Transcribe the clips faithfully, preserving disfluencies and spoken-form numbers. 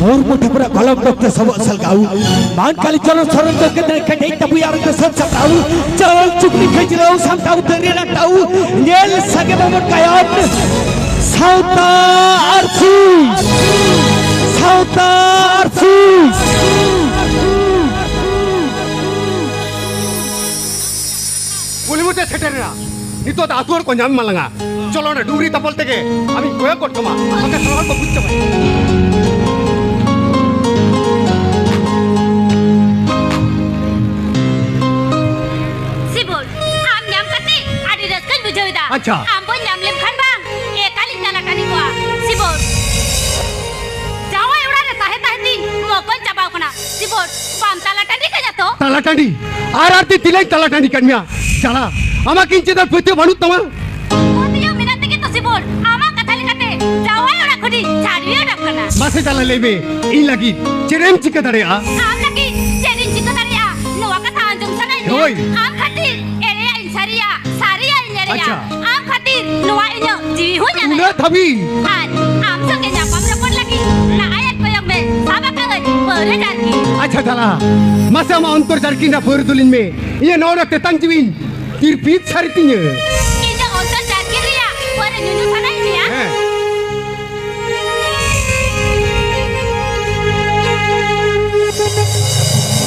ᱦᱚᱲᱢᱚ ᱴᱷᱟᱹᱠᱨᱟᱹ ᱠᱚᱞᱚᱢ ᱰᱚᱠᱛᱮ ᱥᱚᱵᱚᱜ ᱥᱟᱞᱜᱟᱣ᱾ ᱢᱟᱱ ᱠᱟᱞᱤ ᱪᱚᱨᱚᱱ ᱥᱚᱨᱚᱱ ᱰᱚᱠᱛᱮ ᱫᱟᱹᱲ ᱠᱟᱴᱮᱡ ᱛᱟᱵᱩᱭ ᱟᱨ ᱛᱮ ᱥᱟᱵ ᱥᱟᱯᱲᱟᱣ᱾ ᱪᱟᱞᱟᱣ ᱪᱩᱠᱞᱤ ᱠᱷᱟᱹᱡᱨᱟᱹᱣ ᱥᱟᱢᱴᱟᱣ ᱫᱟᱹᱨᱤ ᱨᱟᱴᱟᱣ᱾ ᱧᱮᱞ ᱥᱟᱸᱜᱮ ᱵᱟᱵᱚᱱ ᱜᱟᱭᱟᱱ᱾ ᱥᱟᱶᱛᱟ ᱟᱹᱨᱥᱤ᱾ ᱥᱟᱶᱛᱟ ᱟᱹᱨᱥᱤ᱾ ᱠᱩᱞᱦᱤ ᱢᱩᱪᱟᱹᱫ ᱥᱮᱴᱮᱨᱮᱱᱟ᱾ ᱱᱤᱛᱚᱜ ᱫᱚ ᱟᱹᱛᱩ ᱦᱚᱲ ᱠᱚ ᱧᱟᱢ ᱢᱟ ᱞᱟᱝᱟ᱾ ᱪᱚᱞᱚ, ᱚᱱᱟ ᱰᱩᱝᱨᱤ ᱛᱟᱯᱚᱞ ᱛᱮᱜᱮ ᱟᱢᱤᱧ ᱠᱚᱭᱚᱜ ᱜᱚᱫ ᱠᱟᱢᱟ᱾ ᱵᱟᱠᱷᱟᱱ ᱥᱟᱱᱟᱢ ᱦᱚᱲ ᱠᱚ ᱵᱩᱡᱽ ᱪᱟᱵᱟᱭᱟ᱾ ᱥᱤᱵᱚᱞ, ᱟᱢ ᱧᱟᱢ ᱠᱟᱛᱮ ᱟᱹᱰᱤ ᱨᱟᱹᱥᱠᱟᱹᱧ ᱵᱩᱡᱷᱟᱹᱣ ᱮᱫᱟ᱾ ᱟᱪᱪᱷᱟ᱾ ᱟᱢ ᱵᱟᱹᱧ ᱧᱟᱢ ᱞᱮᱢ ᱠᱷᱟᱱ ᱵᱟᱝ, ᱮᱠᱟᱞᱤᱧ ᱛᱟᱞᱟ ᱠᱟᱹᱱᱦᱤ ᱠᱚᱜᱼᱟ᱾ ᱥᱤᱵᱚᱞ, ᱡᱟᱶᱟᱭ ᱚᱲᱟᱜ ᱨᱮ ᱛᱟᱦᱮᱸ ᱛᱟᱦᱮᱸ ᱛᱤᱧ ᱢᱚᱠᱚᱧ ᱪᱟᱵᱟᱣ ᱠᱟᱱᱟ᱾ ᱥᱤᱵᱚᱞ, ᱵᱟᱢ ᱛᱟᱞᱟ ᱴᱟᱺᱰᱤ ᱠᱟᱱᱟ ᱛᱚ? ᱛᱟᱞᱟ ᱴᱟᱺᱰᱤ? ᱟᱨ ᱟᱨ ᱛᱤ ᱛᱤᱞᱟᱹᱧ ᱛᱟᱞᱟ ᱴᱟᱺᱰᱤ ᱠᱟᱱ ᱢᱮᱭᱟ᱾ ᱪᱟᱞᱟ, ᱟᱢᱟᱜ ᱠᱤ ᱤᱧ ᱪᱮᱛᱟᱱ ᱯᱟᱹᱛᱭᱟᱹᱣ ᱵᱟᱹᱱᱩᱜ ᱛᱟᱢᱟ? ᱯᱟᱹᱛᱭᱟᱹᱣ ᱢᱮᱱᱟᱜ ᱛᱮᱜᱮ ᱛᱚ ᱥᱤᱵᱚᱞ, ᱟᱢᱟᱜ ᱠᱟᱛᱷᱟ ᱞᱮᱠᱟᱛᱮ ᱡᱟᱶᱟᱭ ᱚᱲᱟᱜ ᱠᱷᱚᱱᱤᱧ ᱪᱷᱟᱰᱣᱤ ᱚᱰᱚᱠ ᱠᱟᱱᱟ᱾ ᱢᱟᱥᱮ ᱪᱟᱞᱟ ᱞᱟᱹᱭ ᱢᱮ, ᱤᱧ ᱞᱟᱹᱜᱤᱫ ᱪᱮᱫ ᱮᱢ ᱪᱤᱠᱟᱹ ᱫᱟᱲᱮᱭᱟᱜᱼᱟ? ᱟᱢ ᱞᱟᱹᱜᱤᱫ ᱪᱮᱫ ᱤᱧ ᱪᱤᱠᱟᱹ ᱫᱟᱲᱮᱭᱟᱜᱼᱟ? ᱱᱚᱣᱟ ᱠᱟᱛᱷᱟ ᱟᱸᱡᱚᱢ ᱥᱟᱱᱟᱭᱮᱫ ᱢᱮᱭᱟ? ᱦᱳᱭ᱾ ᱟᱢ ᱠᱷᱟᱹᱛᱤᱨ ᱮᱲᱮᱭᱟᱜ ᱤᱧ ᱥᱟᱹᱨᱤᱭᱟ, ᱥᱟᱹᱨᱤᱭᱟᱜ ᱤᱧ ᱮᱲᱮᱭᱟ᱾ ᱟᱪᱪᱷᱟ᱾ ᱟᱢ ᱠᱷᱟᱹᱛᱤᱨ ᱱᱚᱣᱟ ᱤᱧᱟᱹᱜ ᱡᱤᱣᱤ ᱦᱚᱸᱧ ᱟᱞᱟᱭᱟ᱾ ᱩᱱᱟᱹᱜ ᱫᱷᱟᱹᱵᱤᱡ? ᱟᱨ ᱟᱢ ᱥᱚᱸᱜᱮ ᱧᱟᱯᱟᱢ ᱨᱚᱯᱚᱲ ᱞᱟᱹᱜᱤᱫ ᱱᱟᱜᱼᱟᱭ ᱟᱨ ᱠᱚᱭᱚᱜ ᱢᱮ, ᱥᱟᱵ ᱟᱠᱟᱫᱟᱹᱧ ᱯᱟᱹᱣᱨᱟᱹ ᱡᱟᱨᱠᱤ᱾ ᱟᱪᱪᱷᱟ ᱫᱟᱞᱟ, ᱢᱟᱥᱮ ᱟᱢᱟᱜ ᱚᱱᱛᱚᱨ ᱡᱟᱨᱠᱤ ᱨᱮᱱᱟᱜ ᱯᱟᱹᱣᱨᱟᱹ ᱫᱩᱞᱤᱧ ᱢᱮ᱾ ᱤᱧᱟᱹᱜ ᱱᱚᱣᱟ ᱨᱮᱱᱟᱜ ᱛᱮᱛᱟᱝ ᱡᱤᱣᱤᱧ ᱛᱤᱨᱯᱤᱫ ᱥᱟᱹᱨᱤ ᱛᱤᱧᱟᱹ᱾ ᱤᱧ ᱫᱚ ᱚᱱᱛᱚᱨ ᱡᱟᱨᱠᱤ ᱨᱮᱭᱟᱜ ᱯᱟᱹᱣᱨᱟᱹ ᱧᱩ ᱧᱩ ᱥᱟᱱᱟᱭᱮᱫ ᱢᱮᱭᱟ? ᱦᱮᱸ᱾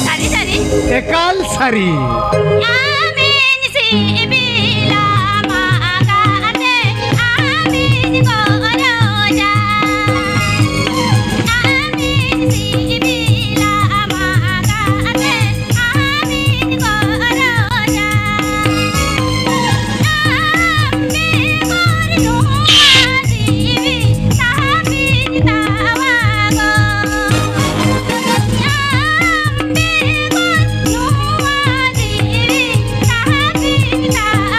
ᱥᱟᱹᱨᱤ ᱥᱟᱹᱨᱤ? ᱮᱠᱟᱞ ᱥᱟᱹᱨᱤ᱾ ᱟᱢᱤᱧ ᱥᱤᱵᱤᱞᱟ ᱢᱟᱜ ᱠᱟᱛᱮ, ᱟᱢᱤᱧ ᱜᱚᱨᱚᱡᱟ᱾ ᱟᱢᱤᱧ ᱥᱤᱵᱤᱞᱟ ᱢᱟᱜ ᱠᱟᱛᱮ, ᱟᱢᱤᱧ ᱜᱚᱨᱚᱡᱟ᱾ ᱟᱢ ᱵᱮᱜᱚᱨ ᱱᱚᱣᱟ ᱡᱤᱣᱤ ᱛᱟᱦᱟᱢᱤᱧ ᱛᱟᱣᱟ ᱜᱚ᱾ ᱟᱢ ᱵᱮᱜᱚᱨ ᱱᱚᱣᱟ ᱡᱤᱣᱤ ᱛᱟᱦᱟᱢᱤᱧ ᱛᱟᱣᱟ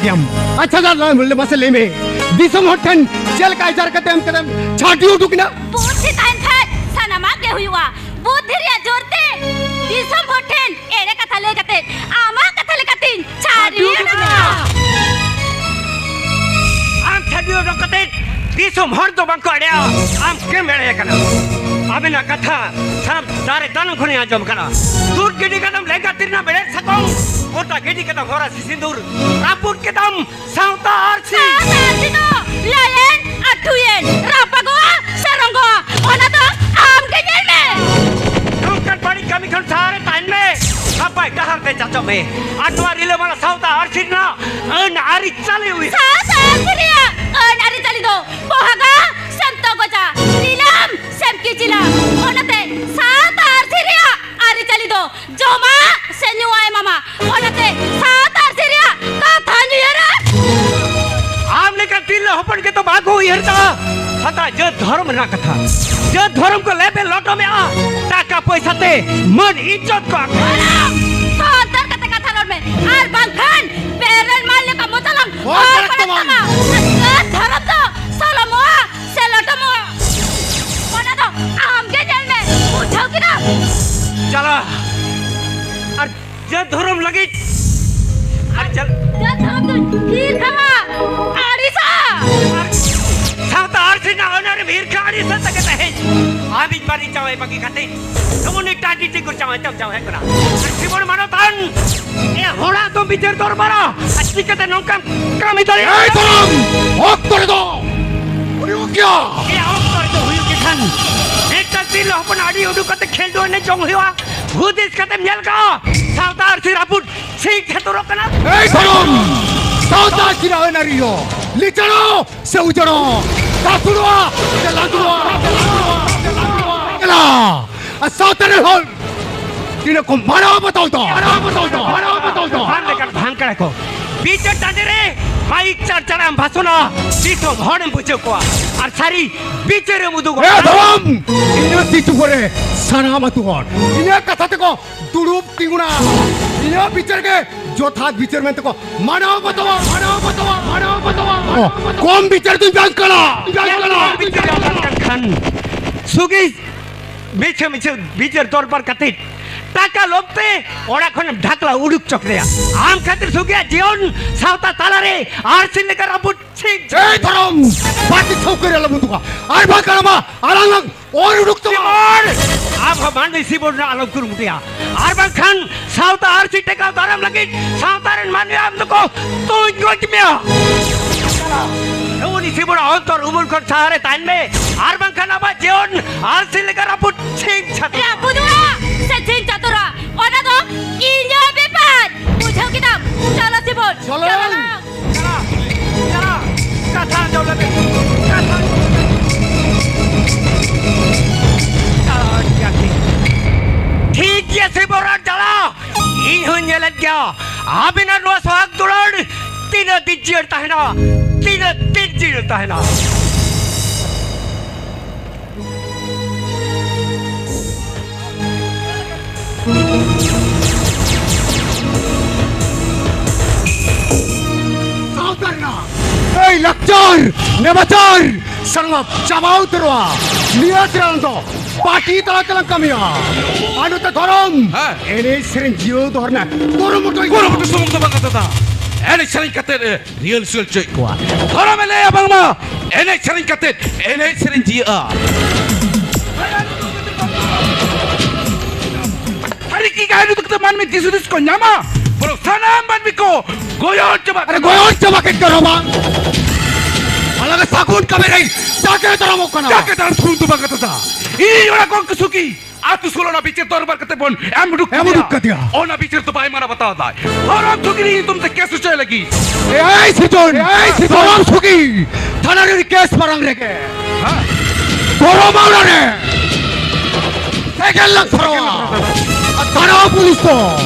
ᱜᱮᱭᱟᱢ᱾ ᱟᱪᱪᱷᱟ ᱫᱟᱫᱟ, ᱢᱟᱥᱮ ᱞᱟᱹᱭ ᱢᱮ, ᱫᱤᱥᱚᱢ ᱦᱚᱲ ᱴᱷᱮᱱ ᱪᱮᱫ ᱞᱮᱠᱟ ᱟᱡᱟᱨ ᱠᱟᱛᱮ ᱮᱢ ᱠᱟᱛᱮᱢ ᱪᱷᱟᱹᱴᱤ ᱩᱰᱩᱠ ᱮᱱᱟ? ᱵᱩᱫᱷᱤ ᱛᱟᱦᱮᱱ ᱠᱷᱟᱡ ᱥᱟᱱᱟᱢᱟᱜ ᱜᱮ ᱦᱩᱭᱩᱜᱼᱟ᱾ ᱵᱩᱫᱷᱤ ᱨᱮᱭᱟᱜ ᱡᱳᱨ ᱛᱮ ᱫᱤᱥᱚᱢ ᱦᱚᱲ ᱴᱷᱮᱱ ᱮᱲᱮ ᱠᱟᱛᱷᱟ ᱞᱟᱹᱭ ᱠᱟᱛᱮ ᱟᱢᱟᱜ ᱠᱟᱛᱷᱟ ᱞᱮᱠᱟᱛᱤᱧ ᱪᱷᱟᱹᱴᱤ ᱩᱰᱩᱠ ᱮᱱᱟ᱾ ᱟᱢ ᱪᱷᱟᱹᱴᱤ ᱩᱰᱩᱠ ᱠᱟᱛᱮ ᱫᱤᱥᱚᱢ ᱦᱚᱲ ᱫᱚ ᱵᱟᱝ ᱠᱚ ᱮᱲᱮᱭᱟ, ᱟᱢ ᱜᱮᱢ ᱮᱲᱮ ᱠᱟᱱᱟ᱾ ᱟᱵᱮᱱᱟᱜ ᱠᱟᱛᱷᱟ ᱥᱟᱱᱟᱢ ᱫᱟᱨᱮ ᱫᱟᱱᱟᱝ ᱠᱷᱚᱱᱤᱧ ᱟᱸᱡᱚᱢ ᱠᱟᱱᱟ᱾ ᱛᱩᱫ ᱜᱤᱰᱤ ᱠᱟᱫᱟᱢ ᱞᱮᱸᱜᱟ ᱛᱤᱨᱱᱟ ᱵᱮᱲᱮᱫ ᱥᱟᱠᱚᱢ, ᱜᱚᱴᱟ ᱜᱤᱰᱤ ᱠᱟᱫᱟᱢ ᱦᱚᱨᱟᱥᱤ ᱥᱤᱸᱫᱩᱨ, ᱨᱟᱹᱯᱩᱫ ᱠᱮᱫᱟᱢ ᱥᱟᱶᱛᱟ ᱟᱹᱨᱥᱤ᱾ ᱥᱟᱶᱛᱟ ᱟᱹᱨᱥᱤ ᱫᱚ ᱞᱟᱹᱭᱮᱱ, ᱟᱹᱛᱩᱭᱮᱱ, ᱨᱟᱯᱟᱜᱚᱜᱼᱟ ᱥᱮ ᱨᱚᱝᱜᱚᱜᱼᱟ, ᱚᱱᱟ ᱫᱚ ᱟᱢ ᱜᱮ ᱧᱮᱞ ᱢᱮ᱾ ᱱᱚᱝᱠᱟᱱ ᱵᱟᱹᱲᱤᱡ ᱠᱟᱹᱢᱤ ᱠᱷᱚᱱ ᱥᱟᱦᱟ ᱨᱮ ᱛᱟᱦᱮᱱ ᱢᱮ, ᱱᱟᱯᱟᱭ ᱰᱟᱦᱟᱨ ᱛᱮ ᱪᱟᱪᱚᱜ ᱢᱮ᱾ ᱟᱨ ᱱᱚᱣᱟ ᱨᱤᱞᱟᱹᱢᱟᱞᱟ ᱥᱟᱶᱛᱟ ᱟᱹᱨᱥᱤ ᱨᱮᱱᱟᱜ ᱟᱹᱱ ᱟᱹᱨᱤᱪᱟᱹᱞᱤ ᱩᱭᱦᱟᱹᱨ᱾ ᱥᱟᱶᱛᱟ ᱟᱹᱨᱥᱤ ᱨᱮᱭᱟᱜ ᱟᱹᱱ ᱟᱹᱨᱤᱪᱟᱹᱞᱤ ᱫᱚ ᱵᱚᱦᱟᱜᱟ ᱥᱮᱢ ᱛᱚᱜᱚᱡᱟ, ᱨᱤᱞᱟᱹᱢ ᱥᱮᱢ ᱠᱤᱪᱤᱞᱟ᱾ ᱚᱱᱟᱛᱮ ᱥᱟᱶᱛᱟ ᱟᱹᱨᱥᱤ ᱨᱮᱭᱟᱜ ᱟᱹᱨᱤᱪᱟᱹᱞᱤ ᱫᱚ ᱡᱚᱢᱟᱜ ᱥᱮ ᱧᱩᱣᱟᱜ ᱮ ᱮᱢᱟᱢᱟ᱾ ᱚᱱᱟᱛᱮ ᱥᱟᱶᱛᱟ ᱟᱹᱨᱥᱤ ᱨᱮᱭᱟᱜ ᱠᱟᱛᱷᱟᱧ ᱩᱭᱦᱟᱹᱨᱟ᱾ ᱟᱢ ᱞᱮᱠᱟᱱ ᱛᱤᱨᱞᱟᱹ ᱦᱚᱯᱚᱱ ᱜᱮᱛᱚ ᱵᱟᱠᱚ ᱩᱭᱦᱟᱹᱨ ᱫᱟ᱾ ᱥᱟᱶᱛᱟ ᱡᱟᱹᱛ ᱫᱷᱚᱨᱚᱢ ᱨᱮᱱᱟᱜ ᱠᱟᱛᱷᱟ, ᱡᱟᱹᱛ ᱫᱷᱚᱨᱚᱢ ᱠᱚ ᱞᱮᱵᱮ ᱞᱚᱴᱚᱢᱮᱜᱼᱟ, ᱴᱟᱠᱟ ᱯᱚᱭᱥᱟ ᱛᱮ ᱢᱟᱹᱱ ᱤᱡᱽᱡᱚᱛ ᱠᱚ ᱟᱠᱷᱨᱤᱧ᱾ ᱥᱚᱱᱛᱚᱨ ᱠᱟᱛᱮ ᱠᱟᱛᱷᱟ ᱨᱚᱲ ᱢᱮ, ᱟᱨ ᱵᱟᱝᱠᱷᱟᱱ ᱵᱮᱨᱮᱞ ᱢᱟᱞ ᱞᱮᱠᱟ ᱢᱚᱪᱟ ᱞᱟᱝ ᱵᱚᱦᱚᱜ ᱚᱨ ᱯᱟᱲᱟᱜ ᱯᱟᱲᱟᱜ ᱛᱟᱢᱟ᱾ ᱛᱟᱢᱟ᱾ ᱡᱟᱹᱛ ᱫᱷᱚᱨᱚᱢ ᱫᱚ ᱥᱚᱞᱚᱢᱚᱜᱼᱟ ᱥᱮ ᱞᱚᱴᱚᱢᱚᱜᱼᱟ, ᱚᱱᱟ ᱫᱚ ᱟᱢ ᱜᱮ ᱧᱮᱞ ᱢᱮ, ᱵᱩᱡᱷᱟᱹᱣ ᱠᱮᱫᱟᱢ? ᱪᱟᱞᱟ, ᱟᱨ ᱡᱟᱹᱛ ᱫᱷᱚᱨᱚᱢ ᱞᱟᱹᱜᱤᱫ ᱟᱨ ᱪᱟᱞ- ᱡᱟᱹᱛ ᱫᱷᱚᱨᱚᱢ ᱫᱚ ᱦᱤᱨᱠᱷᱟᱣᱟ, ᱟᱹᱲᱤᱥᱟ᱾ ᱟᱨ ᱥᱟᱶᱛᱟ ᱟᱹᱨᱥᱤ ᱨᱮᱱᱟᱜ ᱟᱹᱱ ᱟᱹᱨᱤ ᱦᱤᱨᱠᱷᱟ ᱟᱹᱲᱤᱥ ᱟᱛᱮ ᱛᱟᱦᱮᱸ᱾ ᱟᱢᱤᱡ ᱵᱟᱹᱲᱤᱡ ᱡᱟᱶᱟᱭ ᱵᱟᱹᱜᱤ ᱠᱟᱛᱮ ᱮᱢᱚᱱ ᱮᱴᱟᱜ ᱰᱤᱴᱤ ᱠᱚ ᱡᱟᱶᱟᱭ ᱛᱟᱢ ᱡᱟᱶᱟᱭ ᱠᱟᱱᱟ᱾ ᱟᱨ ᱡᱤᱵᱚᱱ ᱢᱟᱱᱚᱛᱟᱱ ᱮ ᱦᱚᱲᱟᱜ ᱫᱚ ᱵᱤᱪᱟᱹᱨ ᱫᱚᱨᱵᱟᱨᱟ᱾ ᱟᱨ ᱪᱤᱠᱟᱹᱛᱮ ᱱᱚᱝᱠᱟᱢ ᱠᱟᱹᱢᱤ ᱫᱟᱲᱮᱭᱟᱜᱼᱟ? ᱮᱭ ᱫᱷᱚᱨᱚᱢ! ᱚᱠᱛᱚ ᱨᱮᱫᱚ ᱦᱩᱭᱩᱜ ᱜᱮᱭᱟ᱾ ᱮ ᱚᱠᱛᱚ ᱨᱮᱫᱚ ᱦᱩᱭᱩᱜ ᱜᱮ ᱠᱷᱟᱱ ᱢᱤᱫᱴᱟᱝ ᱛᱤᱨᱞᱟᱹ ᱦᱚᱯᱚᱱ ᱟᱹᱰᱤ ᱩᱰᱩᱠ ᱠᱟᱛᱮ ᱠᱷᱮᱞᱰᱩ ᱮᱱᱮᱡ ᱡᱚᱝ ᱦᱩᱭᱩᱜᱼᱟ᱾ ᱦᱩᱫᱤᱥ ᱠᱟᱛᱮᱢ ᱧᱮᱞ ᱠᱟᱜᱼᱟ? ᱥᱟᱶᱛᱟ ᱟᱹᱨᱥᱤ ᱨᱟᱹᱯᱩᱫ ᱥᱤᱠ ᱠᱷᱮᱛᱩᱨᱚᱜ ᱠᱟᱱᱟ᱾ ᱮᱭ ᱫᱷᱚᱨᱚᱢ! ᱥᱟᱶᱛᱟ ᱟᱹᱨᱥᱤ ᱨᱟᱹᱯᱩᱫ ᱞᱤᱪᱟᱹᱲᱚᱜ ᱥᱮ ᱩᱡᱟᱹᱲᱚᱜ, ᱫᱟᱥᱩᱲᱚᱜᱼᱟ ᱥᱮ ᱞᱟᱸᱫᱩᱲᱚᱜᱼᱟ, ᱧᱮᱞᱟ᱾ ᱟᱨ ᱥᱟᱶᱛᱟ ᱨᱮᱱ ᱦᱚᱲ ᱛᱤᱱᱟᱹᱜ ᱠᱚ ᱢᱟᱱᱟᱣ ᱵᱟᱛᱟᱣ ᱫᱟ, ᱢᱟᱱᱟᱣ ᱵᱟᱛᱟᱣ ᱫᱟ, ᱢᱟᱱᱟᱣ ᱵᱟᱛᱟᱣ ᱫᱟ᱾ ᱵᱷᱟᱝ ᱞᱮᱠᱟᱱ ᱵᱷᱟᱝ ᱠᱟᱲᱟ ᱠᱚ ᱵᱤᱪᱟᱹᱨ ᱴᱟᱺᱰᱤ ᱨᱮ ᱢᱟᱭᱤᱠ ᱪᱟᱲᱪᱟᱲᱟᱢ ᱵᱷᱟᱥᱚᱱᱟ, ᱫᱤᱥᱚᱢ ᱦᱚᱲᱮᱢ ᱵᱩᱡᱷᱟᱹᱣ ᱠᱚᱣᱟ ᱟᱨ ᱥᱟᱹᱨᱤ ᱵᱤᱪᱟᱹᱨᱮᱢ ᱩᱫᱩᱜᱟ᱾ ᱮ ᱫᱷᱚᱨᱚᱢ! ᱤᱧᱟᱹᱜ ᱛᱤ ᱪᱩᱯᱩ ᱨᱮ ᱥᱟᱱᱟᱢ ᱟᱹᱛᱩ ᱦᱚᱲ ᱤᱧᱟᱹᱜ ᱠᱟᱛᱷᱟ ᱛᱮᱠᱚ ᱫᱩᱲᱩᱵ ᱛᱤᱸᱜᱩᱱᱟ᱾ ᱤᱧᱟᱹᱜ ᱵᱤᱪᱟᱹᱨ ᱜᱮ ᱡᱚᱛᱷᱟᱛ ᱵᱤᱪᱟᱹᱨ ᱢᱮᱱᱛᱮ ᱠᱚ ᱢᱟᱱᱟᱣ ᱵᱟᱛᱟᱣᱟ, ᱢᱟᱱᱟᱣ ᱵᱟᱛᱟᱣᱟ, ᱢᱟᱱᱟᱣ ᱵᱟᱛᱟᱣᱟ, ᱢᱟᱱᱟᱣ ᱵᱟᱛᱟᱣᱟ᱾ ᱠᱚᱢ ᱵᱤᱪᱟᱹᱨ ᱫᱩᱧ ᱵᱟᱝ ᱠᱟᱱᱟ, ᱵᱟᱝ ᱠᱟᱱᱟ᱾ ᱵᱤᱪᱟᱹᱨ ᱵᱟᱝ ᱠᱟᱱ ᱠᱷᱟᱱ ᱥᱩᱜᱤ ᱢᱤᱪᱷᱟᱹ ᱢᱤᱪᱷᱟᱹ ᱵᱤᱪᱟᱹᱨ ᱫᱚᱨᱵᱟᱨ ᱠᱟᱛᱮ ᱴᱟᱠᱟ ᱞᱳᱵᱷ ᱛᱮ ᱚᱲᱟᱜ ᱠᱷᱚᱱᱮᱢ ᱰᱷᱟᱠᱞᱟ ᱩᱰᱩᱠ ᱪᱚ ᱠᱮᱫᱮᱭᱟ᱾ ᱟᱢ ᱠᱷᱟᱹᱛᱤᱨ ᱥᱩᱜᱤᱭᱟᱜ ᱡᱤᱭᱚᱱ ᱥᱟᱶᱛᱟ ᱛᱟᱞᱟᱨᱮ ᱟᱨᱥᱤ ᱞᱮᱠᱟ ᱨᱟᱹᱯᱩᱫ ᱪᱷᱤᱝ ᱮᱭ ᱫᱷᱚᱨᱚᱢ! ᱯᱟᱹᱴᱤ ᱪᱷᱟᱹᱣᱠᱟᱹ ᱨᱮ ᱟᱞᱚᱢ ᱩᱫᱩᱜᱟ, ᱟᱨ ᱵᱟᱝᱠᱷᱟᱱ ᱟᱢᱟᱜ ᱟᱲᱟᱝ ᱞᱟᱝ ᱚᱨ ᱩᱰᱩᱠ ᱛᱟᱢᱟ᱾ ᱥᱤᱵᱚᱱ! ᱟᱢ ᱦᱚᱸ ᱢᱟᱹᱱᱢᱤ ᱥᱤᱵᱚᱱ ᱨᱮᱱᱟᱜ ᱟᱞᱚᱢ ᱠᱩᱨᱩᱢᱩᱴᱩᱭᱟ, ᱟᱨ ᱵᱟᱝᱠᱷᱟᱱ ᱥᱟᱶᱛᱟ ᱟᱹᱨᱥᱤ ᱴᱮᱠᱟᱣ ᱫᱟᱨᱟᱢ ᱞᱟᱹᱜᱤᱫ ᱥᱟᱶᱛᱟ ᱨᱮᱱ ᱢᱟᱹᱱᱢᱤ ᱟᱢ ᱫᱚᱠᱚ ᱛᱩᱧ ᱜᱚᱡ ᱢᱮᱭᱟ᱾ ᱩᱱᱤ ᱥᱤᱵᱚᱱᱟᱜ ᱚᱱᱛᱚᱨ ᱩᱢᱩᱞ ᱠᱷᱚᱱ ᱥᱟᱦᱟᱨᱮ ᱛᱟᱦᱮᱱ ᱢᱮ, ᱟᱨ ᱵᱟᱝᱠᱷᱟᱱ ᱟᱢᱟᱜ ᱡᱤᱭᱚᱱ ᱟᱹᱨᱥᱤ ᱞᱮᱠᱟ ᱨᱟᱹᱯᱩᱫ ᱪᱷᱤᱝ ᱪᱷᱟᱹᱛᱩᱨ᱾ ᱨᱟᱹᱯᱩᱫᱚᱜᱼᱟ ᱥᱮ ᱪᱷᱤᱝ ᱪᱷᱟᱹᱛᱩᱨᱟ, ᱚᱱᱟ ᱫᱚ ᱤᱧᱟᱹᱜ ᱵᱮᱯᱟᱨ, ᱵᱩᱡᱷᱟᱹᱣ ᱠᱮᱫᱟᱢ? ᱪᱚᱞᱚ ᱥᱤᱵᱚᱱ, ᱪᱚᱞᱚ᱾ ᱪᱚᱞᱚ᱾ ᱪᱟᱞᱟᱜ, ᱪᱟᱞᱟᱜ, ᱠᱟᱛᱷᱟ ᱟᱸᱡᱚᱢ ᱞᱮᱯᱮ, ᱠᱟᱛᱷᱟ ᱟᱸᱡᱚᱢ ᱞᱮᱯᱮ᱾ ᱪᱟᱞᱟᱜ, ᱴᱷᱤᱠ ᱜᱮᱭᱟ, ᱴᱷᱤᱠ ᱜᱮᱭᱟ, ᱥᱤᱵᱚᱨᱟᱡᱽ ᱪᱟᱞᱟᱜ᱾ ᱤᱧ ᱦᱚᱸᱧ ᱧᱮᱞᱮᱫ ᱜᱮᱭᱟ, ᱟᱹᱵᱤᱱᱟᱜ ᱱᱚᱣᱟ ᱥᱚᱦᱟᱜ ᱫᱩᱞᱟᱹᱲ ᱛᱤᱱᱟᱹᱜ ᱫᱤᱱ ᱡᱤᱭᱟᱹᱲ ᱛᱟᱦᱮᱱᱟ, ᱛᱤᱱᱟᱹᱜ ᱫᱤᱱ ᱡᱤᱭᱟᱹᱲ ᱛᱟᱦᱮᱱᱟ᱾ ᱥᱟᱶᱛᱟ ᱨᱮᱱᱟᱜ ᱮᱭ ᱞᱟᱠᱪᱟᱨ, ᱱᱮᱢᱟᱪᱟᱨ ᱥᱟᱱᱟᱢ ᱪᱟᱵᱟ ᱩᱛᱟᱹᱨᱚᱜᱼᱟ᱾ ᱱᱤᱭᱟᱹ ᱥᱮᱨᱢᱟ ᱫᱚ ᱯᱟᱹᱴᱤ ᱛᱟᱞᱟ ᱛᱮᱞᱟᱝ ᱠᱟᱹᱢᱤᱭᱟ᱾ ᱟᱨ ᱱᱚᱛᱮ ᱫᱷᱚᱨᱚᱢ, ᱦᱮᱸ᱾ ᱮᱱᱮᱡ ᱥᱮᱨᱮᱧ ᱡᱤᱭᱟᱹᱣ ᱫᱚᱦᱚ ᱨᱮᱱᱟᱜ ᱠᱩᱨᱩᱢᱩᱴᱩᱭ ᱠᱩᱨᱩᱢᱩᱴᱩ ᱥᱩᱢᱩᱝ ᱫᱚ ᱵᱟᱝ ᱠᱟᱱ ᱛᱟᱢᱟ᱾ ᱮᱱᱮᱡ ᱥᱮᱨᱮᱧ ᱠᱟᱛᱮ ᱨᱤᱦᱟᱨᱥᱟᱞ ᱦᱚᱪᱚᱭᱮᱫ ᱠᱚᱣᱟ᱾ ᱫᱷᱚᱨᱚᱢᱮ ᱞᱟᱹᱭᱟ ᱵᱟᱝᱢᱟ ᱮᱱᱮᱡ ᱥᱮᱨᱮᱧ ᱠᱟᱛᱮ ᱮᱱᱮᱡ ᱥᱮᱨᱮᱧ ᱡᱤᱭᱟᱹᱜᱼᱟ᱾ ᱥᱟᱹᱨᱤ ᱠᱤ ᱜᱟᱭᱟᱱ ᱩᱫᱩᱜ ᱠᱟᱛᱮ ᱢᱟᱹᱱᱢᱤ ᱫᱤᱥ ᱦᱩᱫᱤᱥ ᱠᱚ ᱧᱟᱢᱟ? ᱵᱚᱨᱚᱝ ᱥᱟᱱᱟᱢ ᱢᱟᱹᱱᱢᱤ ᱠᱚ ᱜᱚᱭᱚᱱ ᱪᱟᱵᱟᱜ ᱟᱨᱮ ᱠᱟᱱᱟ᱾ ᱜᱚᱭᱚᱱ ᱪᱟᱵᱟ ᱠᱮᱫ ᱠᱚᱣᱟ ᱵᱟᱝ? ᱟᱞᱟᱜ ᱥᱟᱹᱜᱩᱱ ᱠᱟᱹᱢᱤ ᱨᱮ ᱡᱟᱜᱮ ᱫᱟᱨᱟᱢᱚᱜ ᱠᱟᱱᱟ᱾ ᱡᱟᱜᱮ ᱫᱟᱨᱟᱢ ᱛᱷᱩᱢ ᱫᱚ ᱵᱟᱝ ᱠᱟᱛᱷᱟ᱾ ᱤᱧ ᱚᱲᱟᱜ ᱜᱚᱝᱠᱮ ᱥᱩᱠᱤ ᱟᱛᱩ ᱥᱳᱞᱳ ᱟᱱᱟ ᱵᱤᱪᱟᱹᱨ ᱫᱚᱨᱵᱟᱨ ᱠᱟᱛᱮ ᱵᱚᱱ ᱮᱢ ᱩᱰᱩᱠ ᱮᱢ ᱩᱰᱩᱠ ᱠᱮᱫᱮᱭᱟ᱾ ᱠᱟᱫᱮᱭᱟ᱾ ᱚᱱᱟ ᱵᱤᱪᱟᱹᱨ ᱫᱚ ᱵᱟᱭ ᱢᱟᱱᱟᱣ ᱵᱟᱛᱟᱣ ᱫᱟᱭ᱾ ᱫᱷᱚᱨᱚᱢ ᱥᱩᱜᱤ ᱧᱩᱛᱩᱢ ᱛᱮ ᱠᱮᱥ ᱦᱚᱪᱚᱭ ᱞᱟᱹᱜᱤᱫ᱾ ᱮᱭ ᱥᱤᱡᱚᱱ, ᱮᱭ ᱥᱤᱡᱚᱱ᱾ ᱫᱷᱚᱨᱚᱢ ᱥᱩᱜᱤ ᱛᱷᱟᱱᱟ ᱨᱮ ᱠᱮᱥ ᱢᱟᱨᱟᱝ ᱨᱮᱜᱮ᱾ ᱦᱮᱸ᱾ ᱫᱷᱚᱨᱚᱢ ᱟᱣᱲᱟ ᱨᱮ ᱥᱮᱸᱜᱮᱞ ᱞᱟᱝ ᱫᱷᱚᱨᱟᱣᱟ᱾ ᱟᱨ ᱛᱷᱟᱱᱟ ᱯᱩᱞᱤᱥ ᱫᱚ,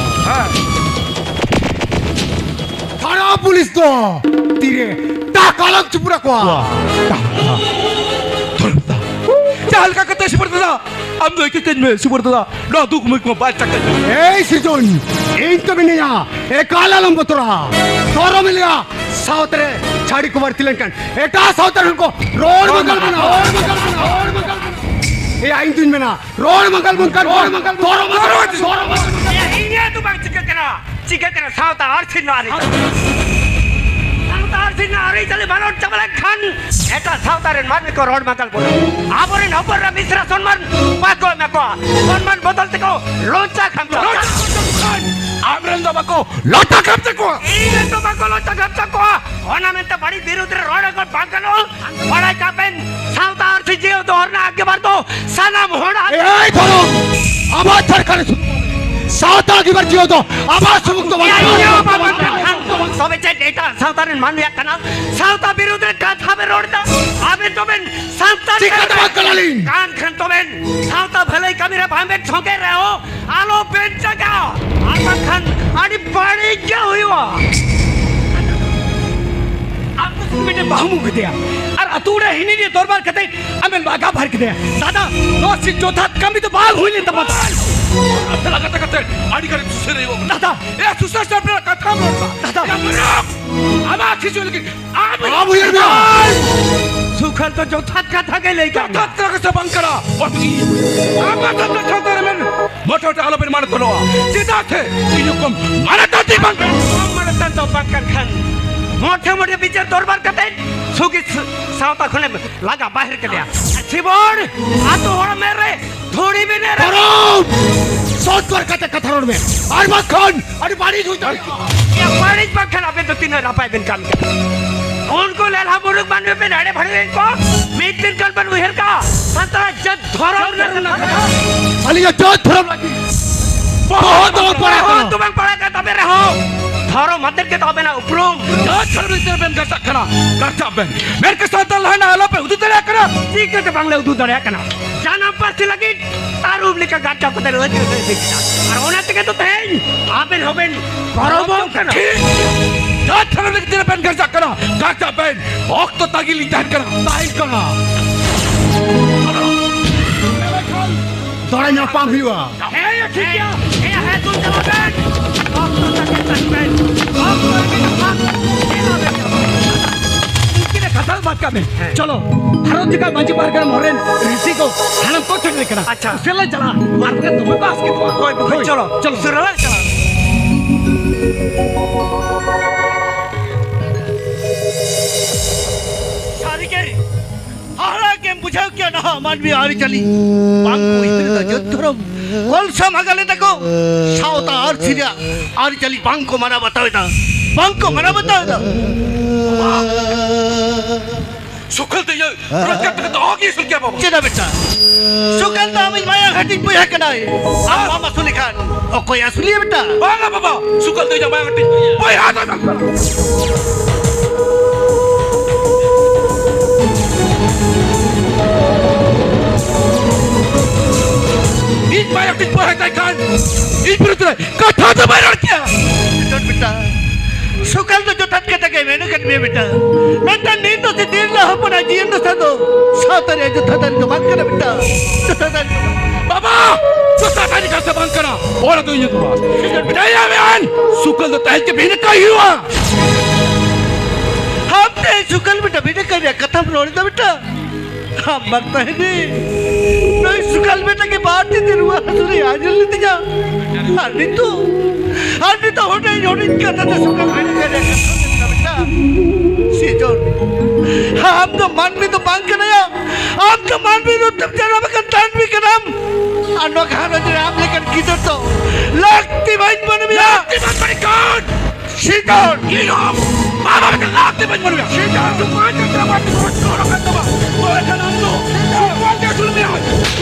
ᱦᱮᱸ᱾ ᱛᱷᱟᱱᱟ ᱯᱩᱞᱤᱥ ᱫᱚ ᱛᱤᱨᱮ ᱛᱟ ᱠᱟᱞᱟᱢ ᱪᱩᱯᱩᱨᱟ ᱠᱚᱣᱟ᱾ ᱫᱷᱚᱨᱚᱢ ᱫᱟ᱾ ᱡᱟᱦᱟᱸ ᱞᱮᱠᱟ ᱠᱟᱛᱮ ᱥᱤᱵᱚᱨ ᱫᱟᱫᱟ, ᱟᱢ ᱫᱚ ᱤᱠᱟᱹ ᱠᱟᱹᱧ ᱢᱮ ᱥᱤᱵᱚᱨ ᱫᱟᱫᱟ, ᱱᱚᱣᱟ ᱫᱩᱠ ᱢᱩᱠ ᱢᱟ ᱵᱟᱧᱪᱟᱣ ᱠᱟᱹᱧ ᱢᱮ᱾ ᱮᱭ ᱥᱤᱨᱡᱚᱱ, ᱤᱧ ᱛᱚ ᱢᱤᱱᱟᱹᱧᱟ, ᱮᱠᱟᱞ ᱟᱞᱚᱢ ᱵᱚᱛᱚᱨᱟ᱾ ᱫᱷᱚᱨᱚᱢ ᱞᱮᱠᱟ ᱥᱟᱶᱛᱟ ᱨᱮ ᱪᱷᱟᱹᱲᱤ ᱠᱚ ᱵᱟᱹᱲᱛᱤ ᱞᱮᱱᱠᱷᱟᱱ ᱮᱴᱟᱜ ᱥᱟᱶᱛᱟ ᱨᱮᱱ ᱠᱚ ᱨᱚᱲ ᱢᱟᱜᱟᱞ ᱵᱚᱱᱟ, ᱨᱚᱲ ᱢᱟᱜᱟᱞ ᱵᱚᱱᱟ, ᱨᱚᱲ ᱢᱟᱜᱟᱞ ᱵᱚᱱᱟ᱾ ᱮᱭᱟ, ᱤᱧ ᱫᱩᱧ ᱢᱮᱱᱟ, ᱨᱚᱲ ᱢᱟᱜᱟᱞ ᱵᱚᱱ ᱠᱟᱱ, ᱨᱚᱲ ᱢᱟᱜᱟᱞ ᱵᱚᱱ, ᱨᱚᱲ ᱢᱟᱜᱟᱞ ᱵᱚᱱ, ᱨᱚᱲ ᱢᱟᱜᱟᱞ ᱵᱚᱱ᱾ ᱮᱭᱟ, ᱤᱧᱟᱹᱜ ᱫᱚ ᱵᱟᱝ ᱪᱤᱠᱟᱹᱜ ᱠᱟᱱᱟ, ᱪᱤᱠᱟᱹᱜ ᱠᱟᱱᱟ ᱥᱟᱶᱛᱟ ᱟᱹᱨᱥᱤ ᱨᱮᱱᱟᱜ ᱟᱹᱨᱤ᱾ ᱥᱟᱶᱛᱟ ᱟᱹᱨᱥᱤ ᱨᱮᱱᱟᱜ ᱟᱹᱨᱤᱪᱟᱹᱞᱤ ᱢᱟᱞᱚᱴ ᱪᱟᱵᱟ ᱞᱮᱱᱠᱷᱟᱱ ᱮᱴᱟᱜ ᱥᱟᱶᱛᱟ ᱨᱮᱱ ᱢᱟᱹᱱᱢᱤ ᱠᱚ ᱨᱚᱲ ᱢᱟᱜᱟᱞ ᱵᱚᱱᱟ᱾ ᱟᱵᱚᱨᱮᱱ ᱦᱚᱯᱚᱱ ᱨᱮ ᱢᱤᱥᱨᱟ ᱥᱚᱱᱢᱟᱱ ᱵᱟᱠᱚ ᱮᱢᱟ ᱠᱚᱣᱟ, ᱥᱚᱱᱢᱟᱱ ᱵᱚᱫᱚᱞ ᱛᱮᱠᱚ ᱞᱚᱡᱡᱟ ᱠᱷᱟᱢᱪᱟ᱾ ᱞᱚᱡᱡᱟ ᱠᱷᱟᱢᱪᱟ ᱠᱷᱟᱱ ᱟᱢᱨᱮᱱ ᱫᱚ ᱵᱟᱠᱚ ᱞᱚᱡᱡᱟ ᱠᱷᱟᱢᱪᱟ ᱠᱚᱣᱟ᱾ ᱤᱧ ᱨᱮᱱ ᱫᱚ ᱵᱟᱠᱚ ᱞᱚᱡᱡᱟ ᱠᱷᱟᱢᱪᱟ ᱠᱚᱣᱟ᱾ ᱚᱱᱟ ᱢᱮᱱᱛᱮ ᱵᱟᱹᱲᱤᱡ ᱵᱤᱨᱩᱫᱷ ᱨᱮ ᱨᱚᱲ ᱮᱠᱫᱚᱢ ᱵᱟᱝ ᱜᱟᱱᱚᱜᱼᱟ᱾ ᱵᱟᱲᱟᱭ ᱠᱟᱜ ᱵᱮᱱ, ᱥᱟᱶᱛᱟ ᱟᱹᱨᱥᱤ ᱡᱤᱭᱟᱹᱣ ᱫᱚᱦᱚ ᱨᱮᱱᱟᱜ ᱟᱸᱜᱤᱵᱷᱟᱨ ᱫᱚ ᱥᱟᱱᱟᱢ ᱦᱚᱲᱟᱜ᱾ ᱮᱭ ᱫᱷᱚᱨᱚᱢ, ᱟᱵᱟᱨ ᱡᱷᱟᱲᱠᱷᱚᱸᱰ ᱨᱮ ᱥᱩᱨᱩ ᱠᱟᱱᱟ᱾ ᱥᱟᱶᱛᱟ ᱟᱸᱜᱤᱵᱷᱟᱨ ᱡᱤᱭᱟᱹᱣ ᱫᱚ ᱟᱵᱟᱨ ᱥᱩᱢᱩᱝ ᱫᱚ ᱵᱟᱝ ᱮᱭᱟ, ᱠᱟᱱᱟ᱾ ᱤᱭᱟᱹ ᱵᱟᱵᱟ ᱠᱷᱟᱱ, ᱛᱚᱵᱮ ᱪᱮᱫ ᱮᱴᱟᱜ ᱥᱟᱶᱛᱟ ᱨᱮᱱ ᱢᱟᱹᱱᱢᱤᱭᱟᱜ ᱠᱟᱱᱟ? ᱥᱟᱶᱛᱟ ᱵᱤᱨᱩᱫᱷ ᱨᱮ ᱠᱟᱛᱷᱟ ᱵᱮᱱ ᱨᱚᱲ ᱮᱫᱟ᱾ ᱟᱵᱮᱱ ᱫᱚᱵᱮᱱ ᱥᱟᱶᱛᱟ ᱪᱤᱠᱟᱹᱛᱮ ᱵᱟᱝ ᱠᱟᱱᱟᱞᱤᱧ? ᱠᱟᱱ ᱠᱷᱟᱱ ᱛᱚᱵᱮᱱ ᱥᱟᱶᱛᱟ ᱵᱷᱟᱹᱞᱟᱹᱭ ᱠᱟᱹᱢᱤ ᱨᱮ ᱵᱟᱝ ᱵᱮᱱ ᱥᱚᱸᱜᱮ ᱨᱮᱦᱚᱸ ᱟᱞᱚ ᱵᱮᱱ ᱪᱟᱜᱟ, ᱟᱨ ᱵᱟᱝᱠᱷᱟᱱ ᱟᱹᱰᱤ ᱵᱟᱹᱲᱤᱡ ᱜᱮ ᱦᱩᱭᱩᱜᱼᱟ᱾ ᱟᱢ ᱫᱚ ᱥᱩᱫᱷᱩ ᱢᱤᱫᱴᱮᱱ ᱵᱟᱹᱦᱩᱢ ᱟᱹᱜᱩ ᱠᱮᱫᱮᱭᱟ ᱟᱨ ᱟᱹᱛᱩ ᱨᱮ ᱦᱤᱱᱤ ᱱᱤᱭᱮ ᱫᱚᱨᱵᱟᱨ ᱠᱟᱛᱮ ᱟᱢᱮᱢ ᱞᱟᱜᱟ ᱵᱟᱦᱮᱨ ᱠᱮᱫᱮᱭᱟ᱾ ᱫᱟᱫᱟ, ᱱᱚᱣᱟ ᱪᱮᱫ ᱡᱚᱛᱷᱟᱛ ᱠᱟᱹᱢᱤ ᱫᱚ ᱵᱟᱝ ᱦᱩᱭ ᱞᱮᱱ ᱛᱟᱢᱟ᱾ ᱟᱯᱮ ᱞᱟᱜᱟ ᱠᱟᱛᱮ ᱟᱹᱰᱤ ᱜᱟᱱ ᱥᱩᱥᱟᱹᱨ ᱦᱩᱭᱩᱜ ᱠᱟᱱᱟ᱾ ᱫᱟᱫᱟ᱾ ᱮ ᱥᱩᱥᱟᱹᱨ ᱥᱟᱯᱲᱟᱣ ᱠᱟᱛᱷᱟ ᱨᱚᱲ ᱢᱟ᱾ ᱫᱟᱫᱟ᱾ ᱮ ᱢᱮᱨᱚᱢ, ᱟᱢᱟᱜ ᱠᱤᱪᱷᱩ ᱞᱟᱹᱜᱤᱫ ᱟᱢ ᱟᱢ ᱩᱭᱦᱟᱹᱨ ᱢᱮ᱾ ᱥᱩᱠᱷᱟᱞ ᱫᱚ ᱡᱚᱛᱷᱟᱛ ᱠᱟᱛᱷᱟ ᱜᱮ ᱞᱟᱹᱭ ᱠᱟᱜ ᱡᱚᱛᱷᱟᱛ ᱠᱟᱛᱷᱟ ᱥᱮ ᱵᱟᱝ ᱠᱟᱱᱟ? ᱚᱱᱟ ᱤᱧ ᱟᱢᱟᱜ ᱫᱚ ᱥᱟᱶᱛᱟ ᱨᱮ ᱢᱮᱱ ᱢᱚᱴᱮ ᱢᱚᱴᱮ ᱟᱞᱚᱵᱮᱱ ᱢᱟᱱᱚᱛ ᱜᱟᱱᱚᱜᱼᱟ᱾ ᱪᱮᱫᱟᱜ ᱥᱮ ᱤᱧ ᱦᱚᱸ ᱠᱚᱢ ᱢᱟᱱᱚᱛᱟᱱ ᱫᱚ ᱵᱟᱝ ᱠᱟᱱᱟ᱾ ᱠᱚᱢ ᱢᱟᱱᱚᱛᱟᱱ ᱫᱚ ᱵᱟᱝ ᱠᱟᱱ ᱠᱷᱟᱱ ᱢᱚᱴᱷᱮ ᱢᱚᱴᱷᱮ ᱵᱤᱪᱟᱹᱨ ᱫᱚᱨᱵᱟᱨ ᱠᱟᱛᱮ ᱥᱩᱜᱤ ᱥᱟᱶᱛᱟ ᱠᱷᱚᱱᱮᱢ ᱞᱟᱜᱟ ᱵᱟᱦᱮᱨ ᱠᱮᱫᱮᱭᱟ᱾ ᱥᱤᱵᱚᱲ, ᱟᱛᱳ ᱦᱚᱲ ᱢᱮ ᱨᱮ, ᱫᱷᱩᱲᱤ ᱵᱤᱱᱮ ᱨᱮ᱾ ᱯᱟᱨᱚᱢ! ᱥᱚᱛ ᱵᱟᱨ ᱠᱟᱛᱮ ᱠᱟᱛᱷᱟ ᱨᱚᱲ ᱢᱮ, ᱟᱨ ᱵᱟᱝᱠᱷᱟᱱ ᱟᱹᱰᱤ ᱵᱟᱹᱲᱤᱡ ᱦᱩᱭ ᱫᱟᱲᱮᱭᱟᱜᱼᱟ᱾ ᱭᱟ, ᱵᱟᱹᱲᱤᱡ ᱵᱟᱝᱠᱷᱟᱱ ᱟᱵᱮᱱ ᱫᱚ ᱛᱤᱱᱟᱹᱜ ᱱᱟᱯᱟᱭ ᱵᱮᱱ ᱠᱟᱹᱢᱤ ᱠᱟᱱᱟ᱾ ᱩᱱᱠᱩ ᱞᱮᱞᱦᱟ ᱢᱩᱨᱩᱠ ᱢᱟᱹᱱᱢᱤ ᱵᱮᱱ ᱮᱲᱮ ᱵᱷᱟᱹᱲᱩᱭᱮᱫ ᱠᱚ, ᱢᱤᱫ ᱫᱤᱱ ᱠᱷᱚᱱ ᱵᱮᱱ ᱩᱭᱦᱟᱹᱨ ᱠᱟᱜᱼᱟ, ᱥᱟᱱᱛᱟᱲᱟᱜ ᱡᱟᱹᱛ ᱫᱷᱚᱨᱚᱢ ᱨᱮᱱᱟᱜ ᱠᱟᱛᱷᱟ᱾ ᱟᱹᱞᱤᱧᱟᱜ ᱡᱟᱹᱛ ᱫᱷᱚᱨᱚᱢ ᱞᱟᱹᱜᱤᱫ ᱵᱚᱦᱚᱜ ᱫᱚ ᱵᱟᱝ ᱯᱟᱲᱟᱜ ᱠᱟᱱᱟ᱾ ᱵᱚᱦᱚᱜ ᱫᱚ ᱵᱟᱝ ᱯᱟᱲᱟᱜ ᱠᱟᱱ ᱛᱟᱵᱮᱱ ᱨᱮᱦᱚᱸ, ᱫᱷᱚᱨᱚᱢ ᱟᱛᱮᱫ ᱜᱮ ᱛᱟᱵᱮᱱᱟ ᱩᱯᱨᱩᱢ᱾ ᱡᱟᱹᱛ ᱫᱷᱚᱨᱚᱢ ᱤᱫᱤ ᱠᱟᱛᱮ ᱵᱮᱱ ᱜᱟᱛᱟᱜ ᱠᱟᱱᱟ, ᱜᱟᱛᱟᱜ ᱵᱮᱱ᱾ ᱢᱮᱱᱠᱷᱟᱱ ᱥᱟᱱᱛᱟᱲ ᱞᱟᱦᱟᱱᱟ ᱟᱞᱚᱯᱮ ᱩᱫᱩᱜ ᱫᱟᱲᱮᱭᱟᱜ ᱠᱟᱱᱟ᱾ ᱪᱤᱠᱟᱹᱛᱮ ᱵᱟᱝᱞᱮ ᱩᱫᱩᱜ ᱫᱟᱲᱮᱭᱟᱜ ᱠᱟᱱᱟ? ᱡᱟᱱᱟᱢ ᱯᱟᱹᱨᱥᱤ ᱞᱟᱹᱜᱤᱫ ᱛᱟᱹᱨᱩᱵ ᱞᱮᱠᱟ ᱜᱟᱨᱡᱟ ᱠᱚᱛᱮ ᱞᱮ ᱟᱹᱪᱩᱨ ᱞᱮ ᱤᱫᱤ ᱠᱟᱱᱟ᱾ ᱟᱨ ᱚᱱᱟ ᱛᱮᱜᱮ ᱛᱚ ᱛᱮᱦᱮᱧ ᱟᱵᱮᱱ ᱦᱚᱸᱵᱮᱱ ᱜᱚᱨᱚᱵᱚᱜ ᱠᱟᱱᱟ᱾ ᱴᱷᱤᱠ᱾ ᱡᱟᱦᱟᱸ ᱛᱷᱟᱱᱟ ᱨᱮ ᱛᱤᱱᱟᱹᱜ ᱵᱮᱱ ᱜᱟᱨᱡᱟᱜ ᱠᱟᱱᱟ, ᱜᱟᱨᱡᱟᱜ ᱵᱮᱱ᱾ ᱚᱠᱛᱚ ᱛᱟᱺᱜᱤ ᱞᱤᱧ ᱛᱟᱦᱮᱱ ᱠᱟᱱᱟ, ᱛᱟᱦᱮᱱ ᱠᱟᱱᱟ᱾ ᱫᱚᱲᱟ ᱧᱟᱯᱟᱢ ᱦᱩᱭᱩᱜᱼᱟ᱾ ᱦᱮᱸ, ᱴᱷᱤᱠ ᱜᱮᱭᱟ᱾ ᱦᱮᱸ, ᱦᱮᱸ, ᱫᱩ ᱪᱟᱞᱟᱣ ᱵᱮᱱ᱾ ᱚᱠᱛᱚ ᱛᱟᱺᱜᱤ ᱛᱟᱦᱮᱱ ᱵᱮᱱ᱾ ᱚᱠᱛᱚ ᱨᱮᱜᱮ ᱧᱟᱯᱟᱢ᱾ ᱪᱮᱫ ᱦᱚᱸ ᱵᱮᱱ ᱧᱟᱢᱟ᱾ ᱩᱱᱠᱤᱱᱟᱜ ᱠᱟᱛᱷᱟ ᱫᱚ ᱵᱟᱫ ᱠᱟᱜ ᱢᱮ᱾ ᱦᱮᱸ᱾ ᱪᱚᱞᱚ, ᱵᱷᱟᱨᱚᱛ ᱡᱟᱠᱟᱛ ᱢᱟᱹᱡᱷᱤ ᱯᱟᱨᱜᱟᱱᱟ ᱢᱚᱦᱚᱞ ᱨᱮᱱ ᱨᱤᱥᱤ ᱠᱚ ᱥᱟᱱᱟᱢ ᱠᱚ ᱥᱮᱴᱮᱨ ᱠᱟᱱᱟ᱾ ᱟᱪᱪᱷᱟ᱾ ᱩᱥᱟᱹᱨᱟ ᱞᱟᱝ ᱪᱟᱞᱟᱜᱼᱟ᱾ ᱟᱨ ᱵᱟᱠᱷᱟᱱ ᱫᱚᱢᱮ ᱠᱚ ᱟᱥᱠᱮᱛᱚᱜᱼᱟ᱾ ᱦᱳᱭ, ᱦᱳᱭ, ᱦᱳᱭ, ᱪᱚᱞᱚ᱾ ᱪᱚᱞᱚ᱾ ᱩᱥᱟᱹᱨᱟ ᱞᱟᱝ ᱪᱟᱞᱟᱜᱼᱟ᱾ ᱥᱟᱹᱨᱤᱜᱮ, ᱦᱟᱦᱟᱲᱟ ᱜᱮᱢ ᱵᱩᱡᱷᱟᱹᱣ ᱠᱮᱭᱟ ᱱᱟᱦᱟᱜ ᱢᱟᱹᱱᱢᱤ ᱟᱹᱨᱤᱪᱟᱹᱞᱤ᱾ ᱵᱟᱝ ᱠᱚ ᱩᱭᱦᱟᱹᱨ ᱮᱫᱟ ᱡᱟᱹᱛ ᱫᱷᱚᱨᱚᱢ᱾ ᱠᱚᱞᱥᱟ ᱢᱟᱜᱟᱞᱮ ᱛᱟᱠᱚ ᱥᱟᱶᱛᱟ ᱟᱹᱨᱥᱤ ᱨᱮᱭᱟᱜ ᱟᱹᱨᱤᱪᱟᱹᱞᱤ ᱵᱟᱝ ᱠᱚ ᱢᱟᱱᱟᱣ ᱵᱟᱛᱟᱣ ᱮᱫᱟ, ᱵᱟᱝ ᱠᱚ ᱢᱟᱱᱟᱣ ᱵᱟᱛᱟᱣ ᱮᱫᱟ᱾ ᱥᱩᱠᱟᱞ ᱫᱚ ᱤᱭᱟᱹ ᱨᱳᱡᱽᱜᱟᱨ ᱴᱟᱠᱟ ᱫᱚ ᱚᱦᱚ ᱜᱮ ᱟᱹᱥᱩᱞ ᱠᱮᱭᱟ ᱵᱟᱵᱟ᱾ ᱪᱮᱫᱟᱜ ᱵᱮᱴᱟ? ᱥᱩᱠᱟᱞ ᱫᱚ ᱟᱢᱤᱡ ᱢᱟᱭᱟ ᱦᱟᱹᱴᱤᱧ ᱵᱚᱭᱦᱟ ᱠᱟᱱᱟᱭ᱾ ᱟᱢ ᱵᱟᱢ ᱟᱹᱥᱩᱞᱮ ᱠᱷᱟᱱ ᱚᱠᱚᱭ ᱟᱹᱥᱩᱞᱮᱭᱟ ᱵᱮᱴᱟ? ᱵᱟᱝᱟ ᱵᱟᱵᱟ, ᱥᱩᱠᱟᱞ ᱫᱚ ᱤᱧᱟᱹᱜ ᱢᱟᱭᱟ ᱦᱟᱹᱴᱤᱧ ᱵᱚᱭᱦᱟ ᱫᱚ ᱠᱟᱱᱟ᱾ ᱤᱧ ᱢᱟᱭᱟ ᱦᱟᱹᱴᱤᱧ ᱵᱚᱭᱦᱟ ᱛᱟᱭ ᱠᱷᱟᱱ ᱤᱧ ᱵᱤᱨᱩᱫᱷ ᱨᱮ ᱠᱟᱛᱷᱟ ᱫᱚ ᱵᱟᱭ ᱨᱚᱲ ᱠᱮᱭᱟ᱾ ᱪᱮᱫ ᱵᱮᱴᱟ? ᱥᱩᱠᱟᱞ ᱫᱚ ᱡᱚᱛᱷᱟᱛ ᱠᱟᱛᱷᱟ ᱜᱮ ᱢᱮᱱ ᱟᱠᱟᱫ ᱢᱮᱭᱟ ᱵᱮᱴᱟ᱾ ᱢᱤᱫᱴᱟᱝ ᱱᱤᱨᱫᱳᱥᱤ ᱛᱤᱨᱞᱟᱹ ᱦᱚᱯᱚᱱᱟᱜ ᱡᱤᱭᱚᱱ ᱫᱚᱥᱟ ᱫᱚ ᱥᱟᱶᱛᱟ ᱨᱮᱭᱟᱜ ᱡᱚᱛᱷᱟᱛ ᱟᱹᱨᱤ ᱫᱚ ᱵᱟᱝ ᱠᱟᱱᱟ ᱵᱮᱴᱟ᱾ ᱡᱚᱛᱷᱟᱛ ᱟᱹᱨᱤ ᱫᱚ ᱵᱟᱝ᱾ ᱵᱟᱵᱟ! ᱡᱚᱛᱷᱟᱛ ᱟᱹᱨᱤ ᱠᱟᱛᱷᱟ ᱵᱟᱝ ᱠᱟᱱᱟ᱾ ᱚᱱᱟ ᱫᱚ ᱤᱧ ᱫᱚ ᱵᱟᱝ᱾ ᱫᱟᱭᱟ ᱢᱮᱱ! ᱥᱩᱠᱟᱞ ᱫᱚ ᱛᱟᱦᱮᱸ ᱪᱮ ᱵᱷᱤᱱᱟᱹ ᱠᱟᱭ ᱦᱩᱭᱩᱜᱼᱟ᱾ ᱟᱢ ᱛᱮ ᱥᱩᱠᱟᱞ ᱵᱮᱴᱟ ᱵᱷᱤᱱᱟᱹ ᱠᱟᱭ ᱨᱮᱭᱟᱜ ᱠᱟᱛᱷᱟᱢ ᱨᱚᱲ ᱮᱫᱟ ᱵᱮᱴᱟ? ᱟᱢ ᱵᱟᱝ ᱛᱟᱦᱮᱸ ᱨᱮ ᱱᱩᱭ ᱥᱩᱠᱟᱞ ᱵᱮᱴᱟ ᱜᱮ ᱵᱟᱨ ᱫᱤᱱ ᱨᱩᱣᱟᱹ ᱦᱟᱹᱥᱩ ᱨᱮ ᱟᱡᱚᱞ ᱞᱤᱫᱤᱧᱟ᱾ ᱟᱨ ᱱᱤᱛᱚᱜ, ᱟᱨ ᱱᱤᱛᱚᱜ ᱦᱩᱰᱤᱧ ᱦᱩᱰᱤᱧ ᱠᱟᱛᱷᱟ ᱛᱮ ᱥᱩᱠᱟᱞ ᱵᱮᱴᱟ ᱜᱮ ᱠᱟᱛᱷᱟ ᱢᱮᱱᱟᱜ ᱵᱮᱴᱟ᱾ ᱥᱤᱡᱚᱱ, ᱟᱢ ᱫᱚ ᱢᱟᱹᱱᱢᱤ ᱫᱚ ᱵᱟᱝ ᱠᱟᱱᱟᱭᱟ᱾ ᱟᱢ ᱫᱚ ᱢᱟᱹᱱᱢᱤ ᱨᱩᱯ ᱛᱮᱢ ᱡᱟᱱᱟᱢ ᱟᱠᱟᱱ ᱛᱟᱹᱱᱢᱤ ᱠᱟᱱᱟᱢ᱾ ᱟᱨ ᱱᱚᱣᱟ ᱜᱷᱟᱨᱚᱸᱡᱽ ᱨᱮ ᱟᱢ ᱞᱮᱠᱟᱱ ᱜᱤᱫᱟᱹᱨ ᱫᱚ ᱞᱟᱹᱠᱛᱤ ᱵᱟᱹᱧ ᱢᱚᱱᱮ ᱢᱮᱭᱟ᱾ ᱞᱟᱹᱠᱛᱤ ᱵᱟᱹᱧ ᱢᱚᱱᱮ ᱠᱟᱱ᱾ ᱥᱤᱫᱚᱨ! ᱤᱧ ᱦᱚᱸ ᱵᱟᱵᱟ ᱢᱤᱫᱴᱟᱝ ᱞᱟᱹᱠᱛᱤ ᱵᱟᱹᱧ ᱢᱚᱱᱮᱭᱟ᱾ ᱥᱤᱫᱚᱨ! ᱛᱚᱵᱮ ᱠᱷᱟᱱ ᱟᱢ ᱫᱚ ᱥᱩᱠᱟᱞ ᱜᱮ ᱟᱹᱥᱩᱞ ᱢᱮᱭᱟ᱾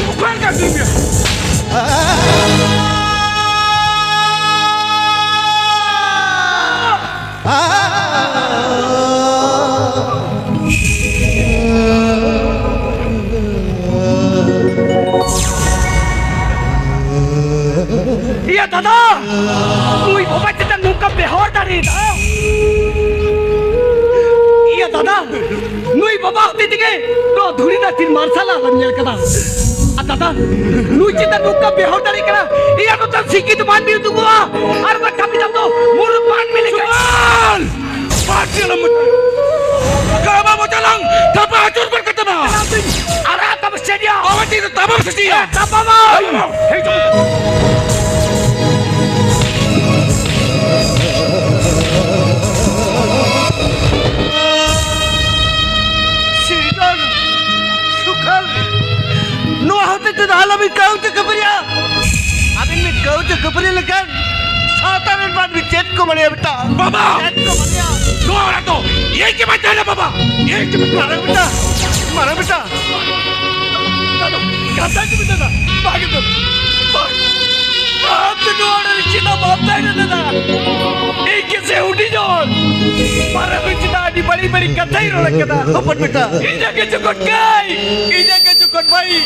ᱥᱩᱠᱟᱞ ᱜᱮ ᱟᱹᱥᱩᱞ ᱢᱮᱭᱟ᱾ ᱤᱭᱟᱹ ᱫᱟᱫᱟ, ᱱᱩᱭ ᱵᱟᱵᱟ ᱪᱮᱛᱟᱱ ᱱᱚᱝᱠᱟ ᱵᱮᱣᱦᱟᱨ ᱫᱟᱲᱮᱭᱟᱫᱟ? ᱵᱟᱵᱟ ᱦᱚᱛᱮ ᱛᱮᱜᱮ ᱱᱚᱣᱟ ᱫᱷᱩᱲᱤ ᱫᱷᱟᱹᱨᱛᱤ ᱢᱟᱨᱥᱟᱞ ᱟᱞᱟᱝ ᱧᱮᱞ ᱠᱟᱫᱟ᱾ ᱟᱨ ᱫᱟᱫᱟ, ᱱᱩᱭ ᱪᱮᱛᱟᱱ ᱱᱚᱝᱠᱟ ᱵᱮᱦᱚᱨ ᱫᱟᱲᱮ ᱠᱟᱱᱟ, ᱤᱧᱟᱹᱜ ᱫᱚ ᱛᱟᱢ ᱥᱤᱠᱤᱛ ᱵᱟᱝ ᱵᱤᱨᱩᱫᱷᱚᱜᱼᱟ᱾ ᱟᱨ ᱵᱟᱝᱠᱷᱟᱱ ᱢᱮᱰᱟᱢ ᱫᱚ ᱢᱩᱨᱩᱠ ᱵᱟᱝ ᱢᱤᱞᱤ ᱠᱟᱱᱟ᱾ ᱥᱩᱢᱟᱱ! ᱵᱟᱹᱲᱛᱤ ᱟᱞᱚᱢ ᱢᱮᱛᱟᱭᱟ᱾ ᱜᱟᱵᱟ ᱢᱚᱪᱟ ᱞᱟᱝ ᱛᱷᱟᱯᱟ ᱟᱹᱪᱩᱨ ᱜᱚᱫ ᱠᱟᱛᱟᱢᱟ᱾ ᱟᱨ ᱛᱟᱢ ᱥᱮᱫ ᱭᱟ᱾ ᱟᱵᱚ ᱪᱮᱫ ᱛᱟᱵᱚ ᱥᱮ ᱪᱮᱫ ᱭᱟ? ᱛᱟᱯᱟᱢᱟ᱾ ᱦᱮᱡ ᱪᱚ᱾ ᱥᱤᱨᱡᱚᱱ, ᱥᱩᱠᱷᱟᱞ, ᱱᱚᱣᱟ ᱦᱚᱛᱮᱡ ᱛᱮ ᱫᱚ ᱟᱞᱚᱵᱤᱱ ᱠᱟᱹᱣᱡᱟᱹ ᱠᱷᱟᱹᱯᱟᱹᱨᱤᱜᱼᱟ᱾ ᱟᱹᱵᱤᱱ ᱵᱤᱱ ᱠᱟᱹᱣᱡᱟᱹ ᱠᱷᱟᱹᱯᱟᱹᱨᱤ ᱞᱮᱠᱷᱟᱱ ᱥᱟᱶᱛᱟ ᱨᱮᱱ ᱢᱟᱹᱱᱢᱤ ᱪᱮᱫ ᱠᱚ ᱢᱚᱱᱮᱭᱟ ᱵᱮᱴᱟ? ᱵᱟᱵᱟ! ᱪᱮᱫ ᱠᱚ ᱢᱚᱱᱮᱭᱟ? ᱱᱚᱣᱟ ᱚᱲᱟᱜ ᱫᱚ ᱤᱧ ᱜᱮ ᱵᱟᱧᱪᱟᱣ ᱮᱱᱟ ᱵᱟᱵᱟ! ᱤᱧ ᱜᱮ ᱵᱟᱧᱪᱟᱣ ᱮᱱᱟ᱾ ᱢᱟᱨᱟᱝ ᱵᱮᱴᱟ, ᱢᱟᱨᱟᱝ ᱵᱮᱴᱟ, ᱫᱟᱫᱟ, ᱠᱟᱛᱷᱟ ᱜᱮ ᱢᱮᱱᱟᱜᱼᱟ᱾ ᱵᱟᱝ ᱫᱚ, ᱵᱟᱝ᱾ ᱟᱢ ᱫᱚ ᱱᱚᱣᱟ ᱚᱲᱟᱜ ᱨᱮ ᱪᱮᱫᱟᱜ ᱵᱟᱢ ᱛᱟᱦᱮᱱᱟ ᱫᱟᱫᱟ? ᱤᱧ ᱜᱮ ᱥᱮ ᱦᱩᱰᱤᱧ ᱦᱚᱲ᱾ ᱢᱟᱨᱟᱝ ᱵᱮᱴᱟ ᱟᱹᱰᱤ ᱵᱟᱹᱲᱤᱡ ᱵᱟᱹᱲᱤᱡ ᱠᱟᱛᱷᱟᱭ ᱨᱚᱲ ᱠᱟᱫᱟ᱾ ᱦᱚᱯᱚᱱ ᱵᱮᱴᱟ᱾ ᱤᱧᱟᱹᱜ ᱜᱮ ᱡᱚᱠᱷᱚᱱ ᱠᱟᱹᱭ, ᱤᱧᱟᱹᱜ ᱜᱮ ᱡᱚᱠᱷᱚᱱ ᱵᱟᱹᱲᱤᱡ,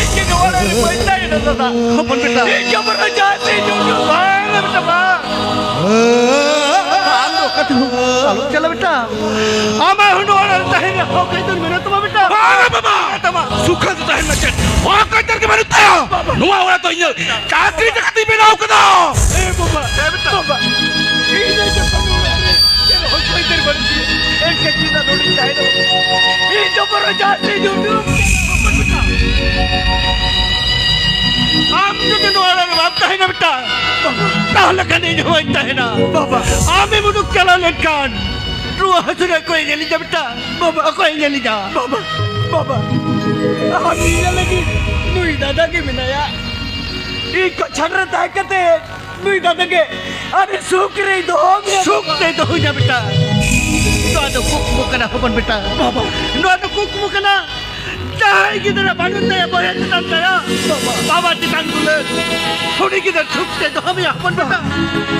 ᱤᱧ ᱜᱮ ᱱᱚᱣᱟ ᱚᱲᱟᱜ ᱨᱮ ᱵᱟᱹᱧ ᱛᱟᱦᱮᱱᱟ ᱫᱟᱫᱟ᱾ ᱦᱚᱯᱚᱱ ᱵᱮᱴᱟ᱾ ᱤᱧ ᱜᱮ ᱵᱚᱨᱚ ᱡᱟᱦᱟᱸ ᱥᱮᱫ ᱡᱚᱠᱷᱚᱱ ᱵᱟᱝ ᱵᱮᱴᱟ ᱵᱟᱝ᱾ ᱟᱢ ᱫᱚ ᱚᱠᱟ ᱛᱮᱦᱚᱸ ᱟᱞᱚᱢ ᱪᱟᱞᱟᱜ ᱵᱮᱴᱟ᱾ ᱟᱢᱟᱜ ᱦᱚᱸ ᱱᱚᱣᱟ ᱚᱲᱟᱜ ᱨᱮ ᱛᱟᱦᱮᱱ ᱨᱮᱭᱟᱜ ᱦᱚᱠ ᱟᱹᱭᱫᱟᱹᱨ ᱢᱮᱱᱟᱜ ᱛᱟᱢᱟ ᱵᱮᱴᱟ᱾ ᱵᱟᱝᱟ ᱵᱟᱵᱟ! ᱢᱮᱱᱟᱜ ᱛᱟᱢᱟ᱾ ᱥᱩᱠᱷᱟᱞ ᱫᱚ ᱛᱟᱦᱮᱱ ᱢᱟ ᱪᱮᱫ? ᱦᱚᱠ ᱟᱹᱭᱫᱟᱹᱨ ᱜᱮ ᱵᱟᱹᱱᱩᱜ ᱛᱟᱭᱟ᱾ ᱵᱟᱵᱟ᱾ ᱱᱚᱣᱟ ᱚᱲᱟᱜ ᱫᱚ ᱤᱧᱟᱹᱜ ᱪᱟᱹᱠᱨᱤ ᱴᱟᱠᱟ ᱛᱮᱧ ᱵᱮᱱᱟᱣ ᱠᱟᱫᱟ᱾ ᱮ ᱵᱟᱵᱟ, ᱮ ᱵᱮᱴᱟ᱾ ᱵᱟᱵᱟ, ᱤᱧ ᱫᱚ ᱡᱚᱠᱷᱚᱱ ᱱᱚᱣᱟ ᱚᱲᱟᱜ ᱨᱮ ᱪᱮᱫ ᱦᱚᱠ ᱟᱹᱭᱫᱟᱹᱨ ᱵᱟᱹᱱᱩᱜ ᱛᱤᱧᱟᱹ, ᱮᱱᱠᱷᱟᱱ ᱪᱮᱫᱟᱜ ᱱᱚᱰᱮᱧ ᱛᱟᱦᱮᱱᱟ? ᱤᱧ ᱫᱚ ᱵᱚᱨᱚ ᱡᱟᱦᱟᱸ ᱥᱮᱫ ᱡᱩᱰᱩ᱾ ᱟᱢ ᱡᱩᱫᱤ ᱱᱚᱣᱟ ᱚᱲᱟᱜ ᱨᱮ ᱵᱟᱢ ᱛᱟᱦᱮᱱᱟ ᱵᱮᱴᱟ, ᱛᱟᱦᱚᱞᱮ ᱠᱷᱟᱱ ᱤᱧ ᱦᱚᱸ ᱵᱟᱹᱧ ᱛᱟᱦᱮᱱᱟ᱾ ᱵᱟᱵᱟ᱾ ᱟᱢᱮᱢ ᱩᱰᱩᱠ ᱪᱟᱞᱟᱣ ᱞᱮᱱᱠᱷᱟᱱ ᱨᱩᱣᱟᱹ ᱦᱟᱹᱥᱩ ᱨᱮ ᱚᱠᱚᱭᱮ ᱧᱮᱞᱤᱧᱟ ᱵᱮᱴᱟ? ᱵᱟᱵᱟ᱾ ᱚᱠᱚᱭᱮ ᱧᱮᱞᱤᱧᱟ? ᱵᱟᱵᱟ, ᱵᱟᱵᱟ, ᱟᱢ ᱧᱮᱧᱮᱞ ᱞᱟᱹᱜᱤᱫ ᱱᱩᱭ ᱫᱟᱫᱟ ᱜᱮ ᱢᱮᱱᱟᱭᱟ᱾ ᱤᱧ ᱠᱚᱪᱷᱟᱲ ᱨᱮ ᱛᱟᱦᱮᱸ ᱠᱟᱛᱮ ᱱᱩᱭ ᱫᱟᱫᱟ ᱜᱮ ᱟᱹᱰᱤ ᱥᱩᱠ ᱨᱮᱭ ᱫᱚᱦᱚ ᱢᱮᱭᱟ᱾ ᱥᱩᱠ ᱛᱮᱭ ᱫᱚᱦᱚᱭᱟ ᱵᱮᱴᱟ᱾ ᱱᱚᱣᱟ ᱫᱚ ᱠᱩᱠᱢᱩ ᱠᱟᱱᱟ ᱦᱚᱯᱚᱱ ᱵᱮᱴᱟ᱾ ᱵᱟᱵᱟ᱾ ᱱᱚᱣᱟ ᱫᱚ ᱠᱩᱠᱢᱩ ᱠᱟᱱᱟ᱾ ᱡᱟᱦᱟᱸᱭ ᱜᱤᱫᱽᱨᱟᱹ ᱵᱟᱹᱱᱩᱜ ᱛᱟᱭᱟ ᱵᱚᱭᱦᱟ ᱪᱮᱛᱟᱱ ᱫᱟᱭᱟ, ᱵᱟᱵᱟ᱾ ᱵᱟᱵᱟ ᱪᱮᱛᱟᱱ ᱫᱩᱞᱟᱹᱲ, ᱩᱱᱤ ᱜᱤᱫᱽᱨᱟᱹ ᱥᱩᱠ ᱛᱮ ᱫᱚᱦᱚ ᱢᱮᱭᱟ ᱦᱚᱯᱚᱱ ᱵᱮᱴᱟ᱾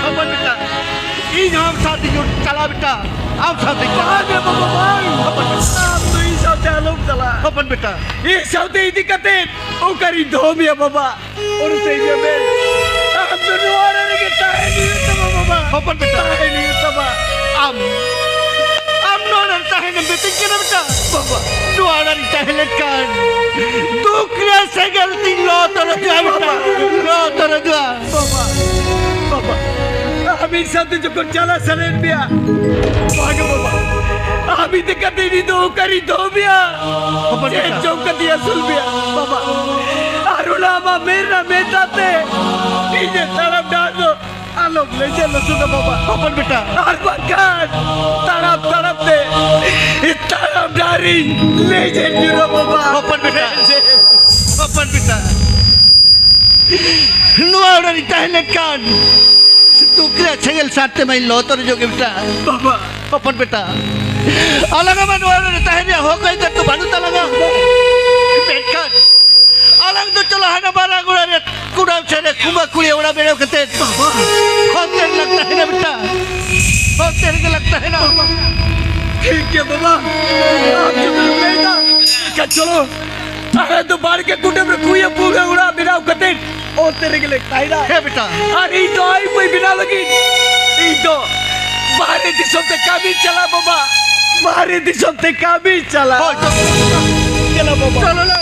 ᱦᱚᱯᱚᱱ ᱵᱮᱴᱟ, ᱤᱧ ᱦᱚᱸ ᱟᱢ ᱥᱟᱶᱛᱮᱧ ᱪᱟᱞᱟᱜᱼᱟ ᱵᱮᱴᱟ, ᱟᱢ ᱥᱟᱶᱛᱮᱧ ᱪᱟᱞᱟᱜᱼᱟ᱾ ᱵᱟᱝ ᱨᱮ ᱵᱟᱵᱟ, ᱵᱟᱝ᱾ ᱦᱚᱯᱚᱱ ᱵᱮᱴᱟ᱾ ᱟᱢ ᱫᱚ ᱤᱧ ᱥᱟᱶᱛᱮ ᱟᱞᱚᱢ ᱪᱟᱞᱟᱜᱼᱟ᱾ ᱦᱚᱯᱚᱱ ᱵᱮᱴᱟ᱾ ᱤᱧ ᱥᱟᱶᱛᱮ ᱤᱫᱤ ᱠᱟᱛᱮ ᱚᱠᱟᱨᱤᱧ ᱫᱚᱦᱚ ᱢᱮᱭᱟ ᱵᱟᱵᱟ? ᱚᱱᱟᱛᱮ ᱤᱧ ᱢᱮᱱ, ᱟᱢ ᱫᱚ ᱱᱚᱣᱟ ᱚᱲᱟᱜ ᱨᱮᱜᱮ ᱛᱟᱦᱮᱱ ᱦᱩᱭᱩᱜ ᱛᱟᱢᱟ ᱵᱟᱵᱟ᱾ ᱦᱚᱯᱚᱱ ᱵᱮᱴᱟ᱾ ᱛᱟᱦᱮᱱ ᱦᱩᱭᱩᱜ ᱛᱟᱢᱟ᱾ ᱟᱢ, ᱟᱢ ᱱᱚᱣᱟ ᱛᱟᱦᱮᱱ ᱢᱤᱛᱟᱹᱧ ᱠᱟᱱᱟ ᱵᱮᱴᱟ᱾ ᱵᱟᱵᱟ, ᱱᱚᱣᱟ ᱚᱲᱟᱜ ᱨᱤᱧ ᱛᱟᱦᱮᱸ ᱞᱮᱱᱠᱷᱟᱱ ᱫᱩᱠ ᱨᱮ ᱥᱮᱸᱜᱮᱞ ᱛᱤᱧ ᱞᱚ ᱛᱚᱨᱚᱡᱚᱜᱼᱟ ᱵᱮᱴᱟ, ᱞᱚ ᱛᱚᱨᱚᱡᱚᱜᱼᱟ᱾ ᱵᱟᱵᱟ, ᱵᱟᱵᱟ, ᱟᱹᱵᱤᱱ ᱥᱟᱶᱛᱮ ᱡᱚᱠᱷᱚᱱ ᱪᱟᱞᱟᱜ ᱥᱟᱱᱟᱭᱮᱫ ᱢᱮᱭᱟ, ᱵᱟᱝᱟ ᱵᱟᱵᱟ, ᱟᱹᱵᱤᱱ ᱞᱮᱠᱟᱛᱮ ᱤᱧ ᱫᱚ ᱚᱠᱟᱨᱤᱧ ᱫᱚᱦᱚ ᱢᱮᱭᱟ? ᱦᱚᱯᱚᱱ ᱪᱮᱫ ᱵᱮᱴᱟ᱾ ᱡᱚᱢ ᱠᱟᱛᱮ ᱟᱹᱥᱩᱞ ᱢᱮᱭᱟ? ᱵᱟᱵᱟ, ᱟᱨ ᱚᱱᱟ ᱟᱢᱟᱜ ᱢᱮᱫ ᱨᱮᱱᱟᱜ ᱢᱮᱫ ᱫᱟᱜ ᱛᱮ ᱤᱧᱟᱹᱜ ᱛᱟᱲᱟᱢ ᱰᱟᱦᱟᱨ ᱫᱚ ᱟᱞᱚᱢ ᱞᱮᱸᱡᱮᱫ ᱞᱚᱥᱚᱫᱟ ᱵᱟᱵᱟ᱾ ᱦᱚᱯᱚᱱ ᱵᱮᱴᱟ᱾ ᱟᱨ ᱵᱟᱝᱠᱷᱟᱱ ᱛᱟᱲᱟᱢ ᱛᱟᱲᱟᱢ ᱛᱮ ᱛᱟᱲᱟᱢ ᱰᱟᱦᱟᱨᱤᱧ ᱞᱮᱸᱡᱮᱫ ᱧᱩᱨᱟ ᱵᱟᱵᱟ᱾ ᱦᱚᱯᱚᱱ ᱵᱮᱴᱟ᱾ ᱞᱮᱸᱡᱮᱫ᱾ ᱦᱚᱯᱚᱱ ᱵᱮᱴᱟ᱾ ᱱᱚᱣᱟ ᱚᱲᱟᱜ ᱨᱤᱧ ᱛᱟᱦᱮᱸ ᱞᱮᱱᱠᱷᱟᱱ ᱫᱩᱠ ᱨᱮ ᱥᱮᱸᱜᱮᱞ ᱥᱟᱨ ᱛᱮᱢᱟᱧ ᱞᱚ ᱛᱚᱨᱚᱡᱚᱜ ᱜᱮ ᱵᱮᱴᱟ᱾ ᱵᱟᱵᱟ᱾ ᱦᱚᱯᱚᱱ ᱵᱮᱴᱟ᱾ ᱟᱞᱟᱝ ᱢᱟ ᱱᱚᱣᱟ ᱚᱲᱟᱜ ᱨᱮ ᱛᱟᱦᱮᱸ ᱨᱮᱭᱟᱜ ᱦᱚᱠ ᱟᱹᱭᱫᱟᱹᱨ ᱫᱚ ᱵᱟᱹᱱᱩᱜ ᱛᱟᱞᱟᱝᱟ᱾ ᱢᱮᱱᱠᱷᱟᱱ ᱟᱞᱟᱝ ᱫᱚ ᱪᱚᱞᱚ ᱦᱟᱱᱟ ᱢᱟᱨᱟᱝ ᱚᱲᱟᱜ ᱨᱮ ᱠᱩᱰᱟᱢ ᱥᱮᱫ ᱨᱮ ᱠᱩᱢᱵᱟ ᱠᱩᱲᱤ ᱚᱲᱟᱜ ᱵᱮᱱᱟᱣ ᱠᱟᱛᱮ ᱵᱟᱵᱟ᱾ ᱦᱚᱱᱛᱮ ᱨᱮᱞᱟᱝ ᱛᱟᱦᱮᱱᱟ ᱵᱮᱴᱟ, ᱦᱚᱱᱛᱮ ᱨᱮᱜᱮ ᱞᱟᱝ ᱛᱟᱦᱮᱱᱟ᱾ ᱵᱟᱵᱟ᱾ ᱴᱷᱤᱠ ᱜᱮᱭᱟ ᱵᱟᱵᱟ, ᱟᱢ ᱡᱩᱫᱤᱢ ᱞᱟᱹᱭᱫᱟ, ᱮᱱᱠᱷᱟᱱ ᱪᱚᱞᱚ, ᱟᱞᱮ ᱫᱚ ᱵᱟᱲᱜᱮ ᱠᱩᱰᱟᱹᱢ ᱨᱮ ᱠᱩᱭᱟᱹ ᱯᱩᱲᱟᱹ ᱚᱲᱟᱜ ᱵᱮᱱᱟᱣ ᱠᱟᱛᱮ ᱚᱱᱛᱮ ᱨᱮᱜᱮ ᱞᱮ ᱛᱟᱦᱮᱱᱟ᱾ ᱦᱮᱸ ᱵᱮᱴᱟ᱾ ᱟᱨ ᱤᱧ ᱫᱚ ᱟᱭ ᱩᱯᱟᱹᱭ ᱵᱮᱱᱟᱣ ᱞᱟᱹᱜᱤᱫ ᱤᱧ ᱫᱚ ᱵᱟᱦᱨᱮ ᱫᱤᱥᱚᱢ ᱛᱮ ᱠᱟᱹᱢᱤ ᱪᱟᱞᱟᱜ ᱵᱟᱵᱟ, ᱵᱟᱦᱨᱮ ᱫᱤᱥᱚᱢ ᱛᱮ ᱠᱟᱹᱢᱤ ᱪᱟᱞᱟᱜ᱾ ᱦᱳᱭ, ᱪᱚᱞᱚ᱾ ᱪᱟᱞᱟᱜ ᱵᱟᱵᱟ᱾ ᱪᱚᱞᱚ ᱞᱮ᱾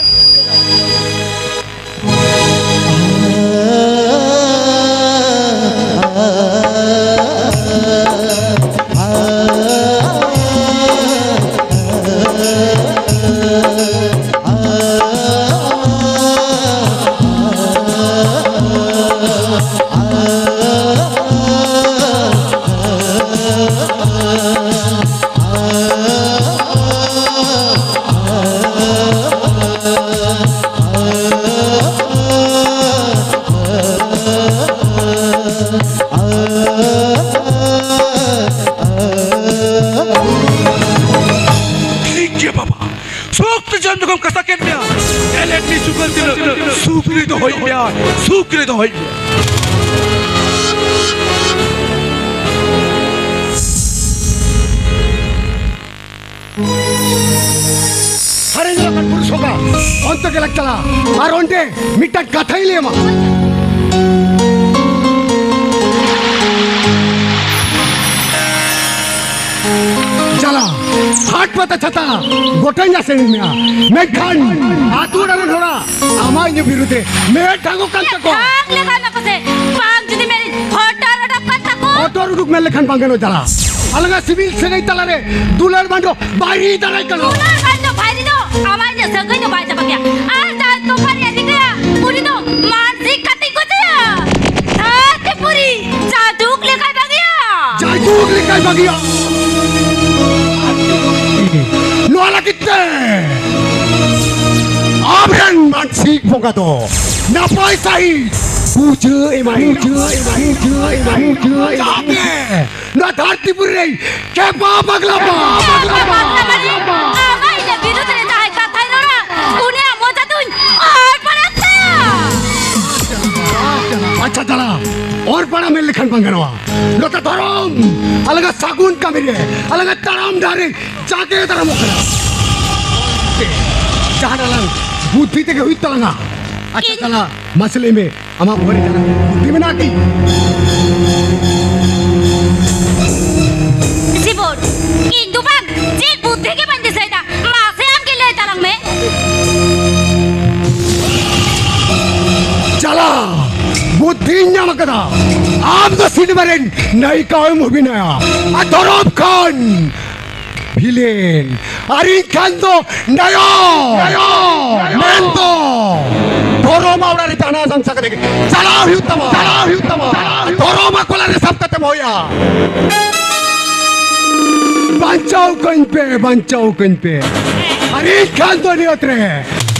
ᱴᱷᱤᱠ ᱜᱮᱭᱟ ᱵᱟᱵᱟ, ᱥᱚᱠᱛ ᱡᱟᱱ ᱡᱚᱠᱷᱚᱱ ᱠᱟᱛᱷᱟ ᱠᱮᱫ ᱢᱮᱭᱟ, ᱛᱟᱦᱞᱮ ᱱᱤ ᱥᱩᱠᱟᱹᱨ ᱛᱤᱱᱟᱹᱜ ᱥᱩᱠ ᱨᱮ ᱫᱚᱦᱚᱭ ᱢᱮᱭᱟ, ᱥᱩᱠ ᱨᱮ ᱫᱚᱦᱚᱭ ᱢᱮᱭᱟ᱾ ᱦᱟᱨᱮᱧ ᱞᱟᱠᱟᱱ ᱯᱩᱨᱩᱥ ᱦᱚᱸ ᱚᱱᱛᱮ ᱜᱮ ᱞᱟᱜ ᱪᱟᱞᱟᱜᱼᱟ᱾ ᱟᱨ ᱚᱸᱰᱮ ᱢᱤᱫᱴᱟᱝ ᱠᱟᱛᱷᱟᱧ ᱞᱟᱹᱭ ᱟᱢᱟ᱾ ᱪᱟᱞᱟᱜ ᱦᱟᱴ ᱯᱟᱛᱟ ᱪᱷᱟᱛᱟ ᱜᱚᱴᱟᱧ ᱟᱥᱮᱱ ᱢᱮᱭᱟ, ᱢᱮᱱᱠᱷᱟᱱ ᱟᱛᱳ ᱚᱲᱟᱜ ᱨᱮᱱ ᱦᱚᱲᱟᱜ ᱟᱢᱟᱜ ᱤᱧᱟᱹᱜ ᱵᱤᱨᱩᱫᱷ ᱨᱮ ᱢᱮᱫ ᱴᱷᱟᱝᱚᱜ ᱠᱟᱱ ᱛᱟᱠᱚᱣᱟ᱾ ᱴᱷᱟᱝ ᱞᱮᱠᱷᱟᱱ ᱟᱠᱚ ᱥᱮ ᱵᱟᱝ, ᱡᱩᱫᱤ ᱢᱮᱱ ᱦᱚᱴᱚᱨ ᱚᱰᱚᱠ ᱠᱟᱱ ᱛᱟᱠᱚ᱾ ᱦᱚᱴᱚᱨ ᱩᱰᱩᱠ ᱢᱮᱱ ᱞᱮᱠᱷᱟᱱ ᱵᱟᱝ ᱜᱟᱱᱚᱜ ᱡᱟᱞᱟ᱾ ᱟᱞᱟᱝᱟᱜ ᱥᱤᱵᱤᱞ ᱥᱟᱹᱜᱟᱹᱭ ᱛᱟᱞᱟᱨᱮ ᱫᱩᱞᱟᱹᱲ ᱵᱟᱝ ᱫᱚ ᱵᱟᱭᱨᱤ ᱫᱟᱨᱟᱭ ᱠᱟᱱᱟ᱾ ᱫᱩᱞᱟᱹᱲ ᱵᱟᱝ ᱫᱚ ᱵᱟᱭᱨᱤ ᱫᱚ ᱟᱢᱟᱜ ᱤᱧᱟᱹᱜ ᱥᱟᱹᱜᱟᱹᱭ ᱫᱚ ᱵᱟᱭ ᱪᱟᱵᱟ ᱜᱮᱭᱟ᱾ ᱟᱨ ᱡᱟᱦᱟᱸᱭ ᱛᱚᱯᱷᱟᱱ ᱮ ᱨᱤᱠᱟᱹᱭᱟ, ᱩᱱᱤ ᱫᱚ ᱢᱟᱱᱥᱤᱠ ᱠᱟᱛᱮᱧ ᱜᱚᱡᱮᱭᱟ᱾ ᱫᱷᱟᱹᱨᱛᱤ ᱯᱩᱨᱤ ᱡᱟᱫᱩᱠ ᱞᱮᱠᱟᱭ ᱵᱟᱹᱜᱤᱭᱟ᱾ ᱡᱟᱫᱩᱠ ᱞᱮᱠᱟᱭ ᱵᱟᱹᱜᱤᱭᱟ᱾ ᱱᱚᱣᱟ ᱞᱟᱹᱜᱤᱫ ᱛᱮ ᱟᱢᱨᱮᱱ ᱢᱟᱱᱥᱤᱠ ᱵᱚᱸᱜᱟ ᱫᱚ ᱱᱟᱯᱟᱭ ᱥᱟᱺᱦᱤᱡ ᱯᱩᱡᱟᱹ ᱮᱢᱟᱭ, ᱯᱩᱡᱟᱹ ᱮᱢᱟᱭ, ᱯᱩᱡᱟᱹ ᱮᱢᱟᱭ, ᱯᱩᱡᱟᱹ ᱮᱢᱟᱭ᱾ ᱡᱟᱛᱮ ᱱᱚᱣᱟ ᱫᱷᱟᱹᱨᱛᱤ ᱯᱩᱨᱤ ᱨᱮ ᱠᱷᱮᱯᱟ ᱯᱟᱜᱽᱞᱟ ᱯᱟ-, ᱯᱟᱜᱽᱞᱟ ᱯᱟ-, ᱯᱟᱜᱽᱞᱟ ᱯᱟ-, ᱟᱢᱟᱜ ᱤᱧᱟᱹᱜ ᱵᱤᱨᱩᱫᱷ ᱨᱮ ᱡᱟᱦᱟᱸᱭ ᱠᱟᱛᱷᱟᱭ ᱨᱚᱲᱟ, ᱩᱱᱤᱭᱟᱜ ᱢᱚᱪᱟ ᱫᱩᱧ ᱚᱨ ᱯᱟᱲᱟᱜ ᱛᱟᱭᱟ᱾ ᱟᱪᱪᱷᱟ, ᱪᱟᱞᱟᱜ ᱚᱨ ᱯᱟᱲᱟᱜ ᱢᱮᱱ ᱞᱮᱠᱷᱟᱱ ᱵᱟᱝ ᱜᱟᱱᱚᱜᱼᱟ᱾ ᱱᱚᱛᱮ ᱫᱷᱚᱨᱚᱢ ᱟᱞᱟᱝᱟᱜ ᱥᱟᱹᱜᱩᱱ ᱠᱟᱹᱢᱤ ᱨᱮ, ᱟᱞᱟᱝᱟᱜ ᱛᱟᱲᱟᱢ ᱰᱟᱦᱟᱨ ᱨᱮ ᱡᱟᱸᱜᱮ ᱫᱟᱨᱟᱢᱚᱜ ᱠᱟᱱᱟ᱾ ᱡᱟᱦᱟᱸ ᱟᱞᱟᱝ ᱵᱩᱫᱽᱫᱷᱤ ᱛᱮᱜᱮ ᱦᱩᱭᱩᱜ ᱛᱟᱞᱟᱝᱟ᱾ ᱟᱪᱪᱷᱟ, ᱤᱧ ᱪᱟᱞᱟᱜ ᱢᱟᱥᱮ ᱞᱟᱹᱭ ᱢᱮ, ᱟᱢᱟᱜ ᱵᱚᱦᱚᱜ ᱨᱮ ᱡᱟᱦᱟᱱᱟᱜ ᱵᱩᱫᱽᱫᱷᱤ ᱢᱮᱱᱟᱜᱼᱟ ᱠᱤ? ᱥᱤᱵᱚᱨ, ᱤᱧ ᱫᱚ ᱵᱟᱝ, ᱪᱮᱫ ᱵᱩᱫᱽᱫᱷᱤ ᱜᱮ ᱵᱟᱹᱧ ᱫᱤᱥᱟᱹᱭᱮᱫᱟ᱾ ᱢᱟᱥᱮ ᱟᱢ ᱜᱮ ᱞᱟᱹᱭ ᱛᱟᱞᱟᱝ ᱢᱮ᱾ ᱪᱟᱞᱟ, ᱵᱩᱫᱽᱫᱷᱤᱧ ᱧᱟᱢ ᱟᱠᱟᱫᱟ᱾ ᱟᱢ ᱫᱚ ᱥᱤᱱᱮᱢᱟ ᱨᱮᱱ ᱱᱟᱭᱤᱠᱟ ᱮᱢ ᱚᱵᱷᱤᱱᱚᱭᱟ᱾ ᱟᱨ ᱫᱷᱚᱨᱚᱢ ᱠᱷᱟᱱ ᱵᱷᱤᱞᱮᱱ᱾ ᱟᱨ ᱤᱧ ᱠᱷᱟᱱ ᱫᱚ ᱱᱟᱭᱚᱠ᱾ ᱱᱟᱭᱚᱠ᱾ ᱢᱮᱱᱫᱚ ᱫᱷᱚᱨᱚᱢ ᱚᱲᱟᱜ ᱨᱮ ᱡᱟᱦᱟᱱᱟᱜ ᱥᱟᱢᱥᱟ ᱠᱟᱛᱮ ᱜᱮ ᱪᱟᱞᱟᱣ ᱦᱩᱭᱩᱜ ᱛᱟᱢᱟ᱾ ᱪᱟᱞᱟᱣ ᱦᱩᱭᱩᱜ ᱛᱟᱢᱟ᱾ ᱫᱷᱚᱨᱚᱢ ᱟᱠᱚᱞᱟ ᱨᱮ ᱥᱟᱵ ᱠᱟᱛᱮᱢ ᱦᱳᱭᱟ᱾ ᱵᱟᱧᱪᱟᱣ ᱠᱟᱹᱧ ᱯᱮ, ᱵᱟᱧᱪᱟᱣ ᱠᱟᱹᱧ ᱯᱮ᱾ ᱟᱨ ᱤᱧ ᱠᱷᱟᱱ ᱫᱚ ᱱᱤᱭᱟᱹᱛ ᱨᱮ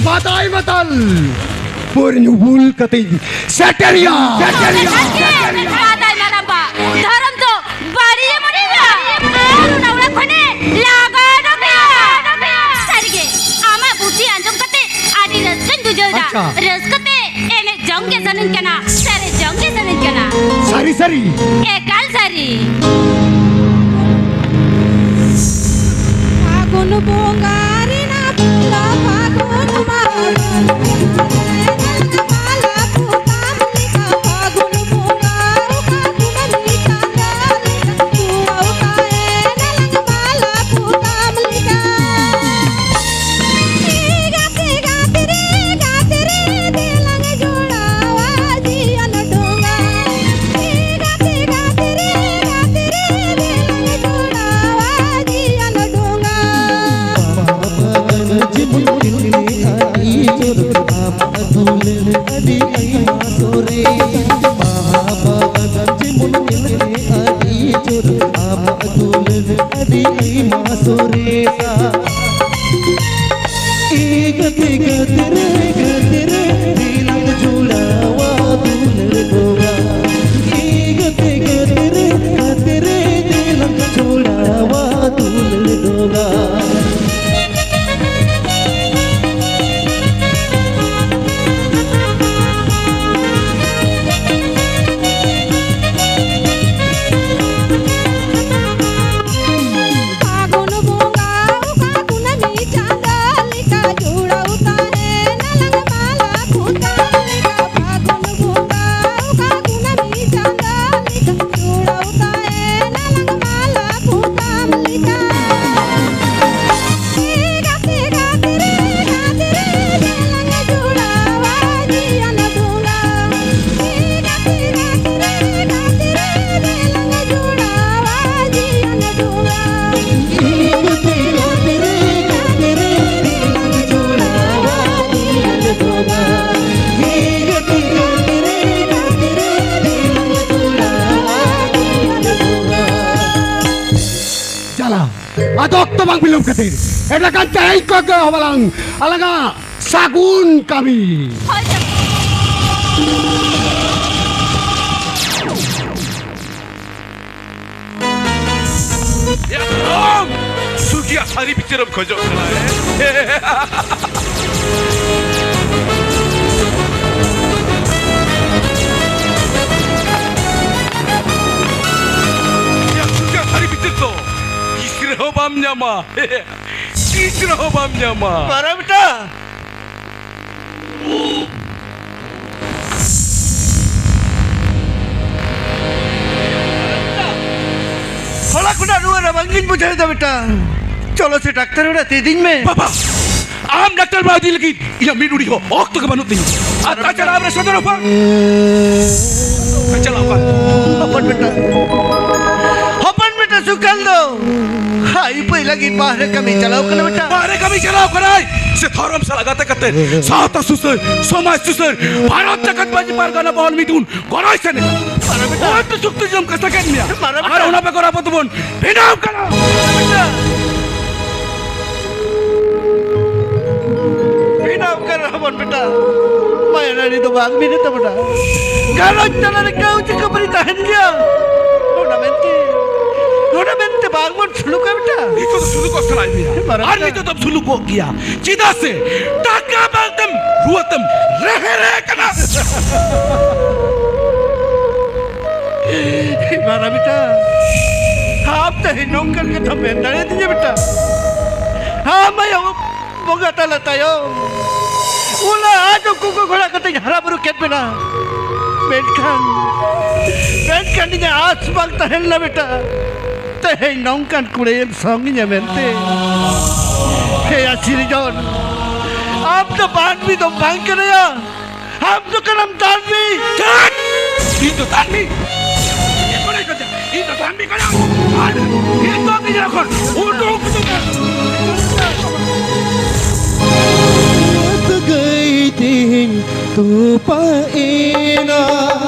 ᱢᱟᱛᱟᱭ ᱢᱟᱛᱟᱞ ᱯᱟᱹᱣᱨᱟᱹ ᱧᱩ ᱵᱩᱞ ᱠᱟᱛᱮᱧ ᱥᱮᱴᱮᱨᱤᱭᱟ᱾ ᱥᱮᱴᱮᱨᱤᱭᱟ᱾ ᱢᱟᱛᱟᱭ ᱢᱟᱨᱟᱝᱵᱟ, ᱫᱷᱚᱨᱚᱢ ᱫᱚ ᱵᱟᱹᱲᱤᱡ ᱮ ᱢᱚᱱᱮᱭᱟ ᱟᱨ ᱚᱱᱟ ᱚᱲᱟᱜ ᱠᱷᱚᱱᱮ ᱞᱟᱜᱟ ᱚᱰᱚᱠᱮᱭᱟ᱾ ᱥᱟᱹᱨᱤᱜᱮ, ᱟᱢᱟᱜ ᱵᱩᱫᱷᱤ ᱟᱸᱡᱚᱢ ᱠᱟᱛᱮ ᱟᱹᱰᱤ ᱨᱟᱹᱥᱠᱟᱹᱧ ᱵᱩᱡᱷᱟᱹᱣ ᱮᱫᱟ᱾ ᱟᱪᱪᱷᱟ᱾ ᱨᱟᱹᱥᱠᱟᱹ ᱛᱮ ᱮᱱᱮᱡ ᱡᱚᱝ ᱜᱮ ᱥᱟᱱᱟᱧ ᱠᱟᱱᱟ, ᱥᱮᱨᱮᱧ ᱡᱚᱝ ᱜᱮ ᱥᱟᱱᱟᱧ ᱠᱟᱱᱟ᱾ ᱥᱟᱹᱨᱤ ᱥᱟᱹᱨᱤ? ᱮᱠᱟᱞ ᱥᱟᱹᱨᱤ᱾ ᱯᱷᱟᱹᱜᱩᱱ ᱵᱚᱸᱜᱟ ᱨᱮᱱᱟᱜ ᱯᱩᱨᱟᱹ ᱯᱷᱟᱹᱜᱩᱱ ᱢᱟ ᱟᱹᱰᱤ ᱟᱭᱢᱟ ᱥᱚᱨᱮᱥᱟ᱾ ᱵᱟᱦᱟ ᱵᱟᱜᱟᱱ ᱡᱮᱢᱚᱱ ᱧᱮᱞ ᱛᱮ ᱟᱹᱰᱤ ᱡᱳᱨ, ᱟᱢᱟᱜ ᱫᱩᱞᱟᱹᱲ ᱟᱹᱰᱤ ᱟᱭᱢᱟ ᱥᱚᱨᱮᱥᱟ᱾ ᱮ ᱜᱟᱛᱮ ᱜᱟᱛᱮ ᱨᱮ ᱜᱟᱛᱮ ᱨᱮ, ᱫᱮᱞᱟᱝ ᱡᱚᱲᱟᱣᱟ ᱫᱩᱞᱟᱹᱲ ᱰᱚᱜᱟ᱾ ᱮ ᱜᱟᱛᱮ ᱜᱟᱛᱮ ᱨᱮ ᱜᱟᱛᱮ ᱨᱮ, ᱫᱮᱞᱟᱝ ᱡᱚᱲᱟᱣᱟ ᱫᱩᱞᱟᱹᱲ ᱰᱚᱜᱟ᱾ ᱯᱷᱟᱹᱜᱩᱱ ᱵᱚᱸᱜᱟ ᱚᱠᱟ ᱠᱩᱱᱟᱹᱢᱤ ᱪᱟᱸᱫᱟ ᱞᱮᱠᱟ ᱡᱩᱲᱟᱹᱣ ᱛᱟᱦᱮᱱᱟ ᱞᱟᱝ ᱢᱟᱞᱟ ᱯᱚᱛᱟᱢ ᱞᱮᱠᱟ᱾ ᱯᱷᱟᱹᱜᱩᱱ ᱵᱚᱸᱜᱟ ᱚᱠᱟ ᱠᱩᱱᱟᱹᱢᱤ ᱪᱟᱸᱫᱟ ᱞᱮᱠᱟ ᱡᱩᱲᱟᱹᱣ ᱛᱟᱦᱮᱱᱟ ᱞᱟᱝ ᱢᱟᱞᱟ ᱯᱚᱛᱟᱢ ᱞᱮᱠᱟ᱾ ᱪᱟᱞᱟᱜ ᱟᱫᱚ ᱚᱠᱛᱚ ᱵᱟᱝ ᱵᱤᱞᱚᱢ ᱠᱷᱟᱹᱛᱤᱨ ᱮᱴᱟᱜᱟᱱ ᱛᱮᱦᱮᱧ ᱠᱚ ᱜᱮ ᱦᱚᱵᱟᱞᱟᱝ ᱟᱞᱟᱝᱟ ᱥᱟᱹᱜᱩᱱ ᱠᱟᱹᱢᱤ᱾ ᱮᱠᱫᱚᱢ! ᱥᱩᱨᱜᱤᱭᱟ ᱥᱟᱹᱨᱤ ᱵᱤᱪᱟᱹᱨᱮᱢ ᱠᱷᱚᱡᱚᱜ ᱠᱟᱱᱟ, ᱦᱮᱸ? ᱭᱟ, ᱥᱩᱨᱜᱤᱭᱟ ᱥᱟᱹᱨᱤ ᱵᱤᱪᱟᱹᱨ ᱫᱚ ᱛᱤᱥ ᱨᱮᱦᱚᱸ ᱵᱟᱢ ᱧᱟᱢᱟ᱾ ᱛᱤᱥ ᱨᱮᱦᱚᱸ ᱵᱟᱢ ᱧᱟᱢᱟ᱾ ᱯᱟᱨᱟ ᱵᱮᱴᱟ! ᱦᱚᱞᱟ ᱠᱷᱚᱱᱟᱜ ᱱᱚᱣᱟ ᱨᱟᱵᱟᱝ ᱜᱤᱧ ᱵᱩᱡᱷᱟᱹᱣ ᱮᱫᱟ ᱵᱮᱴᱟ᱾ ᱪᱚᱞᱚ ᱥᱮ ᱰᱟᱠᱛᱟᱨ ᱚᱲᱟᱜ ᱛᱮ ᱤᱫᱤᱧ ᱢᱮ᱾ ᱵᱟᱵᱟ, ᱟᱢ ᱰᱟᱠᱛᱟᱨ ᱚᱲᱟᱜ ᱤᱫᱤ ᱞᱟᱹᱜᱤᱫ ᱤᱧᱟᱹᱜ ᱢᱤᱫ ᱩᱰᱤ ᱦᱚᱸ ᱚᱠᱛᱚ ᱜᱮ ᱵᱟᱹᱱᱩᱜ ᱛᱤᱧᱟ᱾ ᱟᱨ ᱛᱟᱪᱷᱟᱲᱟ ᱟᱢᱨᱮ ᱥᱚᱫᱚᱨ ᱦᱚᱯᱚᱱ᱾ ᱪᱟᱞᱟᱣ ᱠᱟᱱ᱾ ᱦᱚᱯᱚᱱ ᱵᱮᱴᱟ᱾ ᱦᱚᱯᱚᱱ ᱵᱮᱴᱟ᱾ ᱥᱩᱠᱟᱞ ᱫᱚ ᱦᱟᱭ ᱯᱟᱹᱭ ᱞᱟᱹᱜᱤᱫ ᱵᱟᱦᱨᱮ ᱠᱟᱹᱢᱤ ᱪᱟᱞᱟᱣ ᱠᱟᱱᱟ ᱵᱮᱴᱟ᱾ ᱵᱟᱦᱨᱮ ᱠᱟᱹᱢᱤ ᱪᱟᱞᱟᱣ ᱠᱟᱱᱟᱭ, ᱥᱮ ᱫᱷᱚᱨᱚᱢ ᱥᱟᱞᱟ ᱜᱟᱛᱮ ᱠᱟᱛᱮ ᱥᱟᱶᱛᱟ ᱥᱩᱥᱟᱹᱨ, ᱥᱚᱢᱟᱡᱽ ᱥᱩᱥᱟᱹᱨ, ᱵᱷᱟᱨᱚᱛ ᱡᱟᱠᱟᱛ ᱢᱟᱹᱡᱷᱤ ᱯᱟᱨᱜᱟᱱᱟ ᱵᱚᱦᱚᱱ ᱢᱤᱫᱩᱱ ᱜᱚᱨᱚᱭ ᱥᱮᱱ ᱮᱱᱟ᱾ ᱢᱟᱨᱟ ᱵᱮᱴᱟ᱾ ᱚᱱᱟᱛᱮ ᱥᱩᱠᱛᱤ ᱡᱚᱢ ᱠᱟᱛᱮ ᱠᱮᱫ ᱢᱮᱭᱟ᱾ ᱢᱟᱨᱟ ᱵᱮᱴᱟ᱾ ᱟᱨ ᱚᱱᱟ ᱵᱮᱜᱚᱨ ᱟᱵᱚ ᱫᱚᱵᱚᱱ ᱵᱮᱱᱟᱣ ᱠᱟᱱᱟ᱾ ᱢᱟᱨᱟ ᱵᱮᱴᱟ᱾ ᱵᱮᱱᱟᱣ ᱠᱟᱱ ᱨᱮᱦᱚᱸ ᱵᱚᱱ ᱵᱮᱴᱟ, ᱢᱟᱭᱟ ᱱᱟᱹᱲᱤ ᱫᱚ ᱵᱟᱝ ᱵᱤᱱᱟᱹ ᱛᱟᱵᱚᱱᱟ᱾ ᱜᱷᱟᱨᱚᱸᱡᱽ ᱛᱟᱞᱟ ᱨᱮ ᱠᱟᱹᱣᱡᱤ ᱠᱷᱟᱹᱯᱟᱹᱨᱤ ᱛᱟᱦᱮᱱ ᱜᱮᱭᱟ᱾ ᱚᱱᱟ ᱢᱮᱱᱛᱮ, ᱚᱱᱟ ᱢᱮᱱᱛᱮ ᱵᱟᱝ ᱵᱚᱱ ᱥᱩᱞᱩᱠᱟ ᱵᱮᱴᱟ᱾ ᱱᱤᱛᱚᱜ ᱫᱚ ᱥᱩᱞᱩᱠᱚᱜ ᱥᱟᱱᱟᱭᱮᱫ ᱢᱮᱭᱟ᱾ ᱢᱟᱨᱟ ᱟᱨ ᱵᱮᱴᱟ᱾ ᱱᱤᱛᱚᱜ ᱫᱚᱢ ᱥᱩᱞᱩᱠᱚᱜ ᱜᱮᱭᱟ᱾ ᱪᱮᱫᱟᱜ ᱥᱮ ᱴᱟᱠᱟ ᱵᱟᱝᱛᱮᱢ ᱨᱩᱣᱟᱹᱛᱮᱢ ᱨᱮᱦᱮ ᱨᱮᱦᱮ ᱠᱟᱱᱟ᱾ ᱢᱟᱨᱟ ᱵᱮᱴᱟ, ᱟᱢ ᱛᱮᱦᱮᱧ ᱱᱚᱝᱠᱟᱱ ᱠᱟᱛᱷᱟ ᱢᱮᱱ ᱫᱟᱲᱮᱭᱟᱫᱤᱧᱟ ᱵᱮᱴᱟ? ᱟᱢ ᱟᱭᱳ ᱵᱚᱸᱜᱟ ᱛᱟᱞᱟ ᱛᱟᱭᱚᱢ ᱚᱱᱟ ᱟᱡ ᱩᱱᱠᱩ ᱠᱚ ᱜᱷᱚᱲᱟ ᱠᱟᱛᱮᱧ ᱦᱟᱨᱟ ᱵᱩᱨᱩ ᱠᱮᱫ ᱵᱮᱱᱟ᱾ ᱢᱮᱱᱠᱷᱟᱱ, ᱢᱮᱱᱠᱷᱟᱱ ᱤᱧᱟᱹᱜ ᱟᱥ ᱵᱟᱝ ᱛᱟᱦᱮᱸ ᱞᱮᱱᱟ ᱵᱮᱴᱟ᱾ ᱛᱮᱦᱮᱧ ᱱᱚᱝᱠᱟᱱ ᱠᱩᱲᱤᱭᱮᱢ ᱥᱚᱝ ᱤᱧᱟ ᱢᱮᱱᱛᱮ᱾ ᱦᱮᱭᱟ ᱥᱤᱨᱡᱚᱱ, ᱟᱢ ᱫᱚ ᱢᱟᱹᱱᱢᱤ ᱫᱚ ᱵᱟᱝ ᱠᱟᱱᱟᱭᱟ, ᱟᱢ ᱫᱚ ᱠᱟᱱᱟᱢ ᱫᱟᱹᱱᱢᱤ᱾ ᱪᱩᱯ! ᱤᱧ ᱫᱚ ᱫᱟᱹᱱᱢᱤ? ᱤᱧ ᱫᱚ ᱫᱟᱹᱱᱢᱤ ᱠᱟᱱᱟ᱾ ᱟᱨ ᱤᱧ ᱫᱚ ᱱᱤᱡᱮᱨ ᱠᱷᱚᱱ ᱩᱰᱩᱠ ᱩᱰᱩᱠ ᱥᱟᱹᱜᱟᱹᱭ ᱛᱮᱦᱮᱧ ᱛᱚᱯᱟᱭᱮᱱᱟ,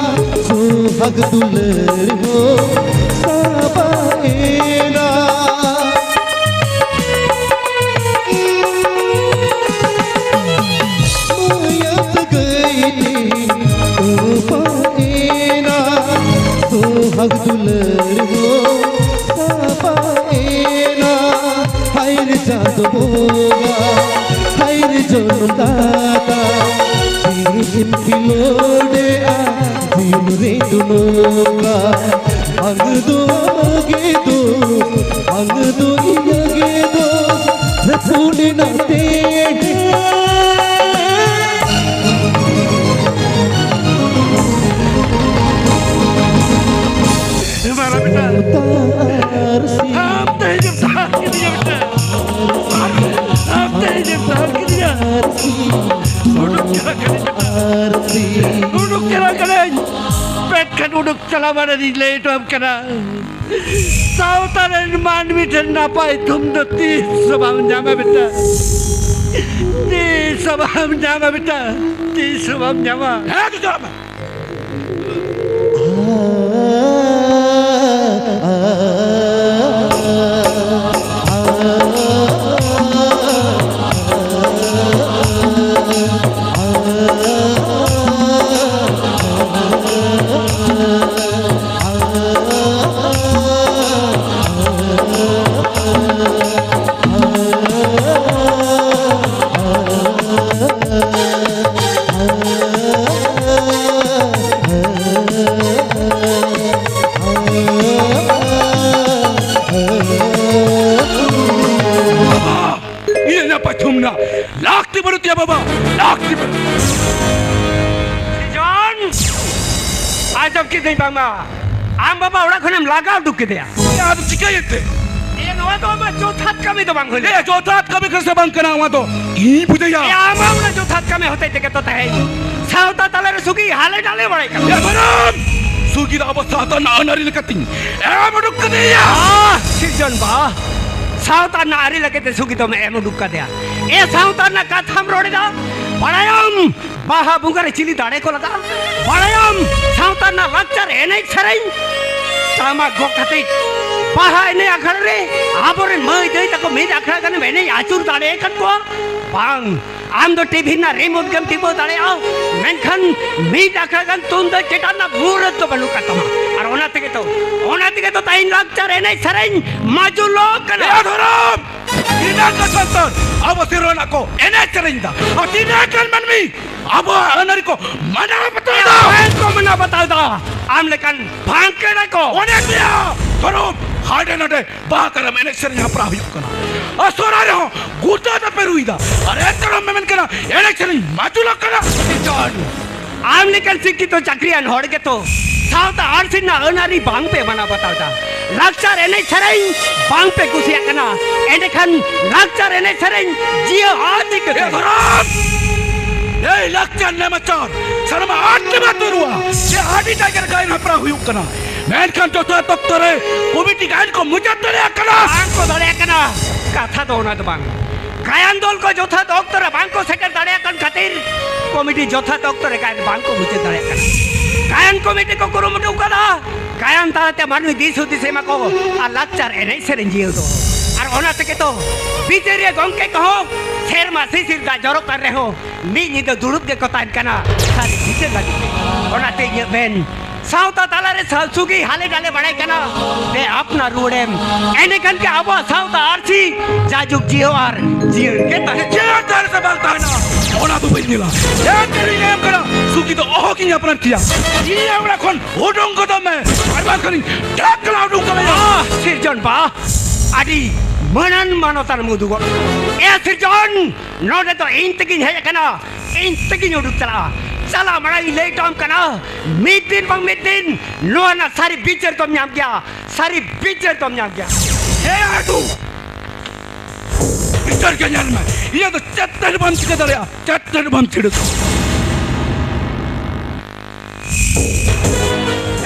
ᱥᱚᱦᱟᱜ ᱫᱩᱞᱟᱹᱲ ᱦᱚᱸ ᱥᱟᱵᱟᱭᱮᱱᱟ᱾ ᱢᱟᱭᱟ ᱥᱟᱹᱜᱟᱹᱭ ᱛᱮᱦᱮᱧ ᱛᱚᱯᱟᱭᱮᱱᱟ, ᱥᱚᱦᱟᱜ ᱫᱩᱞᱟᱹᱲ ᱦᱚᱸ ᱥᱟᱵᱟᱭᱮᱱᱟ᱾ ᱦᱟᱭ ᱨᱮ ᱪᱟᱸᱫᱚ ᱵᱚᱸᱜᱟ, ᱦᱟᱭ ᱨᱮ ᱡᱚᱱᱚᱢ ᱫᱟᱛᱟ, ᱛᱤᱱ ᱮᱢ ᱠᱷᱮᱞᱳᱰᱮᱜᱼᱟ ᱡᱤᱭᱚᱱ ᱨᱮ ᱫᱚ ᱱᱚᱝᱠᱟ᱾ ᱵᱟᱝ ᱫᱚ ᱟᱢᱜᱮ ᱫᱳᱥ, ᱵᱟᱝ ᱫᱚ ᱤᱧᱟᱹᱜ ᱜᱮ ᱫᱳᱥ, ᱨᱟᱹᱯᱩᱫ ᱮᱱᱟ ᱛᱮᱦᱮᱧ᱾ ᱢᱟᱨᱟ ᱵᱮᱴᱟ, ᱟᱢ ᱛᱮᱦᱮᱧᱮᱢ ᱥᱟᱦᱟᱣ ᱠᱤᱫᱤᱧᱟ ᱵᱮᱴᱟ᱾ ᱟᱢ ᱛᱮᱦᱮᱧᱮᱢ ᱥᱟᱦᱟᱣ ᱠᱤᱫᱤᱧᱟ᱾ ᱩᱰᱩᱠ ᱪᱟᱞᱟᱜ ᱠᱟᱹᱱᱟᱹᱧ ᱵᱮᱴᱟ᱾ ᱩᱰᱩᱠ ᱪᱟᱞᱟᱜ ᱠᱟᱹᱱᱟᱹᱧ᱾ ᱮᱱᱠᱷᱟᱱ ᱩᱰᱩᱠ ᱪᱟᱞᱟᱣ ᱢᱟᱲᱟᱝ ᱨᱤᱧ ᱞᱟᱹᱭ ᱦᱚᱴᱚ ᱟᱢ ᱠᱟᱱᱟ, ᱥᱟᱶᱛᱟ ᱨᱮᱱ ᱢᱟᱹᱱᱢᱤ ᱴᱷᱮᱱ ᱱᱟᱯᱟᱭ ᱛᱷᱩᱢ ᱫᱚ ᱛᱤᱥ ᱦᱚᱸ ᱵᱟᱢ ᱧᱟᱢᱟ ᱵᱮᱴᱟ, ᱛᱤᱥ ᱦᱚᱸ ᱵᱟᱢ ᱧᱟᱢᱟ ᱵᱮᱴᱟ, ᱛᱤᱥ ᱦᱚᱸ ᱵᱟᱢ ᱧᱟᱢᱟ᱾ ᱦᱮᱸ, ᱫᱩ ᱡᱚᱱ᱾ ᱤᱧᱟᱹᱜ ᱱᱟᱯᱟᱭ ᱛᱷᱩᱢ ᱨᱮᱱᱟᱜ ᱞᱟᱹᱠᱛᱤ ᱵᱟᱹᱱᱩᱜ ᱛᱤᱧᱟ ᱵᱟᱵᱟ, ᱞᱟᱹᱠᱛᱤ ᱵᱟᱹᱱᱩᱜ᱾ ᱥᱤᱡᱚᱱ! ᱟᱸᱡᱚᱢ ᱠᱤᱫᱟᱹᱧ ᱵᱟᱝᱢᱟ ᱟᱢ ᱵᱟᱵᱟ ᱚᱲᱟᱜ ᱠᱷᱚᱱᱮᱢ ᱞᱟᱜᱟ ᱩᱰᱩᱠ ᱠᱮᱫᱮᱭᱟ᱾ ᱮ, ᱟᱫᱚ ᱪᱤᱠᱟᱹᱭᱮᱱ ᱛᱮ? ᱮ, ᱱᱚᱣᱟ ᱫᱚ ᱟᱢᱟᱜ ᱡᱚᱛᱷᱟᱛ ᱠᱟᱹᱢᱤ ᱫᱚ ᱵᱟᱝ ᱦᱩᱭ ᱞᱮᱱᱟ᱾ ᱮ, ᱡᱚᱛᱷᱟᱛ ᱠᱟᱹᱢᱤ ᱠᱟᱱᱟ ᱥᱮ ᱵᱟᱝ ᱠᱟᱱᱟ, ᱚᱱᱟ ᱫᱚ ᱤᱧ ᱵᱩᱡᱷᱟᱹᱭᱟ᱾ ᱮ, ᱟᱢᱟᱜ ᱚᱱᱟ ᱡᱚᱛᱷᱟᱛ ᱠᱟᱹᱢᱤ ᱦᱚᱛᱮᱡ ᱛᱮᱜᱮ ᱛᱚ ᱛᱮᱦᱮᱧ ᱥᱟᱶᱛᱟ ᱛᱟᱞᱟᱨᱮ ᱥᱩᱜᱤ ᱦᱟᱞᱮ ᱰᱟᱞᱮ ᱵᱟᱲᱟᱭ ᱠᱟᱱᱟ᱾ ᱮ, ᱵᱟᱱᱟᱢ! ᱥᱩᱜᱤ ᱫᱚ ᱟᱵᱚ ᱥᱟᱶᱛᱟ ᱨᱮᱱᱟᱜ ᱟᱹᱱ ᱟᱹᱨᱤ ᱞᱮᱠᱟᱛᱤᱧ ᱮᱢ ᱩᱰᱩᱠ ᱠᱟᱫᱮᱭᱟ᱾ ᱟᱦ, ᱥᱤᱨᱡᱚᱱ ᱵᱟ, ᱥᱟᱶᱛᱟ ᱨᱮᱱᱟᱜ ᱟᱹᱨᱤ ᱞᱮᱠᱟᱛᱮ ᱥᱩᱜᱤ ᱫᱚᱢ ᱮᱢ ᱩᱰᱩᱠ ᱠᱟᱫᱮᱭᱟ᱾ ᱮ, ᱥᱟᱶᱛᱟ ᱨᱮᱱᱟᱜ ᱠᱟᱛᱷᱟᱢ ᱨᱚᱲ ᱮᱫᱟ, ᱵᱟᱲᱟᱭᱟᱢ ᱵᱟᱦᱟ ᱵᱚᱸᱜᱟ ᱨᱮ ᱪᱤᱞᱤ ᱫᱟᱲᱮ ᱠᱚ ᱞᱟᱜᱟᱜᱼᱟ? ᱵᱟᱲᱟᱭᱟᱢ ᱥᱟᱶᱛᱟ ᱨᱮᱱᱟᱜ ᱞᱟᱠᱪᱟᱨ ᱮᱱᱮᱡ ᱥᱮᱨᱮᱧ? ᱴᱟᱢᱟᱠ ᱜᱚᱜ ᱠᱟᱛᱮ ᱵᱟᱦᱟ ᱮᱱᱮᱡ ᱟᱠᱷᱲᱟ ᱨᱮ ᱟᱵᱚᱨᱮᱱ ᱢᱟᱹᱭ ᱫᱟᱹᱭ ᱛᱟᱠᱚ ᱢᱤᱫ ᱟᱠᱷᱲᱟ ᱜᱟᱱᱮᱢ ᱮᱱᱮᱡ ᱟᱹᱪᱩᱨ ᱫᱟᱲᱮ ᱟᱠᱟᱫ ᱠᱚᱣᱟ? ᱵᱟᱝ᱾ ᱟᱢ ᱫᱚ ᱴᱤᱵᱷᱤ ᱨᱮᱱᱟᱜ ᱨᱤᱢᱳᱴ ᱜᱮᱢ ᱴᱤᱯᱟᱹᱣ ᱫᱟᱲᱮᱭᱟᱜᱼᱟ, ᱢᱮᱱᱠᱷᱟᱱ ᱢᱤᱫ ᱟᱠᱷᱲᱟ ᱜᱟᱱ ᱛᱩᱢᱫᱟᱹᱜ ᱪᱮᱴᱟᱜ ᱨᱮᱱᱟᱜ ᱢᱩᱨᱟᱹᱫ ᱫᱚ ᱵᱟᱹᱱᱩᱜ ᱠᱟᱫ ᱛᱟᱢᱟ᱾ ᱟᱨ ᱚᱱᱟ ᱛᱮᱜᱮ ᱛᱚ, ᱚᱱᱟ ᱛᱮᱜᱮ ᱛᱚ ᱛᱮᱦᱮᱧ ᱞᱟᱠᱪᱟᱨ ᱮᱱᱮᱡ ᱥᱮᱨᱮᱧ ᱢᱟᱡᱩᱞᱚᱜ ᱠᱟᱱᱟ᱾ ᱮ ᱫᱷᱚᱨᱚᱢ! ᱛᱤᱱᱟᱹᱜ ᱜᱟᱱ ᱥᱟᱱᱛᱟᱲ ᱟᱵᱚ ᱥᱮᱨᱣᱟ ᱨᱮᱱᱟᱜ ᱠᱚ ᱮᱱᱮᱡ ᱥᱮᱨᱮᱧ ᱫᱟ, ᱟᱨ ᱛᱤᱱᱟᱹᱜ ᱜᱟᱱ ᱢᱟᱹᱱᱢᱤ ᱟᱵᱚᱣᱟᱜ ᱟᱹᱱ ᱟᱹᱨᱤ ᱠᱚ ᱢᱟᱱᱟᱣ ᱵᱟᱛᱟᱣ ᱮᱫᱟ᱾ ᱮ, ᱚᱠᱚᱭ ᱠᱚ ᱢᱟᱱᱟᱣ ᱵᱟᱛᱟᱣ ᱮᱫᱟ? ᱟᱢ ᱞᱮᱠᱟᱱ ᱵᱷᱟᱝᱠᱮᱲᱟ ᱠᱚ᱾ ᱚᱱᱮ ᱯᱮᱭᱟ ᱫᱷᱚᱨᱚᱢ ᱦᱟᱸᱰᱮ ᱱᱟᱰᱮ ᱵᱟᱦᱟ ᱠᱟᱨᱟᱢ ᱮᱱᱮᱡ ᱥᱮᱨᱮᱧ ᱦᱮᱯᱨᱟᱣ ᱦᱩᱭᱩᱜ ᱠᱟᱱᱟ, ᱟᱨ ᱥᱚᱦᱨᱟᱭ ᱨᱮᱦᱚᱸ ᱜᱚᱴᱟ ᱫᱟᱯᱮ ᱨᱩᱭᱫᱟ, ᱟᱨ ᱮᱱᱛᱮ ᱨᱮᱦᱚᱸ ᱢᱮᱢᱮᱱ ᱠᱟᱱᱟ ᱮᱱᱮᱡ ᱥᱮᱨᱮᱧ ᱢᱟᱪᱩᱞᱚᱜ ᱠᱟᱱᱟ᱾ ᱟᱢ ᱞᱮᱠᱟᱱ ᱥᱤᱠᱠᱷᱤᱛᱚ ᱪᱟᱹᱠᱨᱤᱭᱟᱱ ᱦᱚᱲ ᱜᱮᱛᱚ ᱥᱟᱶᱛᱟ ᱟᱹᱨᱥᱤ ᱨᱮᱱᱟᱜ ᱟᱹᱱ ᱟᱹᱨᱤ ᱵᱟᱝ ᱯᱮ ᱢᱟᱱᱟᱣ ᱵᱟᱛᱟᱣ ᱮᱫᱟ, ᱞᱟᱠᱪᱟᱨ ᱮᱱᱮᱡ ᱥᱮᱨᱮᱧ ᱵᱟᱝ ᱯᱮ ᱠᱩᱥᱤᱭᱟᱜ ᱠᱟᱱᱟ, ᱮᱸᱰᱮᱠᱷᱟᱱ ᱞᱟᱠᱪᱟᱨ ᱮᱱᱮᱡ ᱥᱮᱨᱮᱧ ᱡᱤᱭᱟᱹ ᱟᱨ ᱪᱤᱠᱟᱹᱛᱮ? ᱮ ᱫᱷᱚᱨᱚᱢ! ᱮᱭ ᱞᱟᱠᱪᱟᱨ ᱱᱮᱢᱟᱪᱟᱨ ᱥᱟᱱᱟᱢᱟᱜ ᱟᱫ ᱪᱟᱵᱟ ᱩᱛᱟᱹᱨᱚᱜᱼᱟ᱾ ᱡᱮ ᱟᱹᱰᱤ ᱡᱟᱭᱜᱟ ᱨᱮ ᱜᱟᱭᱟᱱ ᱦᱮᱯᱨᱟᱣ ᱦᱩᱭᱩᱜ ᱠᱟᱱᱟ, ᱢᱮᱱᱠᱷᱟᱱ ᱡᱚᱛᱷᱟᱛ ᱚᱠᱛᱚ ᱨᱮ ᱠᱚᱢᱤᱴᱤ ᱜᱟᱭᱟᱱ ᱠᱚ ᱢᱩᱪᱟᱹᱫ ᱫᱟᱲᱮᱭᱟᱜ ᱠᱟᱱᱟ᱾ ᱵᱟᱝ ᱠᱚ ᱫᱟᱲᱮᱭᱟᱜ ᱠᱟᱱᱟ᱾ ᱠᱟᱛᱷᱟ ᱫᱚ ᱚᱱᱟ ᱫᱚ ᱵᱟᱝ, ᱜᱟᱭᱟᱱ ᱫᱚᱞ ᱠᱚ ᱡᱚᱛᱷᱟᱛ ᱚᱠᱛᱚ ᱨᱮ ᱵᱟᱝ ᱠᱚ ᱥᱮᱴᱮᱨ ᱫᱟᱲᱮᱭᱟᱜ ᱠᱟᱱ ᱠᱷᱟᱹᱛᱤᱨ ᱠᱚᱢᱤᱴᱤ ᱡᱚᱛᱷᱟᱛ ᱚᱠᱛᱚ ᱨᱮ ᱜᱟᱭᱟᱱ ᱵᱟᱝ ᱠᱚ ᱢᱩᱪᱟᱹᱫ ᱫᱟᱲᱮᱭᱟᱜ ᱠᱟᱱᱟ᱾ ᱜᱟᱭᱟᱱ ᱠᱚᱢᱤᱴᱤ ᱠᱚ ᱠᱩᱨᱩᱢᱩᱴᱩ ᱠᱟᱫᱟ, ᱜᱟᱭᱟᱱ ᱛᱟᱞᱟᱛᱮ ᱢᱟᱹᱱᱢᱤ ᱫᱤᱥ ᱦᱩᱫᱤᱥ ᱮᱢᱟ ᱠᱚ ᱟᱨ ᱞᱟᱠᱪᱟᱨ ᱮᱱᱮᱡ ᱥᱮᱨᱮᱧ ᱡᱤᱭᱟᱹᱣ ᱫᱚ᱾ ᱟᱨ ᱚᱱᱟ ᱛᱮᱜᱮ ᱛᱚ ᱵᱤᱪᱟᱹᱨᱤᱭᱟᱹ ᱜᱚᱢᱠᱮ ᱠᱚᱦᱚᱸ ᱥᱮᱨᱢᱟ ᱥᱤᱥᱤᱨ ᱫᱟᱜ ᱡᱚᱨᱚᱜ ᱠᱟᱱ ᱨᱮᱦᱚᱸ ᱢᱤᱫ ᱧᱤᱫᱟᱹ ᱫᱩᱲᱩᱵ ᱜᱮᱠᱚ ᱛᱟᱦᱮᱱ ᱠᱟᱱᱟ ᱥᱟᱹᱨᱤ ᱵᱤᱪᱟᱹᱨ ᱞᱟᱹᱜᱤᱫ ᱛᱮ᱾ ᱚᱱᱟᱛᱮ ᱤᱧᱟᱹᱜ ᱢᱮᱱ, ᱥᱟᱶᱛᱟ ᱛᱟᱞᱟᱨᱮ ᱥᱟ-, ᱥᱩᱜᱤ ᱦᱟᱞᱮ ᱰᱟᱞᱮ ᱵᱟᱲᱟᱭ ᱠᱟᱱᱟ, ᱫᱮ ᱟᱯᱱᱟᱨ ᱨᱩᱣᱟᱹᱲᱮᱢ᱾ ᱮᱸᱰᱮᱠᱷᱟᱱ ᱜᱮ ᱟᱵᱚᱣᱟᱜ ᱥᱟᱶᱛᱟ ᱟᱹᱨᱥᱤ ᱡᱟᱭᱡᱩᱜᱽ ᱡᱤᱭᱟᱹᱣ ᱟᱨ ᱡᱤᱭᱟᱹᱲ ᱜᱮ ᱛᱟᱦᱮᱱᱟ᱾ ᱡᱤᱭᱟᱹᱲ ᱛᱟᱦᱮᱱᱟ ᱥᱮ ᱵᱟᱝ ᱛᱟᱦᱮᱱᱟ, ᱚᱱᱟ ᱫᱚ ᱵᱟᱹᱧ ᱧᱮᱞᱟ᱾ ᱡᱟᱦᱟᱸ ᱛᱤᱱᱟᱹᱜ ᱤᱧ ᱮᱢ ᱠᱟᱱᱟ, ᱥᱩᱜᱤ ᱫᱚ ᱚᱦᱚ ᱜᱤᱧ ᱟᱯᱱᱟᱨ ᱠᱮᱭᱟ᱾ ᱤᱧ ᱚᱲᱟᱜ ᱠᱷᱚᱱ ᱩᱰᱩᱝ ᱜᱚᱫᱚᱜ ᱢᱮ, ᱟᱨ ᱵᱟᱝᱠᱷᱟᱱᱤᱧ ᱰᱷᱟᱠᱞᱟ ᱩᱰᱩᱝ ᱠᱟᱢᱮᱭᱟ᱾ ᱟᱦ, ᱥᱤᱨᱡᱚᱱ ᱵᱟ, ᱟᱹᱰᱤ ᱢᱟᱹᱱᱟᱱ ᱢᱟᱱᱚᱛᱟᱱ ᱮᱢ ᱩᱫᱩᱜᱚᱜ᱾ ᱮ ᱥᱤᱨᱡᱚᱱ, ᱱᱚᱰᱮ ᱫᱚ ᱤᱧ ᱛᱮᱜᱤᱧ ᱦᱮᱡ ᱟᱠᱟᱱᱟ, ᱤᱧ ᱛᱮᱜᱤᱧ ᱩᱰᱩᱠ ᱪᱟᱞᱟᱜᱼᱟ᱾ ᱪᱟᱞᱟᱜ ᱢᱟᱲᱟᱝ ᱤᱧ ᱞᱟᱹᱭ ᱦᱚᱴᱚ ᱟᱢ ᱠᱟᱱᱟ, ᱢᱤᱫ ᱫᱤᱱ ᱵᱟᱝ ᱢᱤᱫ ᱫᱤᱱ ᱱᱚᱣᱟ ᱨᱮᱱᱟᱜ ᱥᱟᱹᱨᱤ ᱵᱤᱪᱟᱹᱨ ᱫᱚᱢ ᱧᱟᱢ ᱜᱮᱭᱟ, ᱥᱟᱹᱨᱤ ᱵᱤᱪᱟᱹᱨ ᱫᱚᱢ ᱧᱟᱢ ᱜᱮᱭᱟ᱾ ᱦᱮᱸ ᱟᱹᱛᱩ, ᱵᱤᱪᱟᱹᱨ ᱜᱮ ᱧᱮᱞ ᱢᱮ, ᱤᱧᱟᱹᱜ ᱫᱚ ᱪᱮᱫ ᱛᱮ ᱦᱚᱸ ᱵᱟᱢ ᱪᱤᱠᱟᱹ ᱫᱟᱲᱮᱭᱟᱜᱼᱟ, ᱪᱮᱫ ᱛᱮ ᱦᱚᱸ ᱵᱟᱢ ᱪᱤᱠᱟᱹ ᱫᱟᱲᱮᱭᱟᱜᱼᱟ᱾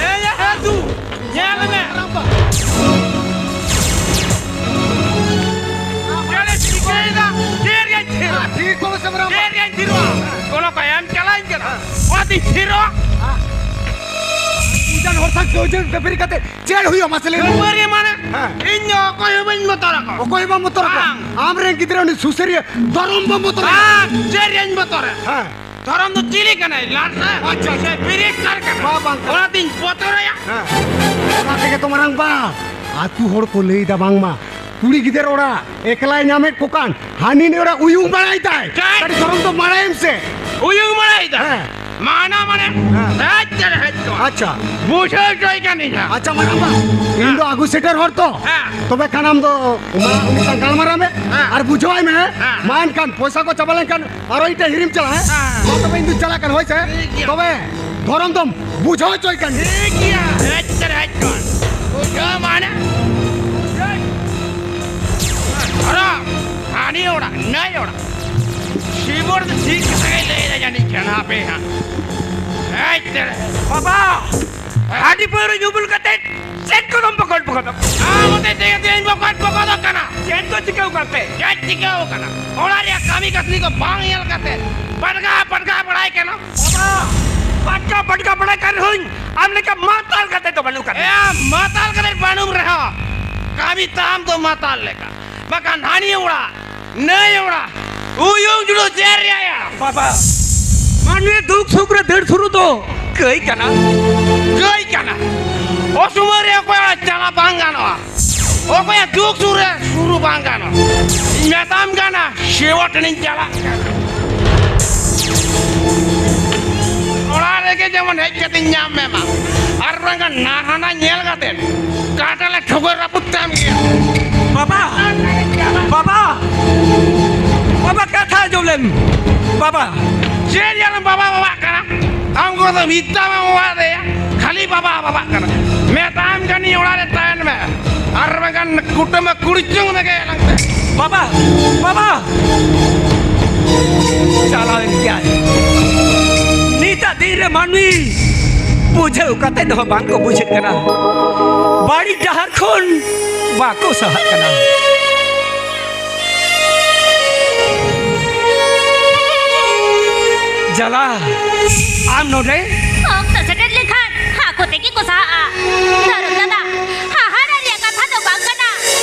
ᱮᱭ ᱭᱟ ᱦᱟᱹᱛᱩ, ᱧᱮᱞ ᱢᱮ᱾ ᱪᱮᱫ ᱮ ᱪᱤᱠᱟᱹᱭᱮᱫᱟ? ᱪᱮᱫ ᱨᱮᱭᱟᱜ ᱛᱷᱤᱨ? ᱴᱷᱤᱠ ᱠᱚ ᱥᱮ ᱢᱮᱨᱚᱢ᱾ ᱪᱮᱫ ᱨᱮᱭᱟᱜ ᱛᱷᱤᱨᱚᱜᱼᱟ? ᱚᱱᱟ ᱠᱚ ᱮᱢ ᱪᱟᱞᱟᱣᱤᱧ ᱠᱟᱱᱟ᱾ ᱚᱱᱟᱛᱤᱧ ᱛᱷᱤᱨᱚᱜᱼᱟ᱾ ᱩᱡᱟᱱ ᱦᱚᱲ ᱥᱟᱶ ᱠᱟᱹᱣᱡᱟᱹ ᱠᱷᱟᱹᱯᱟᱹᱨᱤ ᱠᱟᱛᱮ ᱪᱮᱫ ᱦᱩᱭᱩᱜᱼᱟ, ᱢᱟᱥᱮ ᱞᱟᱹᱭ ᱢᱮ? ᱠᱷᱟᱹᱯᱟᱹᱨᱤ ᱢᱟᱱᱮ? ᱦᱮᱸ᱾ ᱤᱧ ᱫᱚ ᱚᱠᱚᱭ ᱦᱚᱸ ᱵᱟᱹᱧ ᱵᱚᱛᱚᱨ ᱟᱠᱚᱣᱟ᱾ ᱚᱠᱚᱭ ᱦᱚᱸ ᱵᱟᱢ ᱵᱚᱛᱚᱨ ᱟᱠᱚᱣᱟ? ᱵᱟᱝ᱾ ᱟᱢ ᱨᱮᱱ ᱜᱤᱫᱽᱨᱟᱹ ᱩᱱᱤ ᱥᱩᱥᱟᱹᱨᱤᱭᱟᱹ ᱫᱷᱚᱨᱚᱢ ᱵᱟᱢ ᱵᱚᱛᱚᱨ ᱟᱠᱚᱣᱟ? ᱵᱟᱝ, ᱪᱮᱫ ᱨᱮᱭᱟᱜ ᱤᱧ ᱵᱚᱛᱚᱨᱟ? ᱦᱮᱸ᱾ ᱫᱷᱚᱨᱚᱢ ᱫᱚ ᱪᱤᱞᱤ ᱠᱟᱱᱟᱭ? ᱞᱟᱴ ᱥᱮ? ᱟᱪᱪᱷᱟ, ᱟᱪᱪᱷᱟ᱾ ᱥᱮ ᱵᱤᱨᱤᱫ ᱥᱟᱨ ᱠᱟᱱᱟᱭ? ᱵᱟ-, ᱵᱟᱝ ᱠᱟᱱᱟ᱾ ᱚᱱᱟᱛᱤᱧ ᱵᱚᱛᱚᱨᱟᱭᱟ᱾ ᱦᱮᱸ᱾ ᱚᱱᱟ ᱛᱮᱜᱮ ᱛᱚ ᱢᱟᱨᱟᱝ ᱵᱟ, ᱟᱹᱛᱩ ᱦᱚᱲ ᱠᱚ ᱞᱟᱹᱭ ᱫᱟ ᱵᱟᱝᱢᱟ ᱠᱩᱲᱤ ᱜᱤᱫᱟᱹᱨ ᱚᱲᱟᱜ ᱮᱠᱞᱟᱭ ᱧᱟᱢᱮᱫ ᱠᱚ ᱠᱟᱱ, ᱦᱟᱹᱱᱤ ᱱᱩᱭ ᱚᱲᱟᱜ ᱩᱭᱩᱝ ᱵᱟᱲᱟᱭ ᱛᱟᱭ᱾ ᱪᱮᱫ? ᱠᱟᱹᱴᱤᱡ ᱥᱚᱨᱚᱢ ᱫᱚ ᱢᱟᱲᱟᱝ ᱮᱢ ᱥᱮ᱾ ᱩᱭᱩᱝ ᱵᱟᱲᱟᱭ ᱫᱟ? ᱦᱮᱸ᱾ ᱢᱟᱱᱟ ᱢᱟᱱᱮ ᱦᱮᱸ᱾ ᱦᱮᱡ ᱪᱮᱫ ᱦᱮᱡ ᱠᱚ᱾ ᱟᱪᱪᱷᱟ᱾ ᱵᱩᱡᱷᱟᱹᱣ ᱦᱚᱪᱚᱭ ᱠᱟᱹᱱᱟᱹᱧ ᱦᱟᱸᱜ᱾ ᱟᱪᱪᱷᱟ, ᱢᱟᱨᱟᱝ ᱵᱟ, ᱤᱧ ᱫᱚ ᱟᱹᱜᱩ ᱥᱮᱴᱮᱨ ᱦᱚᱲ ᱛᱚ᱾ ᱦᱮᱸ᱾ ᱛᱚᱵᱮ ᱠᱷᱟᱱ ᱟᱢ ᱫᱚ ᱢᱟ ᱩᱱᱤ ᱥᱟᱶ ᱜᱟᱞᱢᱟᱨᱟᱣ ᱢᱮ ᱦᱮᱸ᱾ ᱟᱨ ᱵᱩᱡᱷᱟᱹᱣᱟᱭ ᱢᱮ᱾ ᱦᱮᱸ᱾ ᱢᱟ ᱮᱱᱠᱷᱟᱱ ᱯᱚᱭᱥᱟ ᱠᱚ ᱪᱟᱵᱟ ᱞᱮᱱᱠᱷᱟᱱ ᱟᱨᱚ ᱤᱧ ᱴᱷᱮᱱ ᱦᱤᱨᱤᱢ ᱪᱟᱞᱟᱜᱼᱟ, ᱦᱮᱸ? ᱦᱮᱸ᱾ ᱢᱟ ᱛᱚᱵᱮ ᱤᱧ ᱫᱩᱧ ᱪᱟᱞᱟᱜ ᱠᱟᱱᱟ, ᱦᱳᱭ ᱥᱮ? ᱴᱷᱤᱠ ᱜᱮᱭᱟ᱾ ᱛᱚᱵᱮ ᱫᱷᱚᱨᱚᱢ ᱫᱚᱢ ᱵᱩᱡᱷᱟᱹᱣ ᱦᱚᱪᱚᱭ ᱠᱟᱱ ᱜᱮᱭᱟ᱾ ᱴᱷᱤᱠ ᱜᱮᱭᱟ, ᱦᱮᱡ ᱛᱮ ᱦᱮᱡ ᱠᱚᱜ᱾ ᱵᱩᱡᱷᱟᱹᱣ ᱢᱟᱱᱮ? ᱫᱷᱚᱨᱚᱢ, ᱦᱟᱹᱱᱤ ᱚᱲᱟᱜ, ᱱᱟᱹᱭ ᱚᱲᱟᱜ᱾ ᱥᱤᱵᱚᱨ ᱫᱚ ᱴᱷᱤᱠ ᱠᱟᱛᱷᱟ ᱜᱮᱭ ᱞᱟᱹᱭ ᱮᱫᱟ ᱡᱟᱹᱱᱤᱡ ᱠᱷᱟᱱ, ᱦᱟᱯᱮ ᱦᱟᱸᱜ᱾ ᱦᱮᱡ ᱛᱮ᱾ ᱵᱟᱵᱟ, ᱦᱟᱺᱰᱤ ᱯᱟᱹᱣᱨᱟᱹ ᱧᱩ ᱵᱩᱞ ᱠᱟᱛᱮ ᱪᱮᱫ ᱠᱚᱫᱚᱢ ᱯᱚᱠᱚᱴ ᱯᱚᱠᱚᱴᱚᱜ? ᱟᱢ ᱦᱚᱛᱮ ᱛᱮᱜᱮ ᱛᱮᱦᱮᱧ ᱵᱚᱠᱚᱴ ᱯᱚᱠᱚᱴᱚᱜ ᱠᱟᱱᱟ᱾ ᱪᱮᱫ ᱠᱚ ᱪᱤᱠᱟᱹᱣ ᱠᱟᱱᱛᱮ? ᱪᱮᱫ ᱪᱤᱠᱟᱹᱣ ᱠᱟᱱᱟ? ᱚᱲᱟᱜ ᱨᱮᱭᱟᱜ ᱠᱟᱹᱢᱤ ᱠᱟᱹᱥᱱᱤ ᱠᱚ ᱵᱟᱝ ᱧᱮᱞ ᱠᱟᱛᱮ ᱯᱟᱴᱠᱟ ᱯᱟᱴᱠᱟ ᱵᱟᱲᱟᱭ ᱠᱟᱱᱟ᱾ ᱵᱟᱵᱟ, ᱯᱟᱴᱠᱟ ᱯᱟᱴᱠᱟ ᱵᱟᱲᱟᱭ ᱠᱟᱱ ᱨᱮᱦᱚᱸᱧ, ᱟᱢ ᱞᱮᱠᱟ ᱢᱟᱛᱟᱞ ᱠᱟᱛᱮ ᱫᱚ ᱵᱟᱹᱱᱩᱜ ᱠᱟᱫᱤᱧ᱾ ᱮ, ᱢᱟᱛᱟᱞ ᱠᱟᱛᱮ ᱵᱟᱹᱱᱩᱢ ᱨᱮᱦᱚᱸ, ᱠᱟᱹᱢᱤ ᱛᱟᱢ ᱫᱚ ᱢᱟᱛᱟᱞ ᱞᱮᱠᱟ᱾ ᱵᱟᱠᱷᱟᱱ ᱦᱟᱹᱱᱤ ᱚᱲᱟᱜ, ᱱᱟᱹᱭ ᱚᱲᱟᱜ, ᱩᱭᱩᱝ ᱡᱩᱲᱩ ᱪᱮᱫ ᱨᱮᱭᱟᱜ ᱭᱟ? ᱵᱟᱵᱟ, ᱢᱟᱹᱱᱢᱤ ᱫᱩᱠ ᱥᱩᱠ ᱨᱮ ᱫᱟᱹᱲ ᱥᱩᱨᱩ ᱫᱚ ᱠᱟᱹᱭ ᱠᱟᱱᱟ᱾ ᱠᱟᱹᱭ ᱠᱟᱱᱟ᱾ ᱚᱥᱚᱢᱚᱭ ᱨᱮ ᱚᱠᱚᱭ ᱚᱲᱟᱜ ᱪᱟᱞᱟᱣ ᱵᱟᱝ ᱜᱟᱱᱚᱜᱼᱟ᱾ ᱚᱠᱚᱭᱟᱜ ᱫᱩᱠ ᱥᱩᱨ ᱨᱮ ᱥᱩᱨᱩ ᱵᱟᱝ ᱜᱟᱱᱚᱜᱼᱟ᱾ ᱤᱧ ᱢᱮᱛᱟᱢ ᱠᱟᱱᱟ, ᱥᱮᱵᱚ ᱴᱷᱮᱱᱤᱧ ᱪᱟᱞᱟᱜ ᱠᱟᱱᱟ᱾ ᱚᱲᱟᱜ ᱨᱮᱜᱮ ᱡᱮᱢᱚᱱ ᱦᱮᱡ ᱠᱟᱛᱮᱧ ᱧᱟᱢ ᱢᱮ ᱢᱟ᱾ ᱟᱨ ᱵᱟᱝᱠᱷᱟᱱ ᱱᱟᱨᱦᱟᱱᱟ ᱧᱮᱞ ᱠᱟᱛᱮ ᱠᱟᱴᱟ ᱞᱮ ᱴᱷᱚᱜᱚᱨ ᱨᱟᱹᱯᱩᱫ ᱛᱟᱢ ᱜᱮᱭᱟ᱾ ᱵᱟᱵᱟ! ᱵᱟᱵᱟ! ᱵᱟᱵᱟ, ᱠᱟᱛᱷᱟ ᱟᱸᱡᱚᱢ ᱞᱮᱢ᱾ ᱵᱟᱵᱟ! ᱪᱮᱫ ᱭᱟᱨᱮᱢ ᱵᱟᱵᱟ ᱵᱟᱵᱟᱜ ᱠᱟᱱᱟ? ᱟᱢ ᱠᱚ ᱫᱚ ᱢᱤᱫ ᱫᱷᱟᱣ ᱵᱟᱢ ᱵᱟᱵᱟ ᱫᱮᱭᱟ, ᱠᱷᱟᱹᱞᱤ ᱵᱟᱵᱟ ᱵᱟᱵᱟᱜ ᱠᱟᱱᱟ᱾ ᱢᱮᱛᱟᱢ ᱠᱟᱹᱱᱟᱹᱧ ᱚᱲᱟᱜ ᱨᱮ ᱛᱟᱦᱮᱱ ᱢᱮ, ᱟᱨ ᱵᱟᱝᱠᱷᱟᱱ ᱠᱩᱴᱟᱹᱢ ᱠᱩᱲᱪᱩᱝ ᱢᱮᱜᱮ ᱟᱞᱟᱝ ᱛᱮ᱾ ᱵᱟᱵᱟ! ᱵᱟᱵᱟ! ᱪᱟᱞᱟᱣᱮᱱ ᱜᱮᱭᱟᱭ᱾ ᱱᱤᱛᱟᱜ ᱫᱤᱱ ᱨᱮ ᱢᱟᱹᱱᱢᱤ ᱵᱩᱡᱷᱟᱹᱣ ᱠᱟᱛᱮ ᱦᱚᱸ ᱵᱟᱝ ᱠᱚ ᱵᱩᱡᱷᱟᱹᱜ ᱠᱟᱱᱟ, ᱵᱟᱹᱲᱤᱡ ᱰᱟᱦᱟᱨ ᱠᱷᱚᱱ ᱵᱟᱠᱚ ᱥᱟᱦᱟᱜ ᱠᱟᱱᱟ᱾ ᱡᱟᱞᱟ, ᱟᱢ ᱱᱚᱰᱮ? ᱚᱠᱛᱚ ᱥᱮᱴᱮᱨ ᱞᱮᱱᱠᱷᱟᱱ ᱟᱠᱚ ᱛᱮᱜᱮ ᱠᱚ ᱥᱟᱦᱟᱜᱼᱟ᱾ ᱫᱷᱚᱨᱚᱢ ᱫᱟᱫᱟ, ᱦᱟᱦᱟᱲᱟ ᱨᱮᱭᱟᱜ ᱠᱟᱛᱷᱟ ᱫᱚ ᱵᱟᱝ ᱠᱟᱱᱟ᱾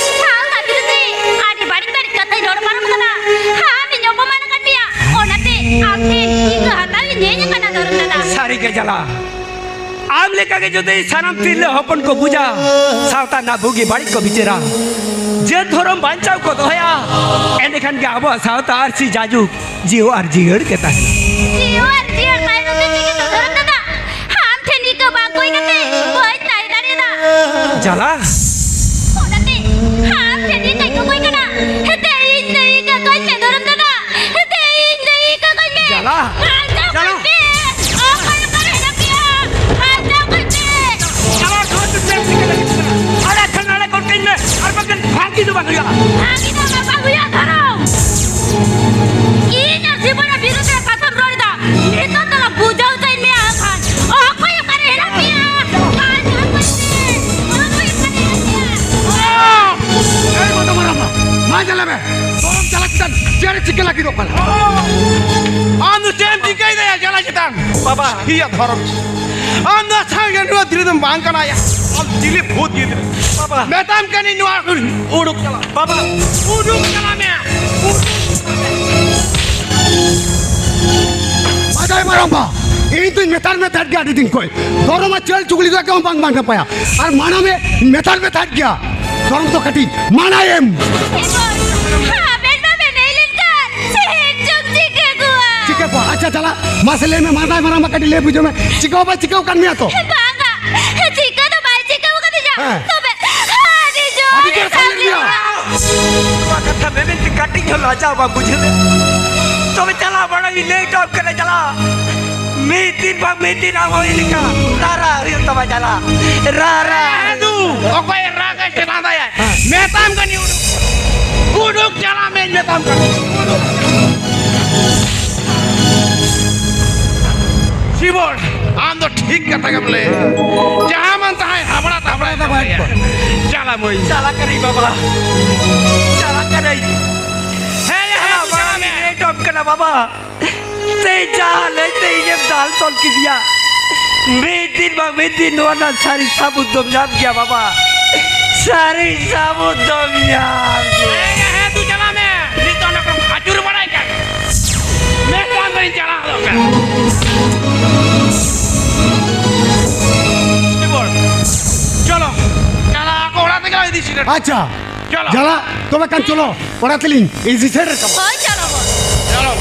ᱟᱢ ᱠᱷᱟᱹᱛᱤᱨ ᱛᱮ ᱟᱹᱰᱤ ᱵᱟᱹᱲᱤᱡ ᱵᱟᱹᱲᱤᱡ ᱠᱟᱛᱷᱟᱧ ᱨᱚᱲ ᱯᱟᱨᱚᱢ ᱠᱟᱫᱟ᱾ ᱟᱢᱤᱧ ᱚᱯᱚᱢᱟᱱ ᱟᱠᱟᱫ ᱢᱮᱭᱟ, ᱚᱱᱟᱛᱮ ᱟᱢ ᱴᱷᱮᱱ ᱤᱠᱟᱹ ᱦᱟᱛᱟᱣ ᱤᱧ ᱦᱮᱡ ᱟᱠᱟᱱᱟ, ᱫᱷᱚᱨᱚᱢ ᱫᱟᱫᱟ᱾ ᱥᱟᱹᱨᱤ ᱜᱮ ᱡᱟᱞᱟ, ᱟᱢ ᱞᱮᱠᱟ ᱜᱮ ᱡᱩᱫᱤ ᱥᱟᱱᱟᱢ ᱛᱤᱨᱞᱟᱹ ᱦᱚᱯᱚᱱ ᱠᱚ ᱵᱩᱡᱟ, ᱥᱟᱶᱛᱟ ᱨᱮᱱᱟᱜ ᱵᱩᱜᱤ ᱵᱟᱹᱲᱤᱡ ᱠᱚ ᱵᱤᱪᱟᱹᱨᱟ, ᱡᱟᱹᱛ ᱫᱷᱚᱨᱚᱢ ᱵᱟᱧᱪᱟᱣ ᱠᱚ ᱫᱚᱦᱚᱭᱟ, ᱮᱸᱰᱮᱠᱷᱟᱱ ᱜᱮ ᱟᱵᱚᱣᱟᱜ ᱥᱟᱶᱛᱟ ᱟᱹᱨᱥᱤ ᱡᱟᱭᱡᱩᱜᱽ ᱡᱤᱭᱟᱹᱲ ᱟᱨ ᱡᱤᱭᱟᱹᱲ ᱜᱮ ᱛᱟᱦᱮᱱᱟ᱾ ᱡᱤᱭᱟᱹᱲ ᱟᱨ ᱡᱤᱭᱟᱹᱲ ᱛᱟᱦᱮᱱ ᱦᱚᱛᱮᱡ ᱛᱮᱜᱮ ᱛᱚ ᱫᱷᱚᱨᱚᱢ ᱫᱟᱫᱟ, ᱟᱢ ᱴᱷᱮᱱ ᱤᱠᱟᱹ ᱵᱟᱝ ᱦᱩᱭ ᱠᱟᱛᱮ ᱵᱟᱹᱧ ᱛᱟᱦᱮᱸ ᱫᱟᱲᱮᱭᱟᱫᱟ᱾ ᱡᱟᱞᱟ᱾ ᱚᱱᱟᱛᱮ ᱟᱢ ᱴᱷᱮᱱ ᱤᱠᱟᱹᱧ ᱠᱚᱠᱚᱭ ᱠᱟᱱᱟ᱾ ᱫᱮ, ᱤᱧ ᱫᱮ, ᱤᱠᱟᱹ ᱠᱚᱧ ᱯᱮ ᱫᱷᱚᱨᱚᱢ ᱫᱟᱫᱟ᱾ ᱫᱮ, ᱤᱧ ᱫᱮ, ᱤᱠᱟᱹ ᱠᱚᱧ ᱯᱮ᱾ ᱡᱟᱞᱟ᱾ ᱵᱟᱧᱪᱟᱣ ᱡᱟᱞᱟ᱾ ᱠᱚᱧ ᱯᱮ᱾ ᱚᱠᱚᱭ ᱚᱠᱟᱨᱮ ᱦᱮᱱᱟᱜ ᱯᱮᱭᱟ? ᱵᱟᱧᱪᱟᱣ ᱠᱚᱧ ᱯᱮ᱾ ᱟᱵᱟᱨ ᱱᱚᱣᱟ ᱫᱚ ᱪᱮᱫ ᱪᱤᱠᱟᱹ ᱞᱟᱹᱜᱤᱫ ᱠᱟᱱᱟ? ᱟᱞᱮ ᱴᱷᱮᱱ ᱱᱚᱰᱮ ᱠᱚᱴᱠᱤᱧ ᱢᱮ, ᱟᱨ ᱵᱟᱝᱠᱷᱟᱱ ᱵᱷᱟᱹᱜᱤ ᱫᱚ ᱵᱟᱝ ᱦᱩᱭᱩᱜᱼᱟ᱾ ᱵᱷᱟᱹᱜᱤ ᱫᱚ ᱵᱟᱝ ᱦᱩᱭᱩᱜᱼᱟ, ᱫᱷᱚᱨᱚᱢ᱾ ᱤᱧ ᱵᱟᱵᱟ᱾ ᱤᱭᱟᱹ ᱫᱷᱚᱨᱚᱢ᱾ ᱟᱢ ᱫᱚ ᱥᱟᱸᱜᱮ ᱱᱚᱣᱟ ᱫᱤᱞᱤ ᱫᱚᱢ ᱵᱟᱝ ᱠᱟᱱᱟ ᱭᱟ᱾ ᱟᱢ ᱫᱤᱞᱤ ᱵᱷᱩᱛ ᱜᱤᱫᱽᱨᱟᱹ᱾ ᱵᱟᱵᱟ᱾ ᱢᱮᱛᱟᱢ ᱠᱟᱹᱱᱟᱹᱧ ᱱᱚᱣᱟ ᱩᱰᱩᱠ ᱪᱟᱞᱟᱜ᱾ ᱵᱟᱵᱟ᱾ ᱩᱰᱩᱠ ᱪᱟᱞᱟᱜ ᱢᱮ᱾ ᱵᱟᱰᱟᱭ ᱢᱟᱨᱟᱝᱵᱟ, ᱤᱧ ᱫᱩᱧ ᱢᱮᱛᱟᱫ ᱢᱮ ᱛᱟᱦᱮᱸᱫ ᱜᱮ ᱟᱹᱰᱤ ᱫᱤᱱ ᱠᱷᱚᱱ᱾ ᱫᱷᱚᱨᱚᱢ ᱟᱨ ᱪᱟᱹᱞ ᱪᱩᱜᱽᱞᱤ ᱫᱚ ᱮᱠᱫᱚᱢ ᱵᱟᱝ, ᱵᱟᱝ ᱱᱟᱯᱟᱭᱟ᱾ ᱟᱨ ᱢᱟᱱᱟᱣ ᱢᱮ, ᱢᱮᱛᱟᱫ ᱢᱮ ᱛᱟᱦᱮᱸᱫ ᱜᱮᱭᱟ᱾ ᱫᱷᱚᱨᱚᱢ ᱫᱚ ᱠᱟᱹᱴᱤᱡ ᱢᱟᱱᱟᱭᱮᱢ᱾ ᱮ ᱜᱚ, ᱟᱵᱮᱱ ᱢᱟ ᱵᱮᱱ ᱞᱟᱹᱭ ᱞᱮᱱᱠᱷᱟᱱ ᱪᱮᱫ ᱪᱚᱢ ᱪᱤᱠᱟᱹ ᱠᱚᱣᱟ? ᱪᱤᱠᱟᱹ ᱠᱚᱣᱟ? ᱟᱪᱪᱷᱟ, ᱪᱟᱞᱟᱜ᱾ ᱢᱟᱥᱮ ᱞᱟᱹᱭ ᱢᱮ, ᱢᱟᱨᱟᱝ, ᱢᱟᱨᱟᱝ ᱢᱟ ᱠᱟᱹᱴᱤᱡ ᱞᱟᱹᱭ ᱵᱩᱡᱷᱟᱹᱣ ᱢᱮ᱾ ᱪᱤᱠᱟᱹ ᱦᱚᱸ ᱵᱟᱭ ᱪᱤᱠᱟᱹ ᱟᱠᱟᱫ ᱢᱮᱭᱟ ᱛᱚ? ᱵᱟᱝᱟ, ᱪᱤᱠᱟᱹ ᱫᱚ ᱵᱟᱭ ᱪᱤᱠᱟᱹ ᱟᱠᱟᱫᱤᱧᱟ᱾ ᱦᱮᱸ᱾ ᱛᱚᱵᱮ ᱟᱹᱰᱤ ᱡᱳᱨ ᱟᱹᱰᱤ ᱡᱳᱨ ᱥᱟᱵ ᱥᱟᱵ ᱞᱮᱫ ᱞᱮᱫᱟ᱾ ᱱᱚᱣᱟ ᱠᱟᱛᱷᱟ ᱢᱮᱢᱮᱱ ᱛᱮ ᱠᱟᱹᱴᱤᱡ ᱦᱚᱸ ᱞᱟᱡᱟᱣ ᱵᱟᱝ ᱵᱩᱡᱷᱟᱹᱣ ᱞᱮᱫ᱾ ᱛᱚᱵᱮ ᱪᱟᱞᱟᱣ ᱵᱟᱲᱟ ᱜᱮ ᱞᱟᱹᱭ ᱦᱚᱴᱚ ᱟᱢ ᱠᱟᱱᱟ, ᱪᱟᱞᱟᱣ᱾ ᱢᱤᱫ ᱫᱤᱱ ᱵᱟᱝ ᱢᱤᱫ ᱫᱤᱱ ᱟᱢ ᱦᱚᱸ ᱤᱧ ᱞᱮᱠᱟ ᱨᱟᱨᱟ ᱦᱩᱭᱩᱜ ᱛᱟᱢᱟ, ᱪᱟᱞᱟᱣ᱾ ᱨᱟᱨᱟ᱾ ᱮ ᱫᱩ, ᱚᱠᱚᱭᱮ ᱨᱟᱜᱟᱭ ᱥᱮ ᱞᱟᱸᱫᱟᱭᱟᱭ? ᱢᱮᱛᱟᱢ ᱠᱟᱹᱱᱟᱹᱧ ᱩᱰᱩᱠ᱾ ᱩᱰᱩᱠ ᱪᱟᱞᱟᱜ ᱢᱮᱧ ᱢᱮᱛᱟᱢ ᱠᱟᱱᱟ᱾ ᱩᱰᱩᱠ᱾ ᱥᱤᱵᱚᱲ, ᱟᱢ ᱫᱚ ᱴᱷᱤᱠ ᱠᱟᱛᱷᱟ ᱜᱮᱢ ᱞᱟᱹᱭ᱾ ᱡᱟᱦᱟᱸ ᱢᱟᱱ ᱛᱟᱦᱟᱸᱭ ᱦᱟᱵᱲᱟ ᱫᱟᱵᱲᱟ ᱦᱟᱵᱲᱟ ᱫᱟᱵᱲᱟ ᱧᱚᱜ ᱜᱮᱭᱟ᱾ ᱠᱚ᱾ ᱪᱟᱞᱟᱜ ᱢᱟᱹᱭ᱾ ᱪᱟᱞᱟᱜ ᱠᱟᱹᱱᱟᱹᱧ ᱵᱟᱵᱟ᱾ ᱪᱟᱞᱟᱜ ᱠᱟᱹᱱᱟᱹᱧ᱾ ᱦᱮᱸ, ᱦᱮᱸ, ᱪᱟᱞᱟᱜ ᱪᱟᱞᱟᱜ ᱢᱟᱹᱭ᱾ ᱢᱮ᱾ ᱞᱮᱴᱚᱜ ᱠᱟᱱᱟ ᱵᱟᱵᱟ᱾ ᱛᱮ ᱡᱟᱦᱟᱸ ᱞᱟᱹᱭᱛᱮ ᱤᱧᱮᱢ ᱫᱟᱞ ᱛᱚᱞ ᱠᱤᱫᱤᱧᱟ, ᱢᱤᱫ ᱫᱤᱱ ᱵᱟᱝ ᱢᱤᱫ ᱫᱤᱱ ᱱᱚᱣᱟ ᱨᱮᱱᱟᱜ ᱥᱟᱹᱨᱤ ᱥᱟᱹᱵᱩᱛ ᱫᱚᱢ ᱧᱟᱢ ᱜᱮᱭᱟ ᱵᱟᱵᱟ, ᱥᱟᱹᱨᱤ ᱥᱟᱹᱵᱩᱛ ᱫᱚᱢ ᱧᱟᱢ ᱜᱮᱭᱟ᱾ ᱦᱮᱸ, ᱦᱮᱸ, ᱛᱩ ᱪᱟᱞᱟᱜ ᱢᱮ᱾ ᱱᱤᱛ ᱫᱚ ᱚᱸᱰᱮ ᱠᱷᱚᱱ ᱟᱹᱪᱩᱨ ᱵᱟᱲᱟᱭ ᱠᱟᱱ᱾ ᱢᱤᱫᱴᱟᱝ ᱫᱚᱧ ᱪᱟᱞᱟᱣ ᱫᱚᱨᱠᱟᱨ᱾ ᱪᱚᱞᱚ, ᱪᱟᱞᱟᱜ ᱟᱠᱚ ᱚᱲᱟᱜ ᱛᱮᱜᱮ ᱤᱫᱤ ᱥᱮᱴᱮᱨ᱾ ᱟᱪᱪᱷᱟ, ᱪᱚᱞᱚ᱾ ᱪᱟᱞᱟᱜ, ᱛᱚᱵᱮ ᱠᱷᱟᱱ ᱪᱚᱞᱚ, ᱚᱲᱟᱜ ᱛᱮᱞᱤᱧ ᱤᱫᱤ ᱥᱮᱴᱮᱨ ᱠᱟᱢᱟ᱾ ᱦᱳᱭ, ᱪᱚᱞᱚ ᱵᱚᱱ᱾ ᱪᱚᱞᱚ᱾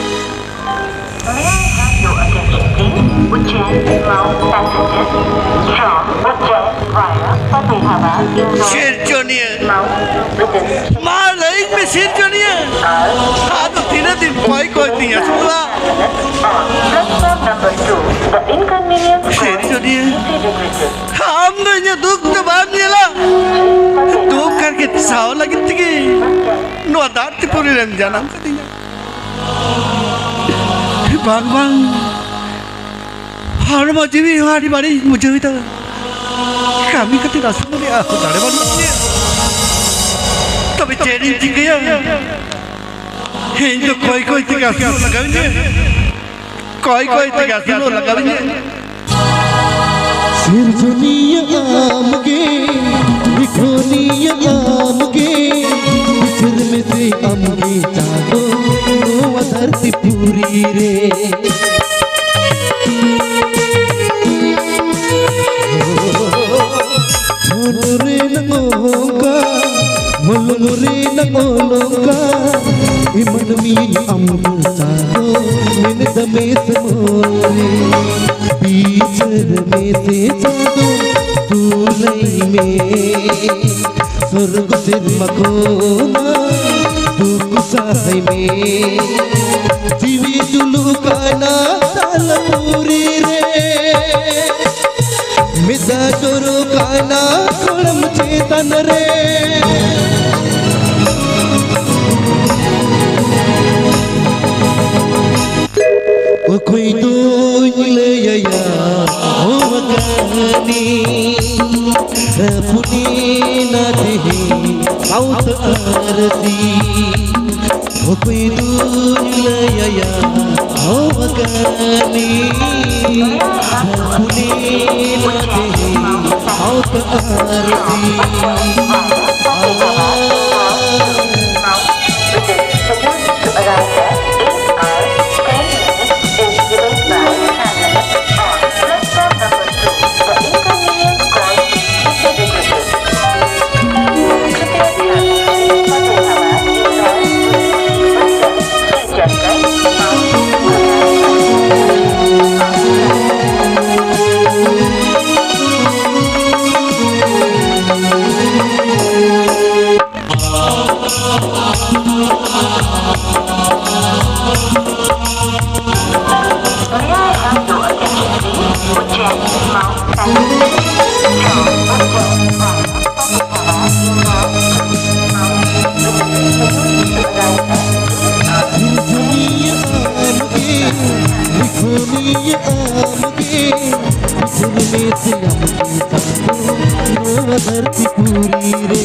May I have your attention, please? Ujjain Mao passengers from Ujjain via Fatehpur, Indore. ᱥᱤᱨᱡᱚᱱᱤᱭᱟᱹ᱾ Mao with this ᱢᱟ ᱞᱟᱹᱭ ᱢᱮ ᱥᱤᱨᱡᱚᱱᱤᱭᱟᱹ, ᱟᱫᱚ ᱛᱤᱱᱟᱹᱜ ᱫᱤᱱ ᱠᱚᱭ ᱠᱚᱭ ᱛᱤᱧ ᱟᱹᱥᱩᱞᱟ? On platform number two, the inconvenience caused ᱥᱤᱨᱡᱚᱱᱤᱭᱟᱹ, is regretted. ᱟᱢ ᱫᱚ ᱤᱧᱟᱹᱜ ᱫᱩᱠ ᱫᱚ ᱵᱟᱢ ᱧᱮᱞᱟ᱾ ᱫᱩᱠ ᱟᱨ ᱜᱮ ᱥᱟᱦᱟᱣ ᱞᱟᱹᱜᱤᱫ ᱛᱮᱜᱮ ᱱᱚᱣᱟ ᱫᱷᱟᱹᱨᱛᱤ ᱯᱩᱨᱤ ᱨᱮᱢ ᱡᱟᱱᱟᱢ ᱠᱟᱫᱤᱧᱟ᱾ ᱵᱟᱝ, ᱵᱟᱝ, ᱦᱚᱲᱢᱚ ᱡᱤᱣᱤ ᱦᱚᱸ ᱟᱹᱰᱤ ᱵᱟᱹᱲᱤᱡ ᱵᱩᱡᱷᱟᱹᱣ ᱮᱫᱟ᱾ ᱠᱟᱹᱢᱤ ᱠᱟᱛᱮ ᱟᱹᱥᱩᱞ ᱨᱮᱭᱟᱜ ᱫᱟᱲᱮ ᱵᱟᱹᱱᱩᱜ ᱛᱤᱧᱟᱹ᱾ ᱛᱚᱵᱮ ᱪᱮᱫ ᱤᱧ ᱪᱤᱠᱟᱹᱭᱟ? ᱤᱧ ᱫᱚ ᱠᱚᱭ ᱠᱚᱭ ᱛᱮᱜᱮ ᱟᱹᱥᱩᱞ ᱞᱟᱜᱟᱣᱤᱧᱟᱹ᱾ ᱠᱚᱭ ᱠᱚᱭ ᱛᱮᱜᱮ ᱟᱹᱥᱩᱞᱚᱜ ᱞᱟᱜᱟᱣᱤᱧᱟᱹ᱾ ᱥᱤᱨᱡᱚᱱᱤᱭᱟᱹ ᱟᱢᱜᱮ, ᱞᱤᱠᱷᱚᱱᱤᱭᱟᱹ ᱟᱢᱜᱮ, ᱵᱤᱪᱟᱹᱨ ᱢᱮᱥᱮ ᱟᱢᱜᱮ ᱪᱟᱸᱫᱚ ᱱᱚᱣᱟ ᱫᱷᱟᱹᱨᱛᱤ ᱯᱩᱨᱤ ᱨᱮ᱾ ᱦᱚᱱᱚᱨᱮ ᱱᱚᱝᱠᱟ, ᱦᱚᱞᱚᱝ ᱨᱮ ᱱᱚᱝᱠᱟ, ᱮᱢᱟᱱ ᱢᱤᱫ ᱟᱢ ᱫᱚ ᱪᱟᱸᱫᱚ, ᱢᱮᱱ ᱫᱟᱢᱮ ᱥᱮ ᱢᱚᱱ ᱨᱮ, ᱵᱤᱪᱟᱹᱨ ᱢᱮ ᱥᱮ ᱪᱟᱸᱫᱚ, ᱫᱩᱞᱟᱹᱭ ᱢᱮ᱾ ᱥᱚᱨᱜᱚ ᱥᱮᱨᱢᱟ ᱠᱷᱚᱱᱟᱜ ᱫᱩᱠ ᱥᱟᱦᱟᱭ ᱢᱮ᱾ ᱡᱤᱣᱤ ᱡᱩᱞᱩᱜ ᱠᱟᱱᱟ ᱛᱟᱞᱯᱩᱨᱤ ᱨᱮ, ᱢᱮᱫᱟ ᱡᱚᱨᱚᱜ ᱠᱟᱱᱟ ᱠᱚᱲᱟᱢ ᱪᱮᱛᱟᱱ ᱨᱮ᱾ ᱚᱠᱚᱭ ᱫᱚᱧ ᱞᱟᱹᱭᱟᱭᱟ ᱱᱚᱣᱟ ᱠᱟᱹᱦᱱᱤ? ᱨᱟᱹᱯᱩᱫᱤᱱᱟ ᱛᱮᱦᱮᱧ ᱥᱟᱶᱛᱟ ᱟᱹᱨᱥᱤ᱾ ᱚᱠᱚᱭ ᱫᱚᱧ ᱞᱟᱹᱭᱟᱭᱟ ᱱᱚᱣᱟ ᱠᱟᱹᱦᱱᱤ? ᱨᱟᱹᱯᱩᱫᱤᱱᱟ ᱛᱮᱦᱮᱧ ᱥᱟᱶᱛᱟ ᱟᱹᱨᱥᱤ᱾ Scheduled to arrive at eight hours, ten minutes is given by traveler on platform number two. The inconvenience caused is deeply regretted. कृपया ध्यान दीजिए, फतेहाबाद इंदौर उन्नीस की बस सेवा चढ़कर ᱥᱮ ᱟᱢ ᱜᱮ ᱪᱟᱸᱫᱚ ᱱᱚᱣᱟ ᱫᱷᱟᱹᱨᱛᱤ ᱯᱩᱨᱤ ᱨᱮ᱾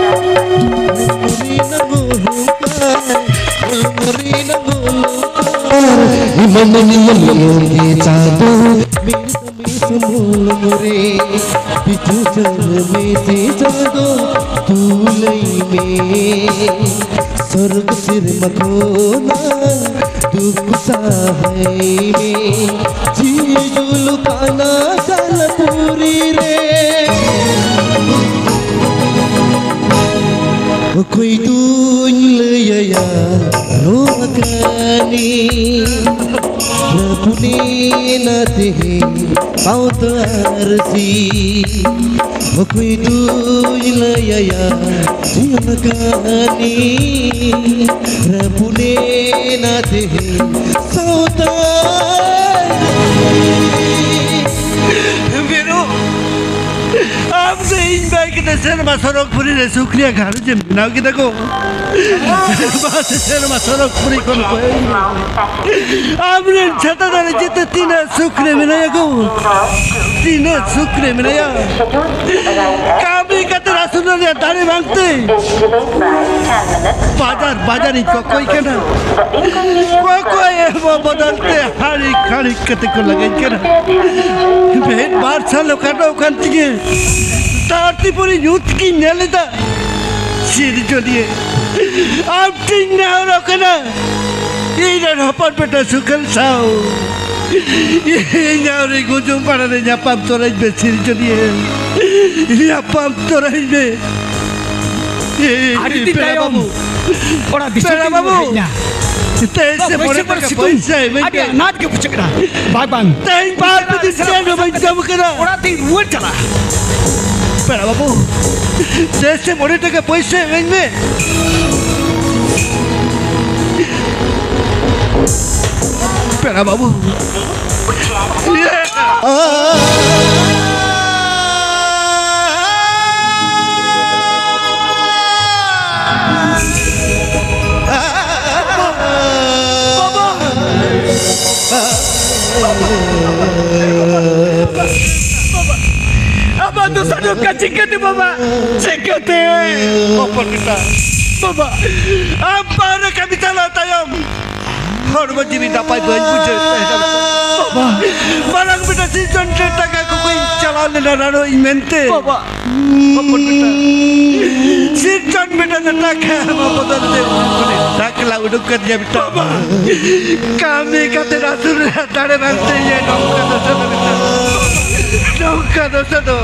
ᱦᱚᱲᱢᱚ ᱨᱮᱱᱟᱜ ᱚᱦᱚᱝᱠᱟᱨ, ᱦᱚᱲᱢᱚ ᱨᱮᱱᱟᱜ ᱚᱦᱚᱝᱠᱟᱨ, ᱮᱢᱟᱢᱟᱹᱧ ᱟᱢ ᱜᱮ ᱪᱟᱸᱫᱚ, ᱢᱤᱫ ᱫᱚᱢ ᱥᱩᱢᱩᱝ ᱨᱮ ᱯᱤᱪᱷᱩ ᱪᱟᱞ ᱢᱮ ᱥᱮ ᱪᱟᱸᱫᱚ ᱛᱩᱞᱟᱹᱭ ᱢᱮ᱾ ᱥᱚᱨᱜᱚ ᱥᱮᱨᱢᱟ ᱠᱷᱚᱱᱟᱜ ᱫᱩᱠ ᱥᱟᱦᱟᱭ ᱢᱮ᱾ ᱡᱤᱣᱤ ᱡᱩᱞᱩᱜ ᱠᱟᱱᱟ ᱡᱟᱞᱯᱩᱨᱤ ᱨᱮ᱾ ᱚᱠᱚᱭ ᱫᱩᱧ ᱞᱟᱹᱭᱟᱭᱟ ᱱᱚᱣᱟ ᱠᱟᱹᱦᱱᱤ? ᱨᱟᱹᱯᱩᱫ ᱮᱱᱟ ᱛᱮᱦᱮᱧ ᱥᱟᱶᱛᱟ ᱟᱹᱨᱥᱤ᱾ ᱚᱠᱚᱭ ᱫᱩᱧ ᱞᱟᱹᱭᱟᱭᱟ ᱡᱤᱭᱚᱱ ᱠᱟᱹᱦᱱᱤ? ᱨᱟᱹᱯᱩᱫ ᱮᱱᱟ ᱛᱮᱦᱮᱧ ᱥᱟᱶᱛᱟ ᱟᱹᱨᱥᱤ᱾ ᱵᱤᱨᱩ, ᱟᱢ ᱫᱚ ᱤᱧ ᱵᱟᱹᱜᱤ ᱠᱟᱛᱮ ᱥᱮᱨᱢᱟ ᱥᱚᱨᱚᱜᱽᱯᱩᱨᱤ ᱨᱮ ᱥᱩᱠᱨᱤᱭᱟᱜ ᱜᱷᱟᱨᱚᱸᱡᱽ ᱮᱢ ᱵᱮᱱᱟᱣ ᱠᱮᱫᱟ ᱜᱳ᱾ ᱢᱟ ᱥᱮ ᱥᱮᱨᱢᱟ ᱥᱚᱨᱚᱜᱽᱯᱩᱨᱤ ᱠᱷᱚᱱ ᱠᱚᱭᱚᱜ ᱢᱮ᱾ ᱟᱢ ᱨᱮᱱ ᱪᱷᱟᱛᱟ ᱫᱟᱨᱮ ᱪᱮᱛᱟᱱ ᱛᱤᱱᱟᱹᱜ ᱥᱩᱠ ᱨᱮ ᱢᱮᱱᱟᱭᱟ ᱜᱳ, ᱛᱤᱱᱟᱹᱜ ᱥᱩᱠ ᱨᱮ ᱢᱮᱱᱟᱭᱟ᱾ ᱠᱟᱹᱢᱤ ᱠᱟᱛᱮ ᱟᱹᱥᱩᱞ ᱨᱮᱭᱟᱜ ᱫᱟᱲᱮ ᱵᱟᱝᱛᱮ ᱵᱟᱡᱟᱨ ᱵᱟᱡᱟᱨᱤᱧ ᱠᱚᱠᱚᱭ ᱠᱟᱱᱟ᱾ ᱠᱚᱠᱚᱭ ᱮᱢᱚᱜ ᱵᱚᱫᱚᱞ ᱛᱮ ᱦᱟᱹᱲᱤ ᱠᱷᱟᱹᱲᱤ ᱠᱟᱛᱮ ᱠᱚ ᱞᱟᱜᱟᱧ ᱠᱟᱱᱟ᱾ ᱢᱤᱫ ᱵᱟᱨ ᱥᱟᱞ ᱚᱠᱟᱴᱚᱜ ᱠᱟᱱ ᱛᱤᱧᱟᱹ, ᱫᱷᱟᱹᱨᱛᱤ ᱯᱩᱨᱤ ᱧᱩᱛ ᱜᱤᱧ ᱧᱮᱞ ᱮᱫᱟ᱾ ᱥᱤᱨᱡᱚᱱᱤᱭᱟᱹ, ᱟᱢ ᱴᱷᱮᱱ ᱱᱮᱦᱚᱨᱚᱜ ᱠᱟᱱᱟ, ᱤᱧ ᱨᱮᱱ ᱦᱚᱯᱚᱱ ᱵᱮᱴᱟ ᱥᱩᱠᱷᱟᱹᱞ ᱥᱟᱶ ᱤᱧ ᱟᱹᱣᱨᱤ ᱜᱩᱡᱩᱜ ᱢᱟᱲᱟᱝ ᱨᱮ ᱧᱟᱯᱟᱢ ᱛᱚᱨᱟᱧ ᱢᱮ ᱥᱤᱨᱡᱚᱱᱤᱭᱟᱹ, ᱧᱟᱯᱟᱢ ᱛᱚᱨᱟᱧ ᱢᱮ᱾ ᱟᱹᱰᱤ ᱫᱤᱱ ᱯᱮᱲᱟ ᱛᱟᱭᱚᱢ ᱵᱟᱹᱵᱩ, ᱚᱲᱟᱜ ᱫᱤᱥᱚᱢ ᱯᱮᱲᱟ ᱛᱮᱧ ᱵᱟᱹᱵᱩ, ᱨᱩᱣᱟᱹᱲ ᱦᱮᱡ ᱮᱱᱟ᱾ ᱛᱮᱦᱮᱧ ᱥᱮ ᱢᱚᱬᱮ ᱴᱟᱠᱟ ᱥᱤᱛᱩᱝ ᱯᱚᱭᱥᱟ ᱤᱢᱟᱹᱧ ᱟᱹᱰᱤ ᱢᱮ᱾ ᱟᱱᱟᱴ ᱜᱮ ᱵᱩᱡᱷᱟᱹᱜ ᱠᱟᱱᱟ᱾ ᱵᱟᱭ ᱵᱟᱝ᱾ ᱛᱮᱦᱮᱧ ᱵᱟᱨ ᱯᱮ ᱫᱤᱱ ᱪᱮᱫ ᱦᱚᱸ ᱵᱟᱹᱧ ᱡᱚᱢ ᱠᱟᱫᱟ᱾ ᱚᱲᱟᱜ ᱛᱤᱧ ᱨᱩᱣᱟᱹᱲ ᱪᱟᱞᱟᱜᱼᱟ᱾ ᱯᱮᱲᱟ ᱵᱟᱹᱵᱩ, ᱛᱮᱦᱮᱧ ᱥᱮ ᱢᱚᱬᱮ ᱴᱟᱠᱟ ᱯᱚᱭᱥᱟ ᱤᱢᱟᱹᱧ ᱢᱮ᱾ ᱯᱮᱲᱟ ᱵᱟᱹᱵᱩ᱾ ᱵᱟᱵᱟ, ᱟᱢᱟᱜ ᱫᱚᱥᱟ ᱱᱚᱝᱠᱟ ᱪᱤᱠᱟᱹᱛᱮ ᱵᱟᱵᱟ? ᱪᱤᱠᱟᱹᱛᱮ? ᱦᱚᱯᱚᱱ ᱵᱮᱴᱟ, ᱵᱟᱵᱟ, ᱟᱢ ᱵᱟᱦᱨᱮ ᱠᱟᱹᱢᱤ ᱪᱟᱞᱟᱣ ᱛᱟᱭᱚᱢ ᱦᱚᱲᱢᱚ ᱡᱤᱣᱤ ᱱᱟᱯᱟᱭ ᱵᱟᱹᱧ ᱵᱩᱡᱷᱟᱹᱣ ᱛᱟᱦᱮᱸᱱᱟ᱾ ᱵᱟᱵᱟ, ᱢᱟᱨᱟᱝ ᱵᱮᱴᱟ ᱥᱤᱨᱡᱚᱱ ᱴᱷᱮᱱ ᱴᱟᱠᱟ ᱠᱚ ᱠᱚᱧ ᱪᱟᱞᱟᱣ ᱞᱮᱱᱟ ᱨᱟᱱᱚᱜ ᱤᱧ ᱢᱮᱱᱛᱮ᱾ ᱵᱟᱵᱟ, ᱦᱚᱯᱚᱱ ᱵᱮᱴᱟ, ᱥᱤᱨᱡᱚᱱ ᱵᱮᱴᱟ ᱫᱚ ᱴᱟᱠᱟ ᱮᱢᱟ ᱵᱚᱫᱚᱞ ᱛᱮ ᱩᱱᱤ ᱴᱟᱠᱞᱟ ᱩᱰᱩᱠ ᱠᱟᱫᱮᱭᱟ ᱵᱮᱴᱟ᱾ ᱵᱟᱵᱟ, ᱠᱟᱹᱢᱤ ᱠᱟᱛᱮ ᱟᱹᱥᱩᱞ ᱨᱮᱱᱟᱜ ᱫᱟᱲᱮ ᱵᱟᱝ ᱛᱮ ᱤᱧᱟᱹᱜ ᱱᱚᱝᱠᱟ ᱫᱚᱥᱟ ᱫᱚ ᱵᱮᱴᱟ, ᱱᱚᱝᱠᱟ ᱫᱚᱥᱟ ᱫᱚ᱾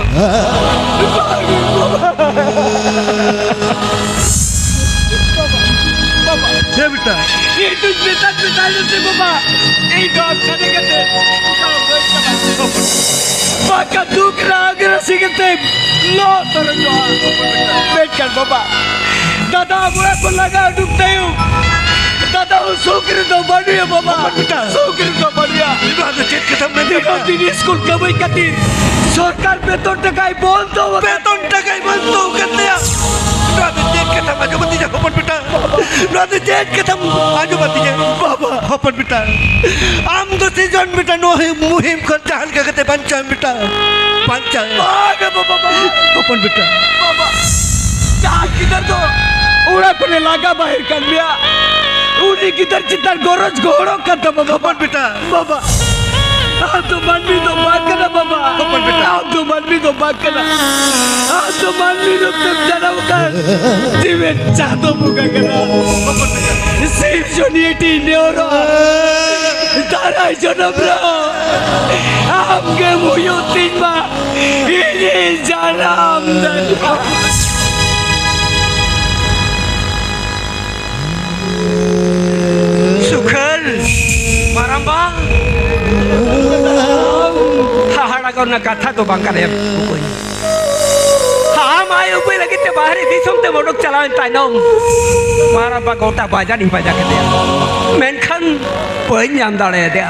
ᱵᱟᱵᱟ, ᱦᱮᱸ ᱵᱮᱴᱟ᱾ ᱤᱧ ᱫᱩᱧ ᱢᱮᱛᱟᱫ ᱢᱮ ᱛᱟᱦᱮᱸ ᱥᱮ ᱵᱟᱵᱟ, ᱤᱧ ᱫᱚ ᱟᱢ ᱥᱟᱰᱮ ᱠᱟᱛᱮ ᱚᱠᱟ ᱦᱚᱸ ᱵᱟᱹᱧ ᱪᱟᱞᱟᱜ ᱛᱮ ᱵᱟᱵᱟ᱾ ᱵᱟᱠᱟ ᱫᱩᱠ ᱨᱮ ᱟᱜᱽᱨᱟ ᱥᱤ ᱠᱟᱛᱮ ᱞᱚ ᱛᱚᱨᱚᱡᱚᱜᱼᱟ᱾ ᱢᱮᱱᱠᱷᱟᱱ ᱵᱟᱵᱟ, ᱫᱟᱫᱟ ᱟᱵᱚ ᱚᱲᱟᱜ ᱠᱷᱚᱱ ᱞᱟᱜᱟ ᱩᱰᱩᱠ ᱛᱟᱭᱚᱢ, ᱫᱟᱫᱟ ᱦᱚᱸ ᱥᱩᱠ ᱨᱮᱫᱚ ᱵᱟᱹᱱᱩᱭᱟ ᱵᱟᱵᱟ᱾ ᱵᱮᱴᱟ᱾ ᱥᱩᱠ ᱨᱮᱫᱚ ᱵᱟᱹᱱᱩᱭᱟ᱾ ᱱᱚᱣᱟ ᱫᱚ ᱪᱮᱫ ᱠᱟᱛᱷᱟᱢ ᱢᱮᱱ ᱫᱤᱱᱟᱹᱢ ᱠᱮᱫᱟ? ᱫᱤᱱ ᱥᱠᱩᱞ ᱠᱟᱹᱢᱟᱹᱭ ᱠᱷᱟᱹᱛᱤᱨ ᱥᱚᱨᱠᱟᱨ ᱵᱮᱛᱚᱱ ᱴᱟᱠᱟᱭ ᱵᱚᱱᱫᱚ ᱟᱠᱟᱫ᱾ ᱵᱮᱛᱚᱱ ᱴᱟᱠᱟᱭ ᱵᱚᱱᱫᱚ ᱟᱠᱟᱫ ᱛᱟᱭᱟ᱾ ᱱᱚᱣᱟ ᱫᱚ ᱪᱮᱫ ᱠᱟᱛᱷᱟᱢ ᱟᱸᱡᱚᱢ ᱟᱹᱫᱤᱧᱟ ᱦᱚᱯᱚᱱ ᱵᱮᱴᱟ? ᱱᱚᱣᱟ ᱫᱚ ᱪᱮᱫ ᱠᱟᱛᱷᱟᱢ ᱟᱸᱡᱚᱢ ᱟᱹᱫᱤᱧᱟ? ᱵᱟᱵᱟ᱾ ᱦᱚᱯᱚᱱ ᱵᱮᱴᱟ, ᱟᱢ ᱫᱚ ᱥᱤᱨᱡᱚᱱ ᱵᱮᱴᱟ ᱱᱚᱣᱟ ᱢᱩᱦᱤᱢ ᱠᱷᱚᱱ ᱡᱟᱦᱟᱸ ᱞᱮᱠᱟ ᱠᱟᱛᱮ ᱵᱟᱧᱪᱟᱣ ᱵᱮᱴᱟ, ᱵᱟᱧᱪᱟᱣ᱾ ᱵᱟᱝ ᱵᱟᱵᱟ, ᱵᱟᱵᱟ᱾ ᱦᱚᱯᱚᱱ ᱵᱮᱴᱟ᱾ ᱵᱟᱵᱟ, ᱡᱟᱦᱟᱸ ᱜᱤᱫᱟᱹᱨ ᱫᱚ ᱚᱲᱟᱜ ᱠᱷᱚᱱᱮ ᱞᱟᱜᱟ ᱵᱟᱦᱮᱨ ᱠᱟᱱ ᱢᱮᱭᱟ, ᱩᱱᱤ ᱜᱤᱫᱟᱹᱨ ᱪᱮᱛᱟᱱ ᱜᱚᱨᱚᱡᱽ ᱜᱚᱦᱚᱲᱚᱜ ᱠᱟᱱ ᱛᱟᱢᱟ ᱵᱟᱵᱟ᱾ ᱦᱚᱯᱚᱱ ᱵᱮᱴᱟ᱾ ᱵᱟᱵᱟ, ᱟᱢ ᱫᱚ ᱢᱟᱹᱱᱢᱤ ᱫᱚ ᱵᱟᱝ ᱠᱟᱱᱟ ᱵᱟᱵᱟ᱾ ᱦᱚᱯᱚᱱ ᱵᱮᱴᱟ᱾ ᱟᱢ ᱫᱚ ᱢᱟᱹᱱᱢᱤ ᱫᱚ ᱵᱟᱝ ᱠᱟᱱᱟ᱾ ᱟᱢ ᱫᱚ ᱢᱟᱹᱱᱢᱤ ᱨᱩᱯ ᱛᱮᱢ ᱡᱟᱱᱟᱢ ᱟᱠᱟᱱ ᱡᱤᱣᱮᱫ ᱪᱟᱸᱫᱚ ᱵᱚᱸᱜᱟ ᱠᱟᱱᱟ᱾ ᱦᱚᱯᱚᱱ ᱵᱮᱴᱟ᱾ ᱥᱤᱨᱡᱚᱱᱤᱭᱟᱹ ᱴᱷᱮᱱ ᱱᱮᱦᱚᱨᱚᱜᱼᱟ, ᱫᱟᱨᱟᱭ ᱡᱚᱱᱚᱢ ᱨᱮᱦᱚᱸ ᱟᱢ ᱜᱮᱢ ᱦᱩᱭᱩᱜ ᱛᱤᱧ ᱢᱟ ᱤᱧᱤᱡ ᱡᱟᱱᱟᱢ ᱫᱟᱨᱮ᱾ ᱥᱩᱠᱷᱟᱹᱞ, ᱢᱟᱨᱟᱢᱵᱟ, ᱦᱟᱦᱟᱲᱟ ᱨᱮᱱᱟᱜ ᱠᱟᱛᱷᱟ ᱫᱚ ᱵᱟᱝ ᱠᱟᱱᱟ ᱭᱟ ᱵᱚᱠᱚᱧ᱾ ᱟᱢ ᱟᱭ ᱩᱯᱟᱹᱭ ᱞᱟᱹᱜᱤᱫ ᱛᱮ ᱵᱟᱦᱨᱮ ᱫᱤᱥᱚᱢ ᱛᱮᱢ ᱚᱰᱚᱠ ᱪᱟᱞᱟᱣᱮᱱ ᱛᱟᱭᱱᱚᱢ, ᱢᱟᱨᱟᱢᱵᱟ ᱜᱚᱴᱟ ᱵᱟᱡᱟᱨᱤᱧ ᱯᱟᱸᱡᱟ ᱠᱮᱫᱮᱭᱟ, ᱢᱮᱱᱠᱷᱟᱱ ᱵᱟᱹᱧ ᱧᱟᱢ ᱫᱟᱲᱮᱭᱟᱫᱮᱭᱟ᱾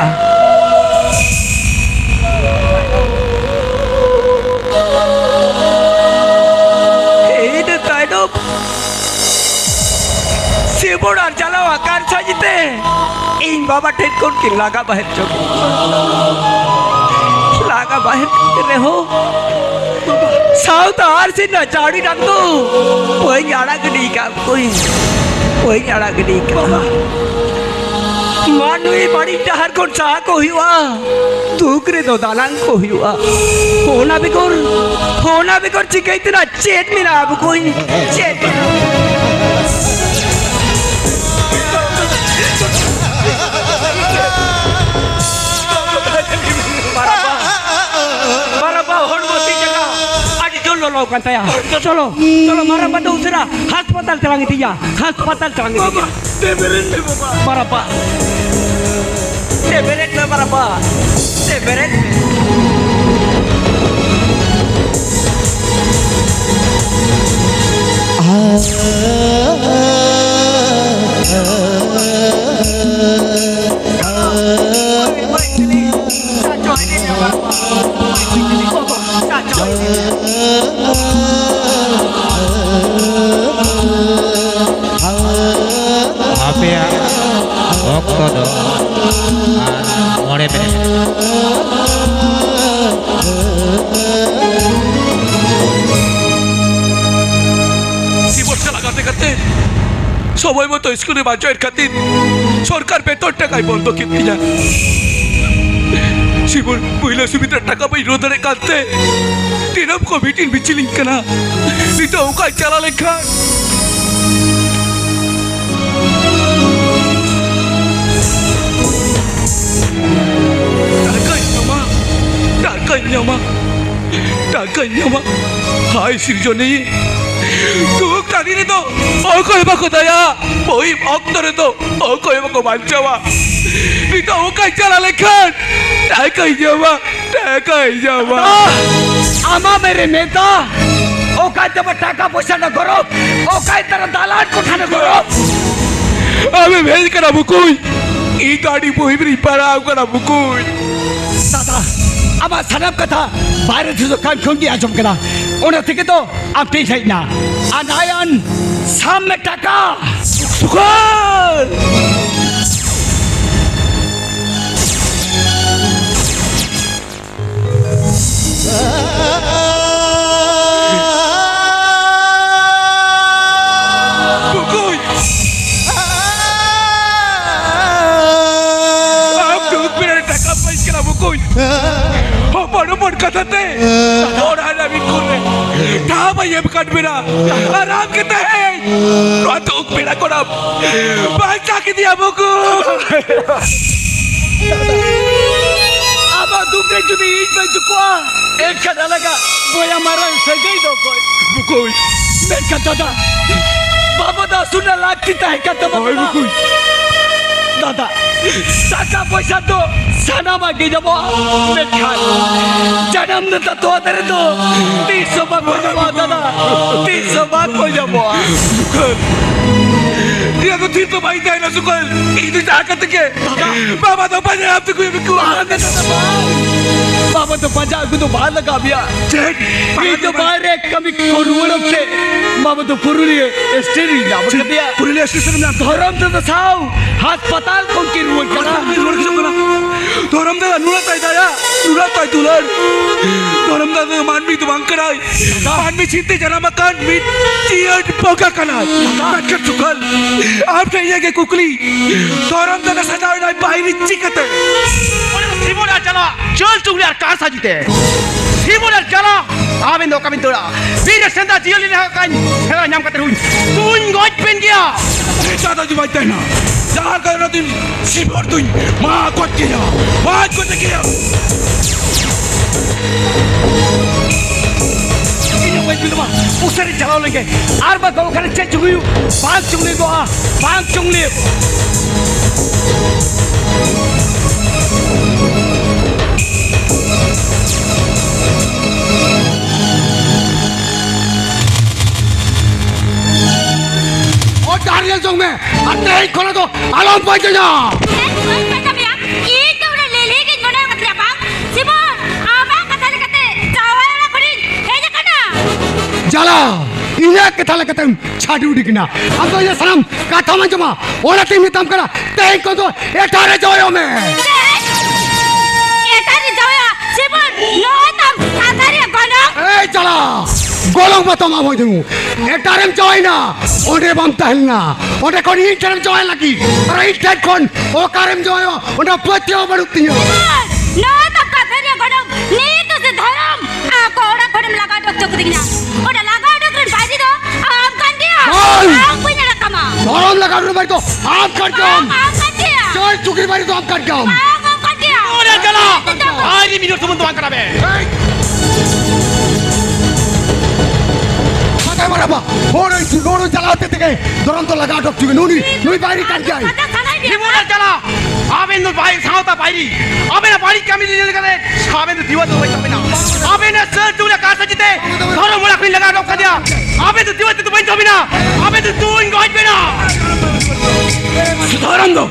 ᱤᱧ ᱫᱚ ᱛᱟᱭᱱᱚᱢ ᱥᱤᱵᱚᱲ ᱟᱨ ᱡᱟᱞᱟᱣ ᱟᱠᱟᱱ ᱥᱟᱡᱤᱛᱮ ᱤᱧ ᱵᱟᱵᱟ ᱴᱷᱮᱱ ᱠᱷᱚᱱ ᱠᱤᱱ ᱞᱟᱜᱟ ᱵᱟᱦᱮᱨ ᱦᱚᱪᱚ ᱠᱤᱧ᱾ ᱞᱟᱜᱟ ᱵᱟᱦᱮᱨ ᱠᱮᱫ ᱨᱮᱦᱚᱸ, ᱥᱟᱶᱛᱟ ᱟᱨ ᱥᱮ ᱱᱟᱪᱟᱲᱤ ᱰᱟᱝ ᱫᱚ ᱵᱟᱹᱧ ᱟᱲᱟᱜ ᱜᱤᱰᱤ ᱠᱟᱜ ᱠᱚᱣᱟᱧ᱾ ᱵᱟᱹᱧ ᱟᱲᱟᱜ ᱜᱤᱰᱤ ᱠᱟᱜ᱾ ᱢᱟᱹᱱᱢᱤ ᱵᱟᱹᱲᱤᱡ ᱰᱟᱦᱟᱨ ᱠᱷᱚᱱ ᱥᱟᱦᱟ ᱠᱚ ᱦᱩᱭᱩᱜᱼᱟ, ᱫᱩᱠ ᱨᱮᱫᱚ ᱫᱟᱱᱟᱝ ᱠᱚ ᱦᱩᱭᱩᱜᱼᱟ᱾ ᱚᱱᱟ ᱵᱮᱜᱚᱨ, ᱚᱱᱟ ᱵᱮᱜᱚᱨ ᱪᱤᱠᱟᱹᱭ ᱛᱮᱱᱟᱜ ᱪᱮᱫ ᱢᱮᱱᱟᱜᱼᱟ ᱵᱚᱠᱚᱧ? ᱪᱮᱫ ᱢᱮᱱᱟᱜᱼᱟ? ᱵᱟᱨᱟᱵᱟ, ᱵᱟᱨᱟᱵᱟ ᱦᱚᱲᱢᱚ ᱛᱤ ᱡᱟᱸᱜᱟ ᱟᱹᱰᱤ ᱡᱳᱨ ᱞᱚᱞᱚ ᱠᱟᱱ ᱛᱟᱭᱟ᱾ ᱪᱚᱞᱚ, ᱪᱚᱞᱚ, ᱢᱟᱨᱟᱝᱵᱟ ᱫᱚ ᱩᱥᱟᱹᱨᱟ ᱦᱟᱥᱯᱟᱛᱟᱞ ᱛᱮᱞᱟᱝ ᱤᱫᱤᱭᱟ, ᱦᱟᱥᱯᱟᱛᱟᱞ ᱛᱮᱞᱟᱝ ᱤᱫᱤᱭᱟ᱾ ᱵᱟᱵᱟ, ᱫᱮ ᱵᱮᱨᱮᱫ ᱢᱮ ᱵᱟᱵᱟ᱾ ᱵᱟᱨᱟᱵᱟ, ᱫᱮ ᱵᱮᱨᱮᱫ ᱢᱮ ᱵᱟᱨᱟᱵᱟ, ᱫᱮ ᱵᱮᱨᱮᱫ ᱢᱮ᱾ ᱟᱯᱮᱭᱟᱜ ᱚᱠᱛᱚ ᱫᱚ ᱟᱨ ᱢᱚᱬᱮ ᱢᱤᱱᱤᱴ᱾ ᱥᱤᱵᱚᱨ ᱪᱟᱞᱟᱜ ᱠᱟᱛᱮ ᱠᱟᱛᱮ ᱥᱚᱢᱚᱭ ᱢᱚᱛᱚ ᱥᱠᱩᱞ ᱨᱮ ᱵᱟᱝ ᱡᱚᱭᱮᱱ ᱠᱷᱟᱹᱛᱤᱨ ᱥᱚᱨᱠᱟᱨ ᱵᱮᱛᱚᱱ ᱴᱟᱠᱟᱭ ᱵᱚᱱᱫᱚ ᱠᱮᱫ ᱛᱤᱧᱟ᱾ ᱥᱤᱵᱚᱨ ᱯᱩᱭᱞᱟᱹ ᱥᱩᱵᱤᱫᱷᱟ ᱴᱟᱠᱟ ᱵᱟᱹᱧ ᱨᱩᱣᱟᱹᱲ ᱫᱟᱲᱮᱭᱟᱜ ᱠᱟᱱᱛᱮ ᱫᱤᱱᱟᱹᱢ ᱠᱚ ᱢᱤᱴᱤᱝ ᱵᱤᱪᱤᱞᱤᱧ ᱠᱟᱱᱟ᱾ ᱱᱤᱛᱚᱜ ᱚᱠᱟᱧ ᱪᱟᱞᱟᱣ ᱞᱮᱱᱠᱷᱟᱱ ᱴᱟᱠᱟᱧ ᱧᱟᱢᱟ, ᱴᱟᱠᱟᱧ ᱧᱟᱢᱟ, ᱴᱟᱠᱟᱧ ᱧᱟᱢᱟ᱾ ᱦᱟᱭ ᱥᱤᱨᱡᱚᱱᱤ, ᱫᱩᱠ ᱛᱟᱹᱨᱤ ᱨᱮᱫᱚ ᱚᱠᱚᱭ ᱵᱟᱠᱚ ᱫᱟᱭᱟ, ᱵᱚᱦᱤᱢ ᱚᱠᱛᱚ ᱨᱮᱫᱚ ᱚᱠᱚᱭ ᱵᱟᱠᱚ ᱵᱟᱧᱪᱟᱣᱟ᱾ ᱱᱤᱛᱚᱜ ᱚᱠᱟᱧ ᱪᱟᱞᱟᱣ ᱞᱮᱠᱷᱟᱱ ᱴᱟᱠᱟᱧ ᱧᱟᱢᱟ, ᱴᱟᱠᱟᱧ ᱧᱟᱢᱟ? ᱟᱢᱟ ᱢᱮᱨᱮ ᱱᱮᱛᱟ, ᱚᱠᱟᱭ ᱛᱟᱢᱟ ᱴᱟᱠᱟ ᱯᱚᱭᱥᱟ ᱨᱮᱱᱟᱜ ᱜᱚᱨᱚᱵ? ᱚᱠᱟᱭ ᱛᱟᱨᱟ ᱫᱟᱞᱟᱱ ᱠᱚᱴᱷᱟ ᱨᱮᱱᱟᱜ ᱜᱚᱨᱚᱵ? ᱟᱢᱮᱢ ᱦᱮᱡ ᱠᱟᱱᱟ ᱵᱩᱠᱩᱭ, ᱤᱧ ᱫᱚ ᱟᱹᱰᱤ ᱵᱚᱦᱤᱢ ᱨᱤᱧ ᱯᱟᱲᱟᱣ ᱠᱟᱱᱟ ᱵᱩᱠᱩᱭ᱾ ᱫᱟᱫᱟ, ᱟᱢᱟᱜ ᱥᱟᱱᱟᱢ ᱠᱟᱛᱷᱟ ᱵᱟᱭᱨᱮ ᱫᱤᱥᱚᱢ ᱠᱟᱱ ᱠᱷᱚᱱ ᱜᱮ ᱟᱸᱡᱚᱢ ᱠᱮᱫᱟ, ᱚᱱᱟ ᱛᱮᱜᱮ ᱛᱚ ᱟᱢ ᱴᱷᱮᱱ ᱦᱮᱡ ᱮᱱᱟ᱾ ᱟᱨ ᱱᱟᱭᱟᱱ, ᱥᱟᱵ ᱢᱮ ᱴᱟᱠᱟ᱾ ᱥᱩᱠᱷᱚᱞ! ᱦᱚᱯᱚᱱ ᱦᱚᱯᱚᱱ ᱠᱟᱛᱷᱟ ᱛᱮ ᱚᱲᱟᱜ ᱨᱮ ᱢᱤᱫ ᱠᱩᱞ ᱨᱮ ᱴᱷᱟᱶ ᱵᱟᱭ ᱮᱢ ᱠᱟᱫ ᱵᱮᱱᱟ᱾ ᱟᱨ ᱟᱢ ᱜᱮ ᱛᱮᱦᱮᱧ ᱱᱚᱣᱟ ᱫᱩᱠ ᱵᱮᱲᱟ ᱠᱷᱚᱱᱟᱜ ᱵᱟᱧᱪᱟᱣ ᱠᱮᱫᱮᱭᱟ ᱵᱩᱠᱩ᱾ ᱟᱢᱟᱜ ᱫᱩᱠ ᱨᱮ ᱡᱩᱫᱤ ᱤᱧ ᱵᱟᱹᱧ ᱫᱩᱠᱩᱜᱼᱟ, ᱮᱱᱠᱷᱟᱱ ᱟᱞᱟᱝᱟᱜ ᱵᱚᱭᱟ ᱢᱟᱨᱟᱝ ᱥᱟᱹᱜᱟᱹᱭ ᱫᱚ ᱚᱠᱚᱭ? ᱵᱩᱠᱩᱭ᱾ ᱢᱮᱱᱠᱷᱟᱱ ᱫᱟᱫᱟ, ᱵᱟᱵᱟ ᱫᱚ ᱟᱹᱥᱩᱞ ᱨᱮᱱᱟᱜ ᱞᱟᱹᱠᱛᱤ ᱛᱟᱦᱮᱸ ᱠᱟᱱ ᱛᱟᱵᱚᱱᱟ ᱦᱳᱭ, ᱫᱟᱫᱟ᱾ ᱵᱩᱠᱩᱭ᱾ ᱫᱟᱫᱟ, ᱴᱟᱠᱟ ᱯᱚᱭᱥᱟ ᱫᱚ ᱥᱟᱱᱟᱢᱟᱜ ᱜᱮ ᱧᱟᱢᱚᱜᱼᱟ, ᱢᱮᱱᱠᱷᱟᱱ ᱡᱟᱱᱟᱢ ᱱᱮᱛᱟ ᱛᱚᱣᱟ ᱫᱟᱨᱮ ᱫᱚ ᱛᱤᱥ ᱦᱚᱸ ᱵᱟᱠᱚ ᱧᱟᱢᱚᱜᱼᱟ ᱫᱟᱫᱟ, ᱛᱤᱥ ᱦᱚᱸ ᱵᱟᱠᱚ ᱧᱟᱢᱚᱜᱼᱟ᱾ ᱱᱤᱭᱟᱹ ᱫᱚ ᱛᱷᱤᱨ ᱫᱚ ᱵᱟᱭ ᱛᱟᱦᱮᱱᱟ ᱥᱩᱠᱚᱞ, ᱤᱧ ᱫᱚ ᱡᱟᱦᱟᱸ ᱠᱟᱛᱮ ᱜᱮ ᱵᱟᱵᱟ ᱫᱚ ᱯᱟᱸᱡᱟ ᱟᱯᱮ ᱠᱚ ᱵᱟᱵᱟ ᱫᱚ ᱯᱟᱸᱡᱟ ᱟᱹᱜᱩ ᱫᱚ ᱵᱟᱭ ᱞᱟᱜᱟᱣ ᱢᱮᱭᱟ᱾ ᱪᱮᱫ? ᱤᱧ ᱫᱚ ᱵᱟᱭᱨᱮ ᱠᱟᱹᱢᱤ ᱠᱚ ᱨᱩᱣᱟᱹᱲ ᱚᱠᱛᱮ ᱵᱟᱵᱟ ᱫᱚ ᱯᱩᱨᱩᱞᱤᱭᱟᱹ ᱥᱴᱮᱥᱚᱱ ᱨᱤᱧ ᱧᱟᱢ ᱪᱮᱫ? ᱠᱟᱫᱮᱭᱟ᱾ ᱯᱩᱨᱩᱞᱤᱭᱟᱹ ᱥᱴᱮᱥᱚᱱ ᱨᱮ ᱧᱟᱢ ᱠᱟᱫᱮᱭᱟ? ᱫᱷᱚᱨᱚᱢ ᱫᱟᱫᱟ ᱥᱟᱶ ᱦᱟᱥᱯᱟᱛᱟᱞ ᱠᱷᱚᱱ ᱠᱤᱱ ᱨᱩᱣᱟᱹᱲ ᱠᱟᱱᱟ᱾ ᱦᱟᱥᱯᱟᱛᱟᱞ ᱠᱷᱚᱱ ᱨᱩᱣᱟᱹᱲ ᱦᱤᱡᱩᱜ ᱠᱟᱱᱟ᱾ ᱫᱷᱚᱨᱚᱢ ᱫᱟᱫᱟ ᱱᱩᱱᱟᱹᱜ ᱛᱟᱭ ᱫᱟᱭᱟ, ᱱᱩᱱᱟᱹᱜ ᱛᱟᱭ ᱫᱩᱞᱟᱹᱲ᱾ ᱫᱷᱚᱨᱚᱢ ᱫᱟᱫᱟ ᱫᱚ ᱢᱟᱹᱱᱢᱤ ᱫᱚ ᱵᱟᱝ ᱠᱟᱱᱟᱭ᱾ ᱢᱟᱹᱱᱢᱤ ᱪᱤᱱᱛᱮ ᱡᱟᱱᱟᱢ ᱟᱠᱟᱱ ᱢᱤᱫ ᱡᱤᱭᱟᱹᱲ ᱵᱚᱸᱜᱟ ᱠᱟᱱᱟᱭ᱾ ᱢᱮᱱᱠᱷᱟᱱ ᱥᱩᱠᱚᱞ, ᱟᱢ ᱴᱷᱮᱱ ᱤᱧᱟᱹᱜ ᱜᱮ ᱠᱩᱠᱞᱤ, ᱫᱷᱚᱨᱚᱢ ᱫᱟᱫᱟ ᱥᱟᱡᱟᱣ ᱮᱱᱟᱭ ᱵᱟᱭᱨᱤ ᱪᱤᱠᱟᱹᱛᱮ? ᱚᱸᱰᱮ ᱫᱚ ᱥᱤᱵᱚᱱ ᱟᱨ ᱡᱟᱞᱟ, ᱡᱟᱹᱞ ᱪᱩᱜᱞᱤ ᱟᱨ ᱠᱟᱨ ᱥᱟᱡᱤᱛᱮ᱾ ᱥᱤᱵᱚᱱ ᱟᱨ ᱡᱟᱞᱟ, ᱟᱵᱮᱱ ᱫᱚ ᱚᱠᱟ ᱵᱮᱱ ᱫᱟᱹᱲᱟ? ᱵᱤᱨ ᱨᱮ ᱥᱮᱸᱫᱽᱨᱟ ᱡᱤᱭᱟᱹᱞᱤ ᱞᱮᱠᱟ ᱠᱟᱧ ᱥᱮᱸᱫᱽᱨᱟ ᱧᱟᱢ ᱠᱟᱛᱮ ᱦᱚᱸᱧ ᱛᱩᱧ ᱜᱚᱡ ᱵᱮᱱ ᱜᱮᱭᱟ᱾ ᱮᱴᱟᱜ ᱫᱚ ᱵᱟᱭ ᱛᱟᱦᱮᱱᱟ᱾ ᱡᱟᱦᱟᱸ ᱠᱟᱨᱚᱱ ᱫᱤᱱ ᱥᱤᱵᱚᱱ ᱫᱩᱧ ᱢᱟ ᱜᱚᱡ ᱠᱮᱭᱟ, ᱢᱟ ᱜᱚᱡ ᱠᱮᱭᱟ᱾ ᱤᱧ ᱦᱚᱸ ᱵᱟᱹᱧ ᱵᱤᱞᱚᱢᱟ, ᱩᱥᱟᱹᱨᱟ ᱪᱟᱞᱟᱣ ᱞᱮᱱ ᱜᱮ᱾ ᱟᱨ ᱵᱟᱠᱷᱟᱱ ᱚᱠᱟᱨᱮ ᱪᱮᱫ ᱪᱚᱝ ᱦᱩᱭᱩᱜ, ᱵᱟᱝ ᱪᱚᱝ ᱞᱟᱹᱭᱚᱜᱼᱟ, ᱵᱟᱝ ᱪᱚᱝ ᱞᱟᱹᱭᱚᱜ᱾ ᱚ, ᱰᱟᱦᱟᱨ ᱧᱮᱞ ᱡᱚᱝ ᱢᱮ, ᱟᱨ ᱛᱮᱦᱮᱧ ᱠᱷᱚᱱᱟᱜ ᱫᱚ ᱟᱞᱚᱢ ᱯᱟᱸᱡᱟᱧᱟ᱾ ᱦᱮᱸ, ᱵᱟᱹᱧ ᱯᱟᱸᱡᱟ ᱢᱮᱭᱟ᱾ ᱤᱧ ᱫᱚ ᱩᱱᱤ ᱞᱤᱞᱤ ᱜᱤᱧ ᱢᱚᱱᱮ ᱟᱠᱟᱫᱮᱭᱟ, ᱵᱟᱝ? ᱥᱤᱵᱚᱱ, ᱟᱢᱟᱜ ᱠᱟᱛᱷᱟ ᱞᱮᱠᱟᱛᱮ ᱡᱟᱶᱟᱭ ᱚᱲᱟᱜ ᱠᱷᱚᱱᱤᱧ ᱦᱮᱡ ᱟᱠᱟᱱᱟ᱾ ᱡᱟᱞᱟ, ᱤᱧᱟᱹᱜ ᱠᱟᱛᱷᱟ ᱞᱮᱠᱟᱛᱮᱢ ᱪᱷᱟᱹᱰᱩ ᱩᱰᱩᱠ ᱮᱱᱟ᱾ ᱟᱢ ᱫᱚ ᱤᱧᱟᱹᱜ ᱥᱟᱱᱟᱢ ᱠᱟᱛᱷᱟᱢ ᱟᱸᱡᱚᱢᱟ, ᱚᱱᱟᱛᱮᱧ ᱢᱮᱛᱟᱢ ᱠᱟᱱᱟ, ᱛᱮᱦᱮᱧ ᱠᱷᱚᱱ ᱫᱚ ᱮᱴᱟᱜ ᱨᱮ ᱡᱟᱶᱟᱭᱚᱜ ᱢᱮ᱾ ᱪᱮᱫ? ᱮᱴᱟᱜ ᱨᱮ ᱡᱟᱶᱟᱭᱟ? ᱥᱤᱵᱚᱱ, ᱱᱚᱜᱼᱚᱭ ᱛᱟᱢ ᱥᱟᱶᱛᱟ ᱨᱮᱭᱟᱜ ᱜᱚᱱᱚᱝ᱾ ᱮᱭ ᱡᱟᱞᱟ, ᱜᱚᱱᱚᱝ ᱢᱟᱛᱚ ᱮᱢᱟᱢ ᱦᱩᱭᱩᱜ᱾ ᱮᱴᱟᱜ ᱨᱮᱢ ᱡᱟᱶᱟᱭᱮᱱᱟ, ᱚᱸᱰᱮ ᱵᱟᱢ ᱛᱟᱦᱮᱸ ᱞᱮᱱᱟ᱾ ᱚᱸᱰᱮ ᱠᱷᱚᱱ ᱤᱧ ᱴᱷᱮᱱᱮᱢ ᱡᱟᱶᱟᱭ ᱞᱟᱹᱜᱤᱫ, ᱟᱨ ᱤᱧ ᱴᱷᱮᱱ ᱠᱷᱚᱱ ᱚᱠᱟᱨᱮᱢ ᱡᱟᱶᱟᱭᱚᱜᱼᱟ, ᱚᱱᱟ ᱯᱟᱹᱛᱭᱟᱹᱣ ᱵᱟᱹᱱᱩᱜ ᱛᱤᱧᱟᱹ᱾ ᱥᱤᱵᱚᱱ, ᱱᱚᱣᱟ ᱛᱟᱢ ᱠᱟᱹᱥᱟᱹᱨᱤᱭᱟᱹ ᱜᱚᱱᱚᱝ, ᱱᱤᱨᱫᱳᱥᱤ ᱫᱷᱚᱨᱚᱢ, ᱟᱠᱚ ᱚᱲᱟᱜ ᱠᱷᱚᱱᱮᱢ ᱞᱟᱜᱟ ᱚᱰᱚᱠ ᱦᱚᱪᱚ ᱠᱤᱫᱤᱧᱟ᱾ ᱚᱱᱟ ᱞᱟᱜᱟ ᱚᱰᱚᱠ ᱨᱮᱱ ᱵᱟᱹᱭᱨᱤ ᱫᱚ ᱟᱢ ᱠᱟᱱ ᱜᱮᱭᱟᱢ᱾ ᱦᱳᱭ! ᱟᱢ ᱵᱟᱹᱧ ᱟᱲᱟᱜ ᱠᱟᱢᱟ᱾ ᱫᱷᱚᱨᱚᱢ ᱞᱟᱜᱟ ᱚᱰᱚᱠ ᱨᱮᱱ ᱵᱟᱹᱭᱨᱤ ᱫᱚ ᱟᱢ ᱠᱟᱱ ᱜᱮᱭᱟᱢ᱾ ᱵᱟᱝ, ᱟᱢ ᱠᱟᱱ ᱜᱮᱭᱟᱢ᱾ ᱪᱟᱹᱭ ᱪᱩᱠᱨᱤ ᱵᱟᱹᱭᱨᱤ ᱫᱚ ᱟᱢ ᱠᱟᱱ ᱜᱮᱭᱟᱢ᱾ ᱵᱟᱝ, ᱟᱢ ᱠᱟᱱ ᱜᱮᱭᱟᱢ᱾ ᱚᱲᱟᱜ ᱪᱟᱞᱟᱜ᱾ ᱟᱹᱰᱤ ᱢᱤᱱᱤᱴ ᱥᱩᱢᱩᱝ ᱫᱚ ᱵᱟᱝ ᱠᱟᱱᱟ ᱵᱮ᱾ ᱦᱮᱭ! ᱠᱟᱛᱷᱟᱭ ᱢᱟᱨᱟᱵᱟ᱾ ᱦᱚᱲ ᱳᱭ, ᱦᱚᱲ ᱳᱭ ᱪᱟᱞᱟᱣ ᱛᱮ ᱛᱮᱜᱮ ᱫᱷᱚᱨᱚᱢ ᱫᱚ ᱞᱟᱜᱟ ᱚᱰᱚᱠ ᱦᱚᱪᱚ ᱜᱮ᱾ ᱱᱩᱭ, ᱱᱩᱭ ᱵᱟᱹᱭᱨᱤ ᱠᱟᱱ ᱜᱮᱭᱟᱭ᱾ ᱠᱟᱛᱷᱟ ᱥᱟᱱᱟᱭ ᱢᱮᱭᱟ᱾ ᱡᱮᱢᱚᱱ ᱟᱨ ᱪᱟᱞᱟᱜ᱾ ᱟᱵᱮᱱ ᱫᱚ ᱵᱟᱭ ᱥᱟᱶᱛᱟ ᱵᱟᱭᱨᱤ᱾ ᱟᱵᱮᱱᱟᱜ ᱵᱟᱹᱲᱤᱡ ᱠᱟᱹᱢᱤ ᱧᱮᱞ ᱠᱟᱛᱮ ᱟᱵᱮᱱ ᱫᱚ ᱫᱤᱣᱟᱹ ᱫᱚ ᱵᱟᱹᱧ ᱛᱟᱵᱮᱱᱟ᱾ ᱟᱵᱮᱱᱟᱜ ᱥᱟᱹᱨ ᱪᱩᱞᱮ ᱠᱟᱨ ᱥᱟᱹᱡᱤ ᱛᱮ ᱫᱷᱚᱨᱚᱢ ᱚᱲᱟᱜ ᱠᱷᱚᱱ ᱞᱟᱜᱟ ᱚᱰᱚᱠ ᱠᱟᱫᱮᱭᱟ᱾ ᱟᱵᱮᱱ ᱫᱚ ᱫᱤᱣᱟᱹ ᱛᱮᱫᱚ ᱵᱟᱹᱧ ᱛᱟᱵᱮᱱᱟ᱾ ᱟᱵᱮᱱ ᱫᱚ ᱛᱩᱧ ᱜᱚᱡ ᱵᱮᱱᱟ᱾ ᱫᱷᱚᱨᱚᱢ ᱫᱚ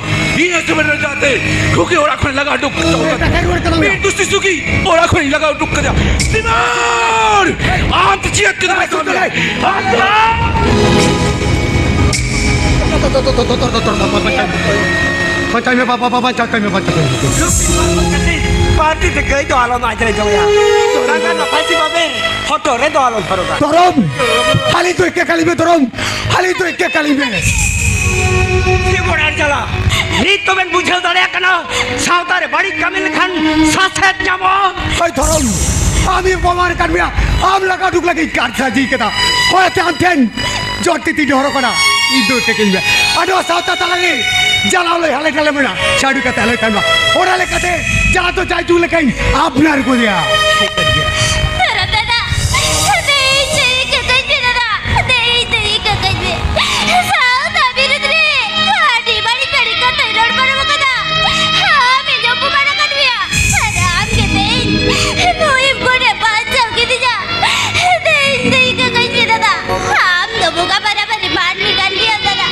ᱤᱧ ᱦᱚᱸ ᱡᱩᱢᱤᱱ ᱨᱮ ᱡᱟᱛᱮ ᱠᱷᱩᱠᱤ ᱚᱲᱟᱜ ᱠᱷᱚᱱ ᱞᱟᱜᱟ ᱩᱰᱩᱠ ᱠᱟᱫᱮᱭᱟ᱾ ᱵᱤᱨ ᱫᱩᱥᱤ ᱥᱩᱜᱤ ᱚᱲᱟᱜ ᱠᱷᱚᱱ ᱞᱟᱜᱟ ᱩᱰᱩᱠ ᱠᱟᱫᱮᱭᱟ᱾ ᱥᱤᱢᱟᱹᱲ! ᱟᱢ ᱛᱮ ᱪᱮᱫ ᱠᱟᱱᱟ? ᱟᱢ ᱫᱚ ᱯᱟᱸᱪᱟᱭ ᱢᱮ, ᱵᱟᱵᱟ, ᱵᱟᱵᱟ, ᱯᱟᱸᱪᱟᱭ ᱢᱮ, ᱯᱟᱸᱪᱟᱭ ᱢᱮ᱾ ᱯᱟᱨᱴᱤ ᱛᱮ ᱜᱟᱹᱭ ᱫᱚ ᱟᱞᱚᱢ ᱟᱡᱨᱮ ᱡᱚᱝᱟ᱾ ᱴᱟᱸᱜᱟ ᱨᱮᱱᱟᱜ ᱯᱷᱟᱹᱥᱤ ᱵᱟᱵᱮᱨ ᱦᱚᱴᱚᱜ ᱨᱮᱫᱚ ᱟᱞᱚᱢ ᱦᱚᱨᱚᱜᱟ᱾ ᱫᱷᱚᱨᱚᱢ, ᱦᱟᱹᱞᱤ ᱫᱚ ᱮᱠᱮ ᱠᱟᱹᱞᱤ ᱢᱮ, ᱫᱷᱚᱨᱚᱢ, ᱦᱟᱹᱞᱤ ᱫᱚ ᱮᱠᱮ ᱠᱟᱹᱞᱤ ᱢᱮ᱾ ᱪᱮᱫ ᱵᱚᱲ ᱟᱨ ᱪᱟᱞᱟ? ᱱᱤᱛ ᱛᱚᱵᱮᱱ ᱵᱩᱡᱷᱟᱹᱣ ᱫᱟᱲᱮᱭᱟᱜ ᱠᱟᱱᱟ, ᱥᱟᱶᱛᱟ ᱨᱮ ᱵᱟᱹᱲᱤᱡ ᱠᱟᱹᱢᱤ ᱞᱮᱠᱷᱟᱱ ᱥᱟᱥᱮᱛ ᱧᱟᱢᱚᱜᱼᱟ᱾ ᱦᱳᱭ ᱫᱷᱚᱨᱚᱢ, ᱟᱢᱤᱧ ᱚᱯᱚᱢᱟᱱ ᱟᱠᱟᱫ ᱢᱮᱭᱟ, ᱟᱢ ᱞᱟᱜᱟ ᱩᱰᱩᱠ ᱞᱟᱹᱜᱤᱫ ᱠᱟᱨ ᱥᱟᱹᱡᱤ ᱠᱟᱫᱟ᱾ ᱦᱳᱭ ᱟᱛᱮ ᱟᱢ ᱴᱷᱮᱱ ᱡᱚᱨ ᱛᱤ ᱛᱤᱧ ᱦᱚᱨᱚᱜ ᱠᱟᱱᱟ, ᱤᱧ ᱫᱚ ᱴᱷᱤᱠᱟᱹᱧ ᱢᱮ᱾ ᱟᱨ ᱱᱚᱣᱟ ᱥᱟᱶᱛᱟ ᱛᱟᱞᱟᱨᱮ ᱡᱟᱞᱟᱣ ᱞᱟᱹᱭ ᱦᱟᱞᱮ ᱰᱟᱞᱮ ᱢᱮᱱᱟ, ᱪᱷᱟᱹᱰᱩ ᱠᱟᱛᱮ ᱟᱞᱚᱭ ᱛᱟᱦᱮᱱ ᱢᱟ᱾ ᱚᱱᱟ ᱞᱮᱠᱟᱛᱮ ᱡᱟᱞᱟ ᱫᱚ ᱡᱟᱭᱡᱩᱜᱽ ᱞᱮᱠᱟᱧ ᱟᱯᱱᱟᱨ ᱜᱚᱫᱮᱭᱟ᱾ ᱫᱷᱚᱨᱚᱢ ᱫᱟᱫᱟ, ᱫᱮᱭ, ᱫᱮᱭ, ᱠᱟᱹᱠᱟᱹᱧ ᱯᱮ ᱫᱟᱫᱟ, ᱫᱮᱭ, ᱫᱮᱭ, ᱠᱟᱹᱠᱟᱹᱧ ᱯᱮ᱾ ᱥᱟᱶᱛᱟ ᱵᱤᱨᱩᱫᱷ ᱨᱮ ᱟᱹᱰᱤ ᱵᱟᱹᱲᱤᱡ ᱵᱟᱹᱲᱤᱡ ᱠᱟᱛᱷᱟᱭ ᱨᱚᱲ ᱯᱟᱨᱚᱢ ᱟᱠᱟᱫᱟ᱾ ᱟᱢ ᱤᱧ ᱚᱯᱚᱢᱟᱱ ᱟᱠᱟᱫ ᱢᱮᱭᱟ᱾ ᱟᱨ ᱟᱢ ᱜᱮ ᱛᱮᱦᱮᱧ ᱱᱩᱭ ᱠᱚᱲᱮ ᱵᱟᱧᱪᱟᱣ ᱠᱤᱫᱤᱧᱟ᱾ ᱛᱮᱦᱮᱧ ᱫᱚ ᱤᱧ ᱠᱟᱹᱠᱟᱹᱧ ᱯᱮ ᱫᱟᱫᱟ᱾ ᱟᱢ ᱫᱚ ᱵᱚᱸᱜᱟ ᱵᱟᱨᱟᱵᱟᱨᱤ ᱢᱟᱹᱱᱢᱤ ᱠᱟᱱ ᱜᱮᱭᱟᱢ ᱫᱟᱫᱟ᱾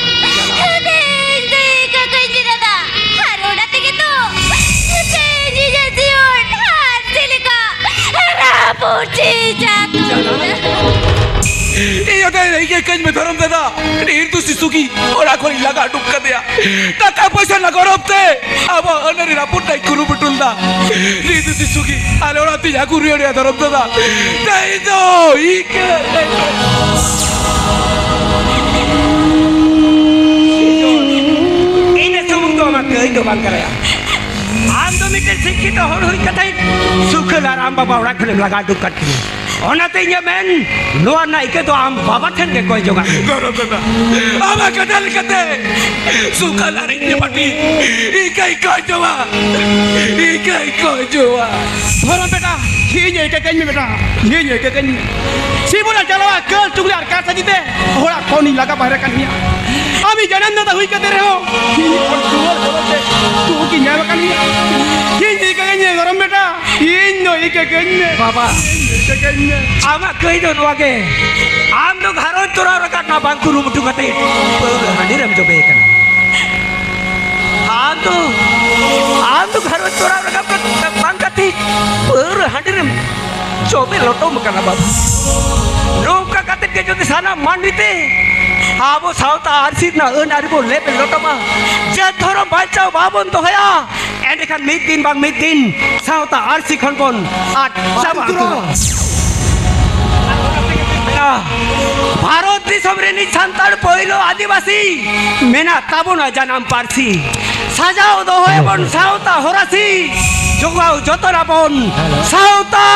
ᱛᱮᱦᱮᱧ ᱫᱚ ᱤᱧ ᱠᱟᱹᱠᱟᱹᱧ ᱯᱮ ᱫᱟᱫᱟ᱾ ᱟᱨ ᱚᱱᱟ ᱛᱮᱜᱮ ᱛᱚ ᱛᱮᱦᱮᱧ ᱤᱧᱟᱹᱜ ᱡᱤᱭᱚᱱ ᱟᱨ ᱪᱮᱫ ᱞᱮᱠᱟ ᱨᱟᱹᱯᱩᱫ ᱪᱮᱫ ᱪᱟᱸᱫᱚ᱾ ᱤᱧ ᱟᱫᱚ ᱨᱮᱸᱜᱮᱡ ᱠᱟᱹᱧ ᱢᱮ ᱫᱷᱚᱨᱚᱢ ᱫᱟᱫᱟ᱾ ᱱᱤᱨᱫᱳᱥᱤ ᱥᱩᱜᱤ ᱚᱲᱟᱜ ᱠᱷᱚᱱ ᱤᱧ ᱞᱟᱜᱟ ᱩᱰᱩᱠ ᱠᱟᱫᱮᱭᱟ᱾ ᱴᱟᱠᱟ ᱯᱚᱭᱥᱟ ᱨᱮᱱᱟᱜ ᱜᱚᱨᱚᱵ ᱛᱮ ᱟᱵᱚ ᱟᱹᱱᱟᱹᱨᱤ ᱨᱟᱹᱯᱩᱫ ᱨᱮᱱᱟᱜ ᱤᱧ ᱠᱩᱨᱩᱢᱩᱴᱩ ᱞᱮᱫᱟ᱾ ᱱᱤᱨᱫᱳᱥᱤ ᱥᱩᱜᱤ ᱟᱞᱮ ᱚᱲᱟᱜ ᱛᱤᱧ ᱟᱹᱜᱩ ᱨᱩᱣᱟᱹᱲᱮᱭᱟ ᱫᱷᱚᱨᱚᱢ ᱫᱟᱫᱟ᱾ ᱛᱮᱦᱮᱧ ᱫᱚ ᱤᱧ ᱤᱱᱟᱹ ᱥᱩᱢᱩᱝ ᱫᱚ ᱟᱢᱟᱜ ᱠᱟᱹᱭ ᱫᱚ ᱵᱟᱝ ᱠᱟᱱᱟ᱾ ᱟᱢ ᱫᱚ ᱢᱤᱫᱴᱮᱱ ᱥᱤᱠᱠᱷᱤᱛᱚ ᱦᱚᱲ ᱦᱩᱭ ᱠᱟᱛᱮ ᱥᱩᱠᱷᱟᱹᱞ ᱟᱨ ᱟᱢ ᱵᱟᱵᱟ ᱚᱲᱟᱜ ᱠᱷᱚᱱᱮᱢ ᱞᱟᱜᱟ ᱩᱰᱩᱠ ᱠᱟᱫ ᱠᱤᱱᱟ᱾ ᱚᱱᱟᱛᱮ ᱤᱧᱟᱹᱜ ᱢᱮᱱ, ᱱᱚᱣᱟ ᱨᱮᱱᱟᱜ ᱤᱠᱟᱹ ᱫᱚ ᱟᱢ ᱵᱟᱵᱟ ᱴᱷᱮᱱ ᱜᱮ ᱠᱚᱭ ᱡᱚᱝᱟᱜ ᱢᱮ᱾ ᱜᱚᱨᱚᱵ ᱫᱟᱫᱟ, ᱟᱢᱟᱜ ᱠᱟᱛᱷᱟ ᱞᱮᱠᱟᱛᱮ ᱥᱩᱠᱷᱟᱹᱞ ᱟᱨ ᱤᱧ ᱯᱟᱹᱴᱤ ᱤᱠᱟᱹᱭ ᱠᱚᱭ ᱡᱚᱝᱟ, ᱤᱠᱟᱹᱭ ᱠᱚᱭ ᱡᱚᱝᱟ᱾ ᱫᱷᱚᱨᱚᱢ ᱵᱮᱴᱟ, ᱤᱧ ᱤᱠᱟᱹ ᱠᱟᱹᱧ ᱢᱮ ᱵᱮᱴᱟ, ᱤᱧ ᱤᱠᱟᱹ ᱠᱟᱹᱧ ᱢᱮ᱾ ᱥᱤᱵᱚᱞᱟ ᱪᱟᱞᱟᱣᱟ ᱠᱟᱹᱞ ᱪᱩᱜᱞᱤ ᱟᱨ ᱠᱟᱨ ᱥᱟᱹᱡᱤ ᱛᱮ ᱚᱲᱟᱜ ᱠᱷᱚᱱᱤᱧ ᱞᱟᱜᱟ ᱵᱟᱦᱨᱮ ᱠᱟᱱ ᱜᱮᱭᱟ᱾ ᱟᱢᱤᱡ ᱡᱟᱱᱟᱢ ᱫᱟᱫᱟ ᱦᱩᱭ ᱠᱟᱛᱮ ᱨᱮᱦᱚᱸ ᱤᱧ ᱦᱚᱲ ᱫᱩᱣᱟᱹᱨ ᱵᱚᱞᱚ ᱛᱮ ᱫᱩᱠ ᱤᱧ ᱧᱟᱢ ᱟᱠᱟᱱ ᱜᱮᱭᱟ᱾ ᱤᱧ ᱤᱠᱟᱹ ᱠᱟᱹᱧ ᱢᱮ ᱜᱚᱨᱚᱢ ᱵᱮᱴᱟ, ᱤᱧ ᱫᱚ ᱤᱠᱟᱹ ᱠᱟᱹᱧ ᱢᱮ᱾ ᱵᱟᱵᱟ, ᱤᱧ ᱤᱠᱟᱹ ᱠᱟᱹᱧ ᱢᱮ᱾ ᱟᱢᱟᱜ ᱠᱟᱹᱭ ᱫᱚ ᱱᱚᱣᱟ ᱜᱮ, ᱟᱢ ᱫᱚ ᱜᱷᱟᱨᱚᱸᱡᱽ ᱛᱚᱨᱟᱣ ᱨᱟᱠᱟᱵ ᱨᱮᱱᱟᱜ ᱵᱟᱝ ᱠᱩᱨᱩᱢᱩᱴᱩ ᱠᱟᱛᱮ ᱯᱟᱹᱣᱨᱟᱹ ᱦᱟᱺᱰᱤ ᱨᱮᱢ ᱡᱚᱵᱮ ᱟᱠᱟᱱᱟ᱾ ᱟᱢ ᱫᱚ, ᱟᱢ ᱫᱚ ᱜᱷᱟᱨᱚᱸᱡᱽ ᱛᱚᱨᱟᱣ ᱨᱟᱠᱟᱵ ᱵᱟᱝ ᱠᱟᱛᱮ ᱯᱟᱹᱣᱨᱟᱹ ᱦᱟᱺᱰᱤ ᱨᱮᱢ ᱡᱚᱵᱮ ᱞᱚᱴᱚᱢ ᱟᱠᱟᱱᱟ ᱵᱟᱵᱟ᱾ ᱱᱚᱝᱠᱟ ᱠᱟᱛᱮ ᱜᱮ ᱡᱩᱫᱤ ᱥᱟᱱᱟᱢ ᱢᱟᱹᱱᱢᱤ ᱛᱮ ᱟᱵᱚ ᱥᱟᱶᱛᱟ ᱟᱹᱨᱥᱤ ᱨᱮᱱᱟᱜ ᱟᱹᱱ ᱟᱹᱨᱤ ᱵᱚᱱ ᱞᱮᱵᱮ ᱞᱚᱴᱚᱢᱟ, ᱡᱟᱹᱛ ᱫᱷᱚᱨᱚᱢ ᱵᱟᱧᱪᱟᱣ ᱵᱟᱵᱚᱱ ᱫᱚᱦᱚᱭᱟ, ᱮᱸᱰᱮᱠᱷᱟᱱ ᱢᱤᱫ ᱫᱤᱱ ᱵᱟᱝ ᱢᱤᱫ ᱫᱤᱱ ᱥᱟᱶᱛᱟ ᱟᱹᱨᱥᱤ ᱠᱷᱚᱱ ᱵᱚᱱ ᱟᱫ ᱪᱟᱵᱟ ᱩᱛᱟᱹᱨᱚᱜᱼᱟ᱾ ᱵᱷᱟᱨᱚᱛ ᱫᱤᱥᱚᱢ ᱨᱤᱱᱤᱡ ᱥᱟᱱᱛᱟᱲ ᱯᱳᱭᱞᱳ ᱟᱹᱫᱤᱵᱟᱹᱥᱤ ᱢᱮᱱᱟᱜ ᱛᱟᱵᱚᱱᱟ ᱡᱟᱱᱟᱢ ᱯᱟᱹᱨᱥᱤ᱾ ᱥᱟᱡᱟᱣ ᱫᱚᱦᱚᱭᱟᱵᱚᱱ ᱥᱟᱶᱛᱟ ᱦᱚᱨᱟᱥᱤ, ᱡᱚᱜᱟᱣ ᱡᱚᱛᱚᱱᱟᱵᱚᱱ ᱥᱟᱶᱛᱟ